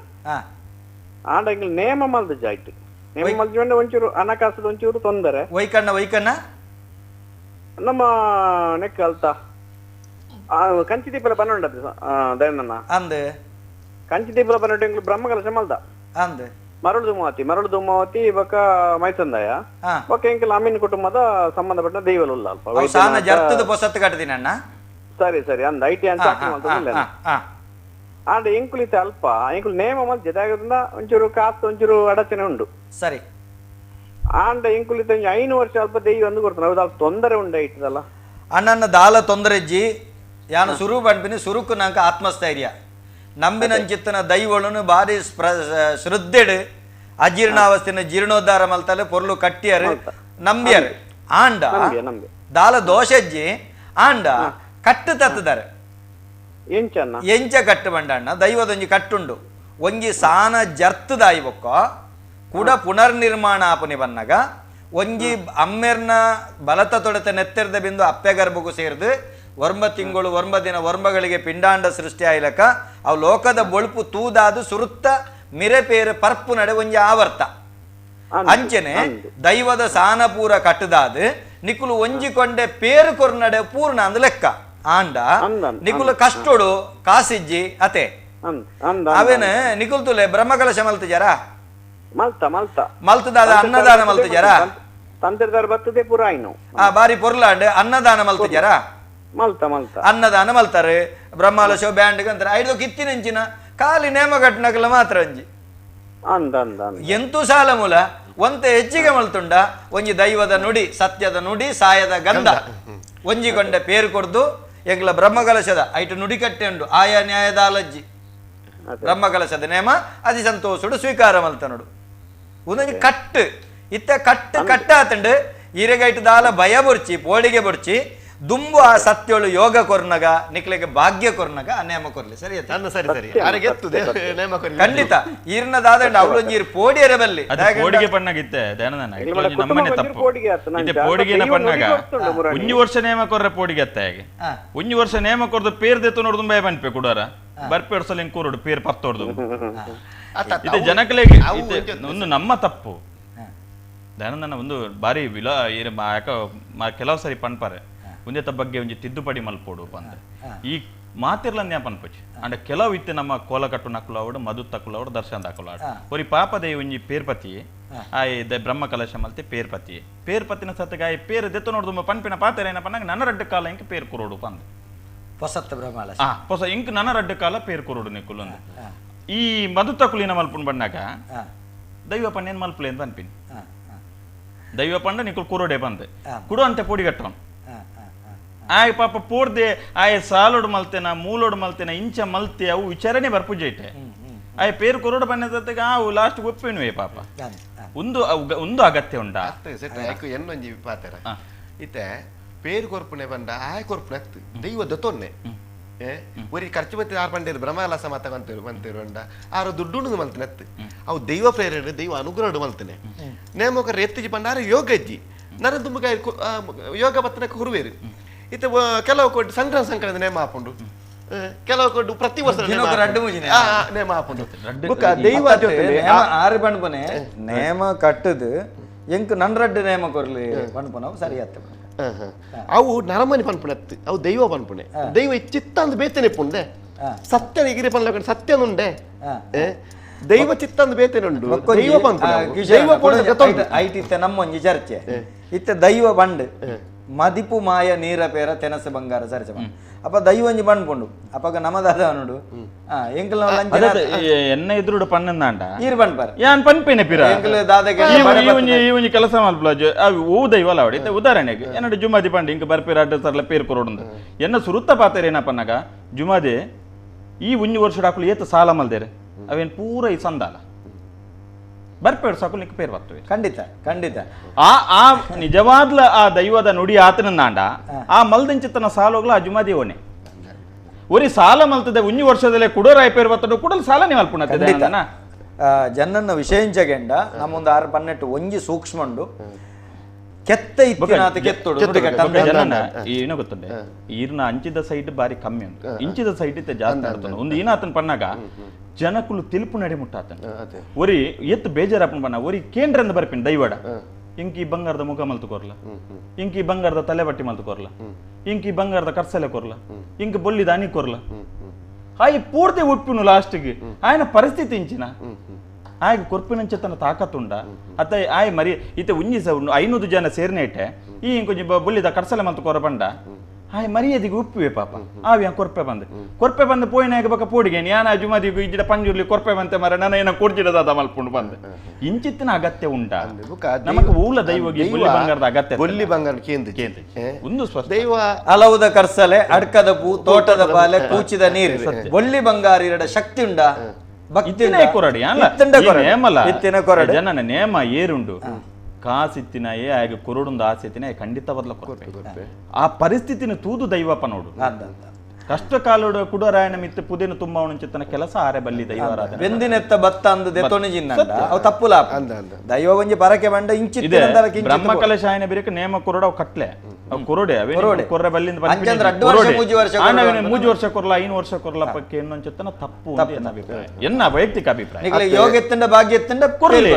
ಆಂಡ ಎಂಗ್ಲು ನೇಮ ಮಲ್ದ ಜಾಯ್ತು. ನೇಮ ಮಲ್ದ ಒಂಚೂರು ಹಣಕಾಸದ ಒಂಚೂರು ತೊಂದರೆ. ವೈಕಣ್ಣ ವೈಕಣ್ಣ ನಮ್ಮ ನೆಕ್ ಅಲ್ತ ಕಂಚಿ ದೀಪದ ಬನ್ನೊಂಡದ್ದು ದಯನಣ್ಣ ಅಂದ್ ಕಂಚಿ ದೀಪದ ಬನ್ನಟ್ಟು ಎಂಗ್ಲು ಬ್ರಹ್ಮ ಕಲಶ ಮಲ್ದ ಅಂದ್ ಮರಳು ಧೂಮಾವತಿ ಮರಳು ಧೂಮಾವತಿ ಬೊಕ್ಕ ಮೈಸಂದಾಯ ಬೊಕ್ಕ ಎಂಕಲ್ ಅಮೀನ್ ಕುಟುಂಬದ ಸಂಬಂಧಪಟ್ಟ ದೈವಲುಲ್ಲ ಅಲ್ಪ. ಕಟ್ಟದಿನ. ಸರಿ ಸರಿ ಅಂದ IT ಅಂತ ಆಂಡ ಎಂಕುಲಿತ ಅಲ್ಪ ಎಂಕುಲು ನೇಮ ಮಲ್ತೆ ದಾಗದಿಂದ ಒಂಚೂರು ಕಾಸು ಒಂಚೂರು ಅಡಚಣೆ ಉಂಡು. ಸರಿ ಆಂಡ ಎಂಕುಲಿತ 5 ವರ್ಷ ಅಲ್ಪ ದೈವ ಅಂದು ಕೊಡ್ತಾನೆ ಹೌದು ತೊಂದರೆ ಉಂಡು ಐತದಲ್ಲ ಅಣ್ಣನ ದಾಲ ತೊಂದರೆ ಇಜ್ಜಿ ಯಾನು ಸುರು ಬಂಡ್ಪಿನಿ ಸುರುಕು ನಂಗೆ ಆತ್ಮಸ್ಥೈರ್ಯ ನಂಬಿನಂಚಿತ್ತನ ದೈವಳನು ಭಾರಿ ಶ್ರದ್ಧೆಡು ಅಜೀರ್ಣಾವಸ್ಥೆನ ಜೀರ್ಣೋದ್ಧಾರ ಮಲ್ತಲೆ ಪೊರ್ಲು ಕಟ್ಟಿಯರು ನಂಬಿಯರು. ಆಂಡ ದಾಲ ದೋಷಜ್ಜಿ ಆಂಡ ಕಟ್ಟು ತತ್ತದಾರೆ ಎಂಚ ಕಟ್ಟು ಬಂಡಣ್ಣ ದೈವದೊಂಜಿ ಕಟ್ಟುಂಡು ಒಂಜಿ ಸಾನ ಜರ್ತದಾಯಿ ಬೊಕ್ಕ ಕೂಡ ಪುನರ್ನಿರ್ಮಾಣ ಆಪನಿ ಬನ್ನಗ ಒಂಜಿ ಅಮ್ಮೆರ್ನ ಬಲತ ತೊಡೆತ ನೆತ್ತೆರ್ದ ಬಿಂದು ಅಪ್ಪೆ ಗರ್ಭಗೂ ಸೇರ್ದು ವರ್ಮ ತಿಂಗಳು ವರ್ಮ ದಿನ ವರ್ಮಗಳಿಗೆ ಪಿಂಡಾಂಡ ಸೃಷ್ಟಿ ಆಯ್ಲಕ ಅವು ಲೋಕದ ಬೊಳುಪು ತೂದಾದು ಸುರುತ್ತ ಮಿರೆ ಪೇರು ಪರ್ಪು ನಡೆ ಒಂಜಿ ಆವರ್ತ ಅಂಚನೆ ದೈವದ ಸಾನಪೂರ ಕಟ್ಟದಾದು ನಿಕುಲು ಒಂಜಿಕೊಂಡೆ ಪೇರು ಕೊರ್ನಡೆ ಪೂರ್ಣ ಅಂದ್ ಲೆಕ್ಕ. ಆಂಡ ನಿಕುಲು ಕಷ್ಟೋಡು ಕಾಸಿಜ್ಜಿ ಅತೆ ಅವೇನ ನಿಕುಲ್ ತುಲೆ ಬ್ರಹ್ಮಕಲಶ ಮಲ್ತಿಜಾರ ಮಲ್ತ ಮಲ್ತ ಮಲ್ತದಾದ ಅನ್ನದಾನ ಮಲ್ತಿಜಾರ ತಂತ್ರಿದಾರ ಬರ್ತದೆ ಪೂರ ಆಯ್ನು ಆ ಬಾರಿ ಪೊರ್ಲಾಂಡ್ ಅನ್ನದಾನ ಮಲ್ತಿಜಾರ ಮಲ್ತ ಮಲ್ತ ಅನ್ನದಾನ ಮಲ್ತಾರೆ ಬ್ರಹ್ಮಕಲಶ ಬ್ಯಾಂಡ್ ಅಂತಾರೆ ಐದು ಕಿತ್ತಿನಂಚಿನ ಖಾಲಿ ನೇಮ ಕಟ್ಟನಕಲ ಮಾತ್ರ ಅಂಜಿ ಎಂತೂ ಸಾಲ ಮೂಲ ಒಂತೆ ಹೆಚ್ಚಿಗೆ ಮಲ್ತುಂಡ ಒಂಜಿ ದೈವದ ನುಡಿ ಸತ್ಯದ ನುಡಿ ಸಾಯದ ಗಂಧ ಒಂಜಿಕೊಂಡೆ ಪೇರು ಕೊಡ್ದು ಎಂಗ್ಲ ಬ್ರಹ್ಮಕಲಶದ ಐಟು ನುಡಿ ಕಟ್ಟೆ ಉಂಡು ಆಯಾ ನ್ಯಾಯದ ಅಲಜ್ಜಿ ಬ್ರಹ್ಮಕಲಶದ ನೇಮ ಅತಿ ಸಂತೋಷುಡು ಸ್ವೀಕಾರ ಮಲ್ತ ನೋಡು ಒಂದೊಂಜಿ ಕಟ್ಟು ಇತ್ತ ಕಟ್ಟು ಕಟ್ಟಾತಂಡು ಈರೆಗೈಟು ದಾಲ ಭಯ ಬೊರ್ಚಿ ಪೋಡಿಗೆ ಬೊರ್ಚಿ ದುಂಬು ಆ ಸತ್ಯೋಳು ಯೋಗ ಕೊರ್ನಗ ನಿಕ್ಲೆಗೆ ಭಾಗ್ಯ ಕೊರ್ನಗ ಆ ನೇಮ ಕೊರ್ಲಿ. ಸರಿ ಸರಿ ಸರಿ ಖಂಡಿತ ಈರ್ನ ದಾದಂಡ ಅವಳೊಂಜಿ ಈರ್ ಪೋಡಿಯರೆ ಬಲ್ಲಿ ಪೋಡಿಗೆ ಪಣ್ಣಾಗಿತ್ತೆ ನಮ್ಮನೆ ತಪ್ಪು ಪೋಡಿಗೆನ ಪಣ್ಣಾಗ ಒಂಜಿ ವರ್ಷ ನೇಮ ಕೊರ್ರೆ ಪೋಡಿಗೆ ಅತ್ತ ಹೇಗೆ ಒಂಜಿ ವರ್ಷ ನೇಮ ಕೊರ್ದು ಪೇರ್ ದೆತ್ತು ನೋಡುದು ಭಯ ಪನ್ಪೆ ಕುಡಾರ ಬರ್ಪೆ ವರ್ಷ ಕೂರುಡು ಪೇರ್ ಪತ್ತೋಡ್ದು ಇದು ಜನಕಲೆಗೆ ಒಂದು ನಮ್ಮ ತಪ್ಪು ದಯಾನಂದನ ಒಂದು ಬಾರಿ ವಿಲ ಕೆಲವು ಸರಿ ಪನ್ಪಾರೆ ಒಂದೇತ ಬಗ್ಗೆ ಒಂಜಿ ತಿದ್ದುಪಡಿ ಮಲ್ಪೋಡು ಪಂದ್ ಈ ಮಾತಿರ್ಲ ನ್ಯಾಪನ್ಪುಚಿ ಅಂಡ ಕೆಲವು ಇತ್ತೆ ನಮ್ಮ ಕೋಲ ಕಟ್ಟು ನಕುಲವಡು ಮಧು ತಕುಲವಡು ದರ್ಶನ ದಾಕುಲಾಡು ಒರಿ ಪಾಪದೇ ಒಂಜಿ ಪೇರ್ಪತಿ ಆಯ್ ದ ಬ್ರಹ್ಮ ಕಲಶ ಮಲ್ತೆ ಪೇರ್ಪತಿ ಪೇರ್ಪತಿನ ಸತ್ತಗ ಆಯ್ ಪೇರ್ ದೆತ್ತು ನೋಡುದು ಪನ್ಪಿನ ಪಾತೆರ ಏನಪ್ಪ ನಂಗೆ ನನ್ನ ರಡ್ಡು ಕಾಲ ಇಂಕ್ ಪೇರ್ ಕುರೋಡು ಪಂದ್ ಹೊಸತ್ತ ಬ್ರಹ್ಮ ಹೊಸ ಇಂಕ್ ನನ್ನ ರಡ್ಡು ಕಾಲ ಪೇರ್ ಕುರೋಡು ನಿಕುಲೊಂದು ಈ ಮಧು ತಕುಲಿನ ಮಲ್ಪುನ್ ಬಣ್ಣಾಗ ದೈವ ಪಣ್ಣೇನ್ ಮಲ್ಪುಲೆ ಅಂತ ಪನ್ಪಿನಿ ದೈವ ಪಂಡ ನಿಕುಲ್ ಕುರೋಡೆ ಬಂದೆ ಕುಡು ಅಂತೆ ಪೋಡಿ ಕಟ್ಟೋನು ಆಯ್ ಪಾಪ ಪೋರ್ದೆ ಆಯ್ ಸಾಲೋಡು ಮಲ್ತೇನ ಮೂಲೋಡು ಮಲ್ತೇನ ಇಂಚ ಮಲ್ತೆ ಅವು ವಿಚಾರಣೆ ಬರ್ಪುಜೆ ಇಟ್ಟೆ ಆಯ್ ಪೇರು ಕೊರೋಡು ಬಣ್ಣದಾಗ ಅವು ಲಾಸ್ಟ್ ಒಪ್ಪಿನುವೆ ಪಾಪ ಒಂದು ಒಂದು ಅಗತ್ಯ ಉಂಟಾ ಎನ್ನೊಂಜಿ ಪಾತೆರ ಇತ್ತೆ ಪೇರು ಕೊರ್ಪುನೆ ಬಂಡ ಆಯ್ ಕೊರ್ಪುನೆ ಅತ್ತು ದೈವ ದತ್ತೊನ್ನೆ ಒರಿ ಖರ್ಚು ಬತ್ತಿ ಆರು ಪಂಡೇರು ಬ್ರಹ್ಮಲಾಸ ಮಾತ ಬಂತೇರು ಬಂತೇರು ಅಂಡ ಆರು ದುಡ್ಡು ಮಲ್ತನೆ ಅತ್ತು ಅವು ದೈವ ಪ್ರೇರಣೆ ದೈವ ಅನುಗ್ರಹ ಮಲ್ತನೆ ನೇಮೊಕರ ಎತ್ತಿಜಿ ಪಂಡ ಆರು ಯೋಗ ಇಜ್ಜಿ ನರ ದುಂಬುಗ ಯೋಗ ಬತ್ತನಕ್ಕೆ ಹುರುವೇರು ಇತ್ತೆ ಕೆಲವು ಕೊಟ್ಟು ಸಂಕ್ರಾಂತಿ ಸಂಕ್ರಾಂತಿ ನೇಮ ಹಾಪುಂಡು ಕೆಲವು ಕೊಟ್ಟು ಪ್ರತಿ ವರ್ಷ ನೇಮ ಹಾಪುಂಡು ದೈವ ಆರು ಪಂಡ್ಪನೆ ನೇಮ ಕಟ್ಟದು ಎಂಕ್ ನನ್ ರಡ್ಡು ನೇಮ ಕೊರ್ಲಿ ಪಂಡ್ಪನ ಸರಿ ಆತ ಅವು ನರಮನಿ ಪನ್ಪುಣೆ ಅತ್ತು ಅವು ದೈವ ಪನ್ಪುಣೆ ದೈವ ಚಿತ್ತ ಅಂದ್ ಬೇತನೆ ಪುಂಡೆ ಸತ್ಯ ಎಗಿರಿ ಪನ್ಲ ಸತ್ಯನುಂಡೆ ದೈವ ಚಿತ್ತ ಅಂದ್ ಬೇತನೆ ಉಂಡು ದೈವ ಪನ್ಪುಣೆ ದೈವ ಪುಂಡೆ ಐಟ್ ಇತ್ತೆ ನಮ್ಮೊಂಜಿ ಚರ್ಚೆ ಇತ್ತೆ ದೈವ ಬಂಡ್ ಮದಿಪು ಮಾಯ ನೀರ ಪೇರ ತೆನಸು ಬಂಗಾರ ಸರಿ ಅಪ್ಪ ದೈವಂಜಿ ಬಂಡ್ಪುಂಡು ಅಪ್ಪಗ ನಮದಾದ ನೋಡು ಎಂಕಲ್ ಎನ್ನ ಎದುರುಡು ಪನ್ನಂದಾಂಡ ಈರ್ ಬಂಡ್ಪಾರ ಯಾನ್ ಪನ್ಪೇನೆ ಪಿರ ಎಂಕಲ್ ದಾದಗೆ ಈ ಒಂಜಿ ಕೆಲಸ ಮಲ್ಪುಲ ಓ ದೈವಲ ಅವಡಿ ಉದಾಹರಣೆಗೆ ಎನ್ನಡು ಜುಮಾದಿ ಪಂಡ ಇಂಕ ಬರ್ಪೇರ ಅಡ್ಡ ಸರ್ಲ ಪೇರ್ ಕೊರೋಡು ಎನ್ನ ಸುರುತ್ತ ಪಾತೆರ ಏನಪ್ಪನಾಗ ಜುಮಾದಿ ಈ ಒಂಜಿ ವರ್ಷ ಡಾಕುಲು ಏತ ಸಾಲ ಮಲ್ದೇರೆ ಅವೇನು ಪೂರ ಈ ಸಂದಾಲ ಬರ್ಪೇಡು ಸಾಕು ನಿಕ್ ಪೇರ್ ಬರ್ತವೆ. ಖಂಡಿತ ಖಂಡಿತ. ಆ ಆ ನಿಜವಾದ್ಲ ಆ ದೈವದ ನುಡಿ ಆತನ ನಾಂಡ ಆ ಮಲ್ದಿಂಚಿತನ ಸಾಲೋಗ್ಲ ಆ ಜುಮಾದಿ ಓನೆ ಒರಿ ಸಾಲ ಮಲ್ತದೆ ಉಂಜಿ ವರ್ಷದಲ್ಲೇ ಕುಡೋರಾಯ ಪೇರ್ ಬರ್ತಡು ಕುಡಲ್ ಸಾಲ ನೀವು ಅಲ್ಪುಣತೆ. ಜನನ ವಿಷಯಂಚಗೆಂಡ ನಮ್ಮೊಂದು 6 12 ಒಂಜಿ ಸೂಕ್ಷ್ಮ ಉಂಡು ಕೆತ್ತ ಇತ್ತಿನಾತ ಕೆತ್ತೊಡು ಏನೋ ಗೊತ್ತುಂಡೆ ಈರ್ನ ಅಂಚಿದ ಸೈಡ್ ಬಾರಿ ಕಮ್ಮಿ ಉಂಟು, ಇಂಚಿದ ಸೈಡ್ ಇತ್ತೆ ಜಾಸ್ತಿ ನಡ್ತುಂಡು. ಒಂದು ಏನಾತನ ಪನ್ನಾಗ ಜನಕುಲು ತಿಲ್ಪು ನಡಿ ಮುಟ್ಟಾತನ ಒರಿ ಎತ್ತು ಬೇಜಾರಪ್ಪನ ಬಣ್ಣ ಒರಿ ಕೇಂದ್ರಂದ ಬರ್ಪಿನ ದೈವಡ ಇಂಕಿ ಬಂಗಾರದ ಮುಖ ಮಲ್ತು ಕೊರ್ಲ, ಇಂಕಿ ಬಂಗಾರದ ತಲೆ ಬಟ್ಟಿ ಮಲ್ತು ಕೊರ್ಲ, ಇಂಕಿ ಬಂಗಾರದ ಕರ್ಸಲೆ ಕೊರ್ಲ, ಇಂಕ್ ಬೊಲ್ಲಿದ ಅನಿ ಕೊರ್ಲ, ಹಾಯ್ ಪೂರ್ತಿ ಉಪ್ಪಿನು ಲಾಸ್ಟ್ಗೆ ఆయన ಪರಿಸ್ಥಿತಿ ಇಂಚಿನ ಆಯ್ಗೆ ಕೊರ್ಪಿನಂಚೆ ತನ್ನ ತಾಕತ್ತುಂಡ ಅತ್ತ ಆಯ್ ಮರಿ ಇತ್ತೆ ಉಂಜಿ ಸ 500 ಜನ ಸೇರ್ನೇಟೆ ಈ ಇಂಕೊಂಜಿ ಬೊಲ್ಲಿದ ಕರ್ಸಲೆ ಮಲ್ತು ಕೊರ ಬಂಡ ಆಯ್ ಮರ್ಯಾದೆಗೆ ಉಪ್ಪುವೆ ಪಾಪ ಆವ್ಯಾ ಕೊರ್ಪೆ ಬಂದು ಕೊರ್ಪೆ ಬಂದು ಪೋಯಿನಾಗ ಬಕ ಪೋಡಿಗೆ ಯಾನ ಅಜುಮದಿಗು ಇಜ್ಜಿಡ ಪಂಜುರ್ಲಿ ಕೊರ್ಪೆ ಬಂತೆ ಮರ ನನ್ನ ಏನ ಕೊಡ್ಜಿಡದಾದ ಮಲ್ಪುಂಡು ಬಂದು ಇಂಚಿತ್ತಿನ ಅಗತ್ಯ ಉಂಡ ನಮಕ್ ಊಲ ದೈವಗೆ ಬೊಲ್ಲಿ ಬಂಗಾರದ ಅಗತ್ಯ ಬೊಲ್ಲಿ ಬಂಗಾರ ಕೇಂದ್ರ ಕೇಂದ್ರ ಒಂದು ಸ್ಪಷ್ಟ ದೈವ ಅಲವುದ ಕರ್ಸಲೆ ಅಡ್ಕದ ಪೂ ತೋಟದ ಬಾಲೆ ಕೂಚಿದ ನೀರು ಬೊಲ್ಲಿ ಬಂಗಾರ ಇರಡ ಶಕ್ತಿ ಉಂಡ ಕೊರಡಿ ಜನನ ನೇಮ ಏರುಂಡು ಕಾಸಿತ್ತಿನಾಯೇ ಆಗ ಕೊರಡುಂದು ಆಸೆತ್ತಿನ ಖಂಡಿತ ಬದಲ ಕೊರಪೆ ಆ ಪರಿಸ್ಥಿತಿನ ತೂದು ದೈವಪ್ಪ ನೋಡು ಕಷ್ಟ ಕಾಲೋಡು ಕುಡರಾಯನ ಮಿತ್ತ ಪುದೇನ ತುಂಬಾವಣ ಕೆಲಸ ಆರೆ ಬಲ್ಲಿ ದೈವ ಬೆಂದಿನೆತ್ತ ಭತ್ತ ಅಂದು ದೆತ್ತೊಣಿ ಜಿನ್ನ ಅವು ತಪ್ಪುಲ ದೈವ ಒಂಜಿ ಪರಕೆ ಬಂಡ ಇಂಚಿತ್ತಿನ ಬ್ರಹ್ಮ ಕಲಶಾಯನ ಬೇರೆ ನೇಮ ಕೊರಡ ಅವು ಕಟ್ಲೆ ಅವು ಕೊರಡೆ ಅವೇ ಕೊರ್ರೆ ಬಲ್ಲಿಂದ ಮೂಜಿ ವರ್ಷ ಕೊರಲ 5 ವರ್ಷ ಕೊರಲ ಪಕ್ಕೆ ಎನ್ನೊಂಚತ್ತನ ತಪ್ಪು ಅಂತ ಎನ್ನ ಅಭಿಪ್ರಾಯ, ಎನ್ನ ವೈಯಕ್ತಿಕ ಅಭಿಪ್ರಾಯ. ಯೋಗ ಎತ್ತಂಡ ಭಾಗ್ಯ ಎತ್ತಂಡ ಕೊರಲಿ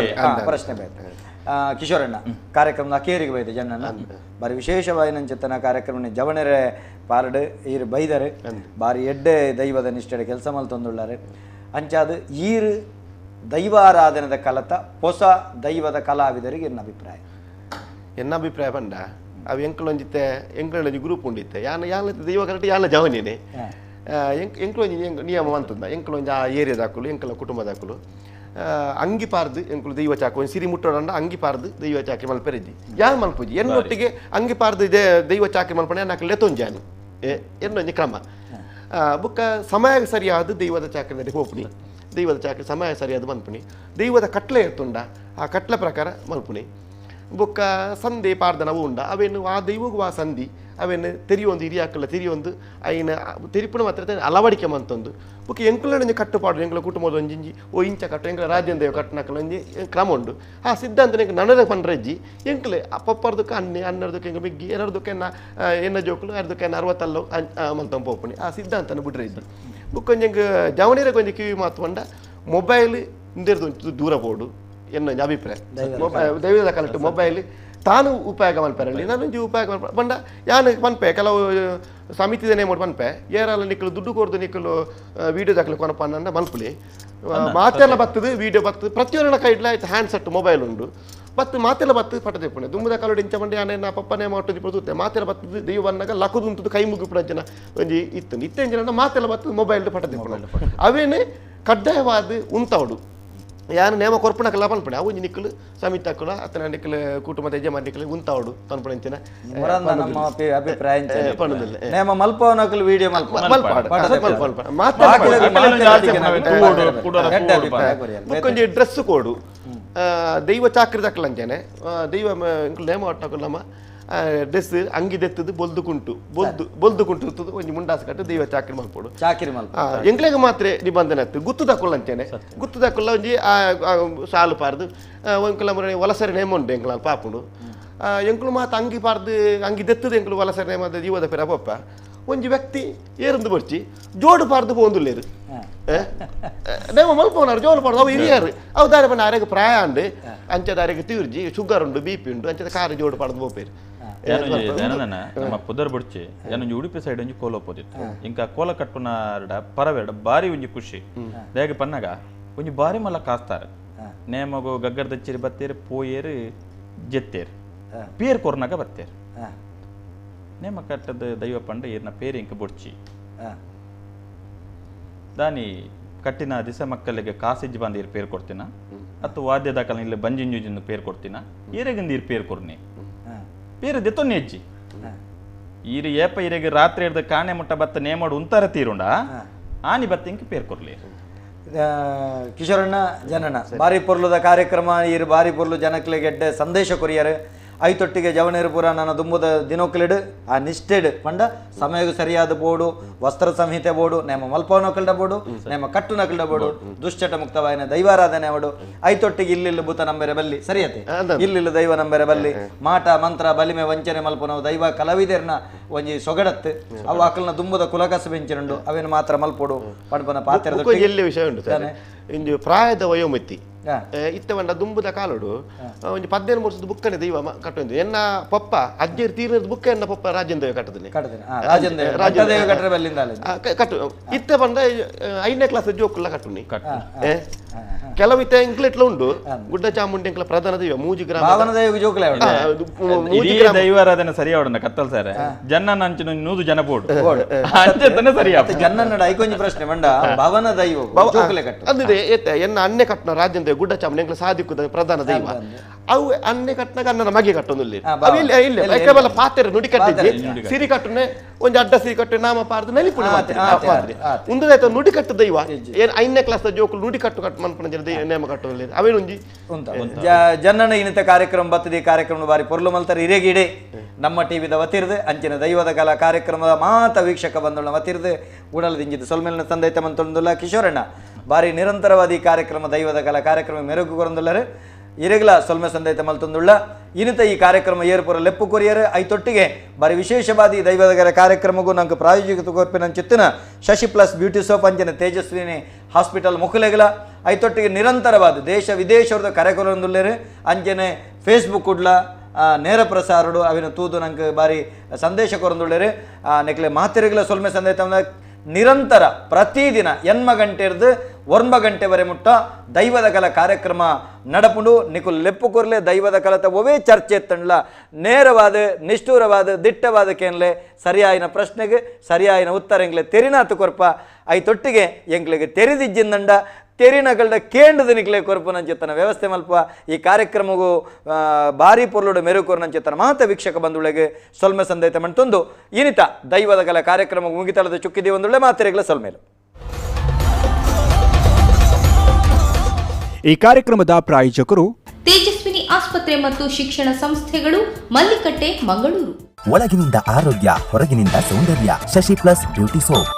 ಪ್ರಶ್ನೆ ಬೇಕು. ಕಿಶೋರಣ್ಣ ಕಾರ್ಯಕ್ರಮದ ಅಕೇರಿಗೆ ಬೈದೆ ಜನನ ಬಾರಿ ವಿಶೇಷವಾಯಿನಂಚೆತ್ತನ ಕಾರ್ಯಕ್ರಮ ಜವಣರೆ ಪಾರಡು ಈರು ಬೈದರೆ ಬಾರಿ ಎಡ್ಡೆ ದೈವದ ನಿಷ್ಠೆಡೆ ಕೆಲಸ ಮಲ್ತೊಂದುಳ್ಳಾರೆ ಅಂಚಾದ ಈರು ದೈವಾರಾಧನದ ಕಲತ ಹೊಸ ದೈವದ ಕಲಾವಿದರಿಗೆ ಎನ್ನ ಅಭಿಪ್ರಾಯ? ಎನ್ನ ಅಭಿಪ್ರಾಯ ಪಂಡ ಅವು ಎಂಕಲೊಂಜಿತ್ತೆ ಎಂಕಲೊಂಜಿ ಗ್ರೂಪ್ ಉಂಡಿತ್ತೆ ಯಾನ ಯಾನ ದೈವ ಕರೆಕ್ಟ್ ಯಾನ ಜವನೇನೆ ಎಂಕಲೊಂಜಿ ನಿಯಮ ಅಂತಂದ ಎಂಕಲೊಂಜಿ ಆ ಏರಿಯಾದಾಕಲು ಎಂಕಲ ಕುಟುಂಬದಾಕಲು ಅಂಗಿ ಪಾರ್ದು ಎಂಕುಲು ದೈವ ಚಾಕು ಒಂದು ಸಿರಿ ಮುಟ್ಟೋಡಂಡ ಅಂಗಿ ಪಾರ್ದು ದೈವ ಚಾಕಿ ಮಲ್ಪೆರೆಜ್ಜಿ ಯಾನ್ ಮಲ್ಪುಜಿ ಎನ್ನೊಟ್ಟಿಗೆ ಅಂಗಿ ಪಾರ್ದು ದೈವ ಚಾಕಿ ಮಲ್ಪಣೆ ನಾಲ್ಕು ಲೆತ್ತೊಂಜಾನು ಎನ್ನೊಂಜಿ ಕ್ರಮ ಬುಕ್ಕ ಸಮಯ ಸರಿಯಾದ ದೈವದ ಚಾಕರಿ ಹೋಪುಣಿ ದೈವದ ಚಾಕರಿ ಸಮಯ ಸರಿಯಾದ ಮನ್ಪುಣಿ ದೈವದ ಕಟ್ಲೆ ಇರ್ತುಂಡ ಆ ಕಟ್ಲೆ ಪ್ರಕಾರ ಮಲ್ಪುಣಿ ಬೊಕ್ಕ ಸಂಧಿ ಪಾರ್ದನವು ಉಂಡ ಅವೇನು ಆ ದೈವಗೂ ಆ ಸಂಧಿ ಅವೇನು ತೆರಿಯೊಂದು ಹಿರಿಯಾಕಲ್ಲ ತೆರಿಯೊಂದು ಐನ ತೆರಿಪುಣ ಮಾತ್ರ ಅಲವಡಿಕೆ ಮಂತೊಂದು ಬೊಕ್ಕ ಎಂಕುಲೊಂಜಿ ಕಟ್ಟುಪಾಡು ಎಂಕುಲ ಕುಟುಂಬದ ಒಂಜಿಂಜಿ ಓ ಇಂಚ ಕಟ್ಟು ಎಂಕುಲ ರಾಜ್ಯದ ದೇವ ಕಟ್ಟನಕಲ ಒಂಜಿ ಕ್ರಮ ಉಂಡು ಆ ಸಿದ್ಧಾಂತ ಎಂಕ್ ನನರ ಪಂಡ್ರಜ್ಜಿ ಎಂಕುಲೆ ಪಪ್ಪರ್ದಕ್ಕೆ ಅನ್ನೆ ಅನ್ನರ್ದಕ್ಕೆ ಎಂಕ ಮಿಗ್ಗಿ ಏನರ್ದಕ್ಕೆ ಎನ್ನ ಎನ್ನ ಜೋಕುಲು ಅರ್ದಕ್ಕೆ ಎನ್ನ ಅರವತ್ತಲ್ಲೋ ಮಂತಂ ಪೋಪುಣಿ ಆ ಸಿದ್ಧಾಂತನ ಬಿಡ್ರಜ್ಜಿ ಬೊಕ್ಕೊಂಜಿ ಎಂಕ್ ಜವನಿರ ಕೊಂಜಿ ಕಿವಿ ಮಾತು ಪಂಡ ಮೊಬೈಲ್ ಇಂದೆರ್ದು ದೂರ ಪೋಡು ಎನ್ನ ಅಭಿಪ್ರಾಯ. ದೈವದ ಕಾಲಟ್ಟು ಮೊಬೈಲ್ ತಾನು ಉಪಯೋಗ ಮಲ್ಪೆರಲ್ಲಿ ನಾನೊಂಜಿ ಉಪಯೋಗ ಮಲ್ಪ ಪಂಡ ಯಾನು ಪನ್ಪೆ ಕೆಲವು ಸಮಿತಿದ ನೇಮೋಡು ಪನ್ಪೆ ಏರಲ್ಲ ನಿಕ್ಕಲು ದುಡ್ಡು ಕೊರ್ದು ನಿಕ್ಕಲು ವೀಡಿಯೋ ದಾಖಲೆ ಕೊನಪ ಅನ್ನ ಮಲ್ಪುಲಿ ಮಾತೆಲ್ಲ ಬರ್ತದೆ ವೀಡಿಯೋ ಬರ್ತದೆ ಪ್ರತಿಯೊಂದರ ಕೈಡ್ಲ ಆಯ್ತು ಹ್ಯಾಂಡ್ ಸೆಟ್ ಮೊಬೈಲ್ ಉಂಡು ಬತ್ತು ಮಾತೆಲ್ಲ ಬತ್ತು ಪಟ ತೆಪ್ಪುಣೆ ದುಂಬುದ ಕಾಲೋಡು ಇಂಚ ಮಂಡೆ ಯಾನೆ ಪಪ್ಪನೇ ಮಾಟು ಪೊರ್ತುತ್ತೆ ಮಾತೆಲ್ಲ ಬರ್ತದೆ ದೈವ ಬಂದಾಗ ಲಕ್ಕದು ಉಂಟು ಕೈ ಮುಗಿಪುಡ ಜನ ಒಂಜಿ ಇತ್ತು ಇತ್ತೆ ಜನ ಮಾತೆಲ್ಲ ಬತ್ತು ಮೊಬೈಲ್ ಪಟ ತೆಪ್ಪುಣೆ ಅವೇನೆ ಕಡ್ಡಾಯವಾದ ಉಂತಾವಡು ಯಾರು ನೇಮ ಕೊರ್ಪಣಕಲ್ಲ ಪನ್ಪಣೆ ಅವು ಒಂಜಿ ನಿಕ್ಕಲು ಸಮಿತಿ ಹಾಕುಲ ಅತ್ತನ ನಿಕ್ಕಲು ಕುಟುಂಬದ ಯಜಮಾನ ನಿಕ್ಕಲು ಉಂತಾವಡು ಪನ್ಪಣೆ ನಮ್ಮ ಅಭಿಪ್ರಾಯ ನೇಮ ಮಲ್ಪವನಕಲು ವಿಡಿಯೋ ಮಲ್ಪ ಡ್ರೆಸ್ ಕೋಡು ದೈವ ಚಾಕ್ರಿ ದಕ್ಕಲಂಚೇನೆ ದೈವ ನೇಮ ಒಟ್ಟಕಲ್ಲಮ್ಮ ಡ್ರೆಸ್ ಅಂಗಿ ದೆತ್ತದು ಬೊಲ್ದು ಕುಂಟು ಬೊಲ್ದು ಬೊಲ್ದು ಕುಂಟು ಇರ್ತದೆ ಒಂಜಿ ಮುಂಡಾಸು ಕಟ್ಟು ದೈವ ಚಾಕ್ರಿ ಮಲ್ಪೋಡು ಚಾಕ್ರಿ ಮಲ್ಪ ಎಂಕ್ಲೆಗ್ ಮಾತ್ರ ನಿಬಂಧನೆ ಆಯ್ತು ಗುತ್ತು ದಕ್ಕುಲ್ಲ ಅಂಚೇನೆ ಗುತ್ತು ದಕ್ಕುಲ್ಲ ಒಂಜಿ ಸಾಲು ಪಾರ್ದು ಎಂಕುಲ ಮುರ ವಲಸರಿ ನೇಮ ಉಂಟು ಎಂಕುಲ ಪಾಪುಂಡು ಎಂಕುಲು ಮಾತ ಅಂಗಿ ಪಾರ್ದು ಅಂಗಿ ದೆತ್ತದು ಎಂಕುಲು ವಲಸರಿ ನೇಮ ಜೀವದ ಪಿರ ಪಪ್ಪ ಒಂಜಿ ವ್ಯಕ್ತಿ ಏರಂದು ಬರ್ಚಿ ಜೋಡು ಪಾರ್ದು ಪೋಂದುಲ್ಲೇರು ನೇಮ ಮಲ್ಪೋನಾರು ಜೋಡು ಪಾರ್ದು ಅವು ಹಿರಿಯರು ಅವು ದಾರೆ ಬಣ್ಣ ಆರೆಗ್ ಪ್ರಾಯ ಅಂಡು ಅಂಚದ ಆರೆಗ್ ತೀರ್ಜಿ ಶುಗರ್ ಉಂಡು ಬಿ ಪಿ ಉಂಡು ಅಂಚದ ಕಾರು ಜೋಡು ಪಾರ್ದು ಪೋಪೇರು. ನಮ್ಮ ಪುದರ್ ಬುಡ್ಚಿ ಏನೊಂಜಿ ಉಡುಪಿ ಸೈಡ್ ಒಂಜಿ ಕೋಲ ಪೋದಿತ್ತು ಇಂಕ ಕೋಲ ಕಟ್ಟುನಾರ್ಡ ಪರವೇಡ ಬಾರಿ ಒಂಜಿ ಖುಷಿ ದೇಗ ಪನ್ನಾಗ ಒಂಜಿ ಬಾರಿ ಮಲ್ಲ ಕಾಸ್ತಾರ ನೇಮಗು ಗಗ್ಗರ್ ದಚ್ಚಿರಿ ಬತ್ತೇರು ಪೋಯೇರು ಜೆತ್ತೇರು ಪೇರ್ ಕೊರ್ನಾಗ ಬತ್ತೇರು ನೇಮ ಕಟ್ಟದ ದೈವ ಪಂಡ ಏರ್ನ ಪೇರು ಇಂಕ ಬುಡ್ಚಿ ದಾನಿ ಕಟ್ಟಿನ ದಿಸ ಮಕ್ಕಳಿಗೆ ಕಾಸಿಜ್ಜಿ ಬಂದು ಇರ್ ಪೇರು ಕೊಡ್ತೀನ ಅಥವಾ ವಾದ್ಯ ದಾಖಲೆ ಇಲ್ಲಿ ಬಂಜಿಂಜುಜಿಂದು ಪೇರು ಕೊಡ್ತೀನ ಏರೆಗಿಂದ ಇರ್ ಪೇರು ಕೊರ್ನಿ ಪೇರು ದೆತ್ತೊನ್ನೆ ಅಜ್ಜಿ ಈರು ಏಪ ಇರೆಗೆ ರಾತ್ರಿ ಹಿಡ್ದು ಕಾಣೆ ಮುಟ್ಟ ಬತ್ತ ನೇಮಾಡು ಉಂತಾರ ತೀರುಂಡ ಆನಿ ಬತ್ತ ಇಂಕ ಪೇರು ಕೊರ್ಲಿ. ಕಿಶೋರಣ್ಣ ಜನನ ಬಾರಿ ಪೊರ್ಲುದ ಕಾರ್ಯಕ್ರಮ ಇರು ಬಾರಿ ಪೊರ್ಲು ಜನಕ್ಲೆ ಗೆಡ್ಡೆ ಸಂದೇಶ ಕೊರಿಯರ್ ಐತೊಟ್ಟಿಗೆ ಜವನೇರು ಪೂರ ನನ್ನ ದುಂಬುದ ದಿನೋಕ್ಲೆಡ್ ಆ ನಿಷ್ಠೆಡ್ ಪಂಡ ಸಮಯಕ್ಕೆ ಸರಿಯಾದ ಬೋಡು ವಸ್ತ್ರ ಸಂಹಿತೆ ಬೋಡು ನೇಮ ಮಲ್ಪವನಕಲ್ಡ ಬೋಡು ನೇಮ ಕಟ್ಟುನಕಲ್ಡ ಬೋಡು ದುಶ್ಚಟ ಮುಕ್ತವಾಯಿನ ದೈವಾರಾಧನೆ ಅವಡು ಐತೊಟ್ಟಿಗೆ ಇಲ್ಲಿಲ್ಲ ಭೂತ ನಂಬೆರೆ ಬಲ್ಲಿ ಸರಿಯತೆ ಇಲ್ಲಿಲ್ಲ ದೈವ ನಂಬೆರೆ ಬಲ್ಲಿ ಮಾಟ ಮಂತ್ರ ಬಲಿಮೆ ವಂಚನೆ ಮಲ್ಪನವು ದೈವ ಕಲಾವಿದರ್ನ ಒಂಜಿ ಸೊಗಡತ್ತು ಅವು ಅಕಲ್ನ ದುಂಬುದ ಕುಲಕಸ ಬೆಂಚಿನುಂಡು ಅವೇನು ಮಾತ್ರ ಮಲ್ಪೋಡು ಪಂಡ್ಪನ ಪಾತ್ರ ಎಲ್ಲಿ ವಿಷಯ ಉಂಟು ಸರ್ ಇಂದು ಪ್ರಾಯದ ವಯೋಮಿತಿ ಇತ್ತ ಬಂಡ ದುಂಬುದ ಕಾಲೋಡು ಒಂಜಿ 15 ವರ್ಷದ ಬುಕ್ಕನೆ ದೈವ ಕಟ್ಟೊಂದು ಎನ್ನ ಪಪ್ಪ ಅಜ್ಜಿ ತೀರಿನ ಬುಕ್ಕ ಎನ್ನ ಪಪ್ಪ ರಾಜೇಂದ್ರ ಕಟ್ಟದಿಲ್ಲ ಕಟ್ಟು ಇತ್ತ ಬಂದ 5ನೇ ಕ್ಲಾಸ್ ಜೋಕುಲ್ಲ ಕಟ್ಟುನಿ ಕೆಲವು ಇತ್ತ ಎಂಕ್ಲೆಟ್ಲ ಉಂಡು ಗುಡ್ಡ ಚಾಮುಂಡಿ ಎಂಕ್ಲ ಪ್ರಧಾನ ದೈವ ಮೂಜಿ ಗ್ರಾಮ ದೈವಾರಾಧನೆ ಸರಿ ಅವಡನ್ನ ಕತ್ತಲ್ ಸರ್ ಜನ ನಂಚಿನ 100 ಜನ ಬೋಡು ಅಂಚೆತನೆ ಸರಿ ಜನ್ನ ಐಕೊಂಜಿ ಪ್ರಶ್ನೆ ಬಂಡ ಭವನ ದೈವ ಜೋಕುಲೆ ಕಟ್ಟು ಅಂದ್ರೆ ಎನ್ನ ಅನ್ನೆ ಕಟ್ಟನ ರಾಜೇಂದ್ರ ಗುಡ್ಡ ಚಾಮುಂಡಿ ಎಂಕ್ಲ ಸಾಧಿಕ್ಕುದ ಪ್ರಧಾನ ದೈವ ಅವು ಅನ್ನೆ ಕಟ್ಟನಾಗ ಅನ್ನನ ಮಗೆ ಕಟ್ಟೊಂದು ಇಲ್ಲ ಪಾತ್ರೆ ನುಡಿ ಕಟ್ಟಿದ್ದೆ ಸಿರಿ ಕಟ್ಟುನೆ ಒಂಜಿ ಅಡ್ಡ ಸಿರಿ ಕಟ್ಟು ನಾಮ ಪಾರ್ದು ನಲಿಪುಣೆ ಉಂದದಾಯ್ತು ನುಡಿ ಕಟ್ಟು ದೈವ ಏನ್ 5ನೇ ಕ್ಲಾಸ್ ಜೋಕುಲು ನುಡಿ ಕಟ್ಟು ಕಟ್ಟು ಮನ್ಪುನ ನೇಮ ಕಟ್ಟು ಅವೇನುಂಜಿ ಜನನ ಇನ್ನಿತ ಕಾರ್ಯಕ್ರಮ ಬರ್ತದೆ. ಈ ಕಾರ್ಯಕ್ರಮ ಬಾರಿ ಪೊರ್ಲು ಮಲ್ತಾರೆ ಇರೆಗಿಡೆ ನಮ್ಮ ಟಿವಿದ ವತಿರ್ದು ಅಂಚಿನ ದೈವದ ಕಲಾ ಕಾರ್ಯಕ್ರಮದ ಮಾತ ವೀಕ್ಷಕ ಬಂದೋಣ ವತಿರ್ದು ಉಡಲದಿಂಜಿದ್ದು ಸೊಲ್ಮೇಲಿನ ತಂದೈತ ಮಂತೊಂದುಲ್ಲ ಕಿಶೋರಣ್ಣ ಬಾರಿ ನಿರಂತರವಾದ ಈ ಕಾರ್ಯಕ್ರಮ ದೈವದ ಕಲಾ ಕಾರ್ಯಕ್ರಮ ಮೆರುಗು ಕೊರಂದುಲ್ಲರು ಇರೆಗ್ಲ ಸೊಲ್ಮೆ ಸಂದೈತ ಮಲ್ತೊಂದುಳ್ಳ ಇನ್ನಿತ ಈ ಕಾರ್ಯಕ್ರಮ ಏರ್ಪುರ ಲೆಪ್ಪು ಕೊರಿಯರ್ ಐತೊಟ್ಟಿಗೆ ಬಾರಿ ವಿಶೇಷವಾದ ಈ ದೈವದಗರ ಕಾರ್ಯಕ್ರಮಕ್ಕೂ ನಂಗೆ ಪ್ರಾಯೋಜಕ ಕೊರ್ಪಿನ ಚಿತ್ತಿನ ಶಶಿ ಪ್ಲಸ್ ಬ್ಯೂಟಿ ಸೋಪ್ ಅಂಚಿನ ತೇಜಸ್ವಿನಿ ಹಾಸ್ಪಿಟಲ್ ಮುಖಲೆಗಲ ಐತೊಟ್ಟಿಗೆ ನಿರಂತರವಾದ ದೇಶ ವಿದೇಶದ ಕರೆಕೊರೊಂದುಲ್ಲೇರು ಅಂಚನೆ ಫೇಸ್ಬುಕ್ ಕುಡ್ಲ ನೇರ ಪ್ರಸಾರಡು ಅವಿನ ತೂದು ನಂಗೆ ಬಾರಿ ಸಂದೇಶ ಕೊರಂದುಳ್ಳೇರು ನೆಕ್ಲೆ ಮಾತೆರೆಗಳ ಸೊಲ್ಮೆ ಸಂದೇತ ನಿರಂತರ ಪ್ರತಿದಿನ 8 ಗಂಟೆರ್ದು 9 ಗಂಟೆವರೆ ಮುಟ್ಟ ದೈವದ ಕಲ ಕಾರ್ಯಕ್ರಮ ನಡಪುಂಡು. ನಿಕುಲ್ ಲೆಪ್ಪು ಕೊರ್ಲೆ ದೈವದ ಕಲತ ಒವೇ ಚರ್ಚೆ ಎತ್ತಂಡ್ಲ ನೇರವಾದ ನಿಷ್ಠೂರವಾದ ದಿಟ್ಟವಾದ ಕೇನ್ಲೆ ಸರಿಯಾಯಿನ ಪ್ರಶ್ನೆಗೆ ಸರಿಯಾಯಿನ ಉತ್ತರ ಎಂಗ್ಲೆ ತೆರಿನಾತು ಕೊರ್ಪ ಐತೊಟ್ಟಿಗೆ ಎಂಗ್ಲಿಗೆ ತೆರಿದಿಜ್ಜಿಂದಂಡ ತೆರಿನಗಳ್ಡ ಕೇಂದ್ರದ ನಿಕ್ಲೆ ಕೊರ್ಪುನಂಚಿತ್ತನ ವ್ಯವಸ್ಥೆ ಮಲ್ಪ ಈ ಕಾರ್ಯಕ್ರಮಗೂ ಭಾರಿ ಪೊರ್ಲುಡು ಮೆರುಕೊರ್ನಂಚಿತ್ತನ ಮಾತ ವೀಕ್ಷಕ ಬಂಧುಗಳಿಗೆ ಸೊಲ್ಮೆ ಸಂದೇತ ಮಂಟೊಂದು ಇನಿತ ದೈವದ ಕಲ ಕಾರ್ಯಕ್ರಮ ಮುಗಿತಳದ ಚುಕ್ಕಿದಿ ಒಂದುಳ್ಳೆ ಮಾತೆರೆಗಳ ಸೊಲ್ಮೇಲು. ಈ ಕಾರ್ಯಕ್ರಮದ ಪ್ರಾಯೋಜಕರು ತೇಜಸ್ವಿನಿ ಆಸ್ಪತ್ರೆ ಮತ್ತು ಶಿಕ್ಷಣ ಸಂಸ್ಥೆಗಳು, ಮಲ್ಲಿಕಟ್ಟೆ, ಮಂಗಳೂರು. ಒಳಗಿನಿಂದ ಆರೋಗ್ಯ, ಹೊರಗಿನಿಂದ ಸೌಂದರ್ಯ. ಶಶಿ ಪ್ಲಸ್ ಬ್ಯೂಟಿ ಸೋಪ್.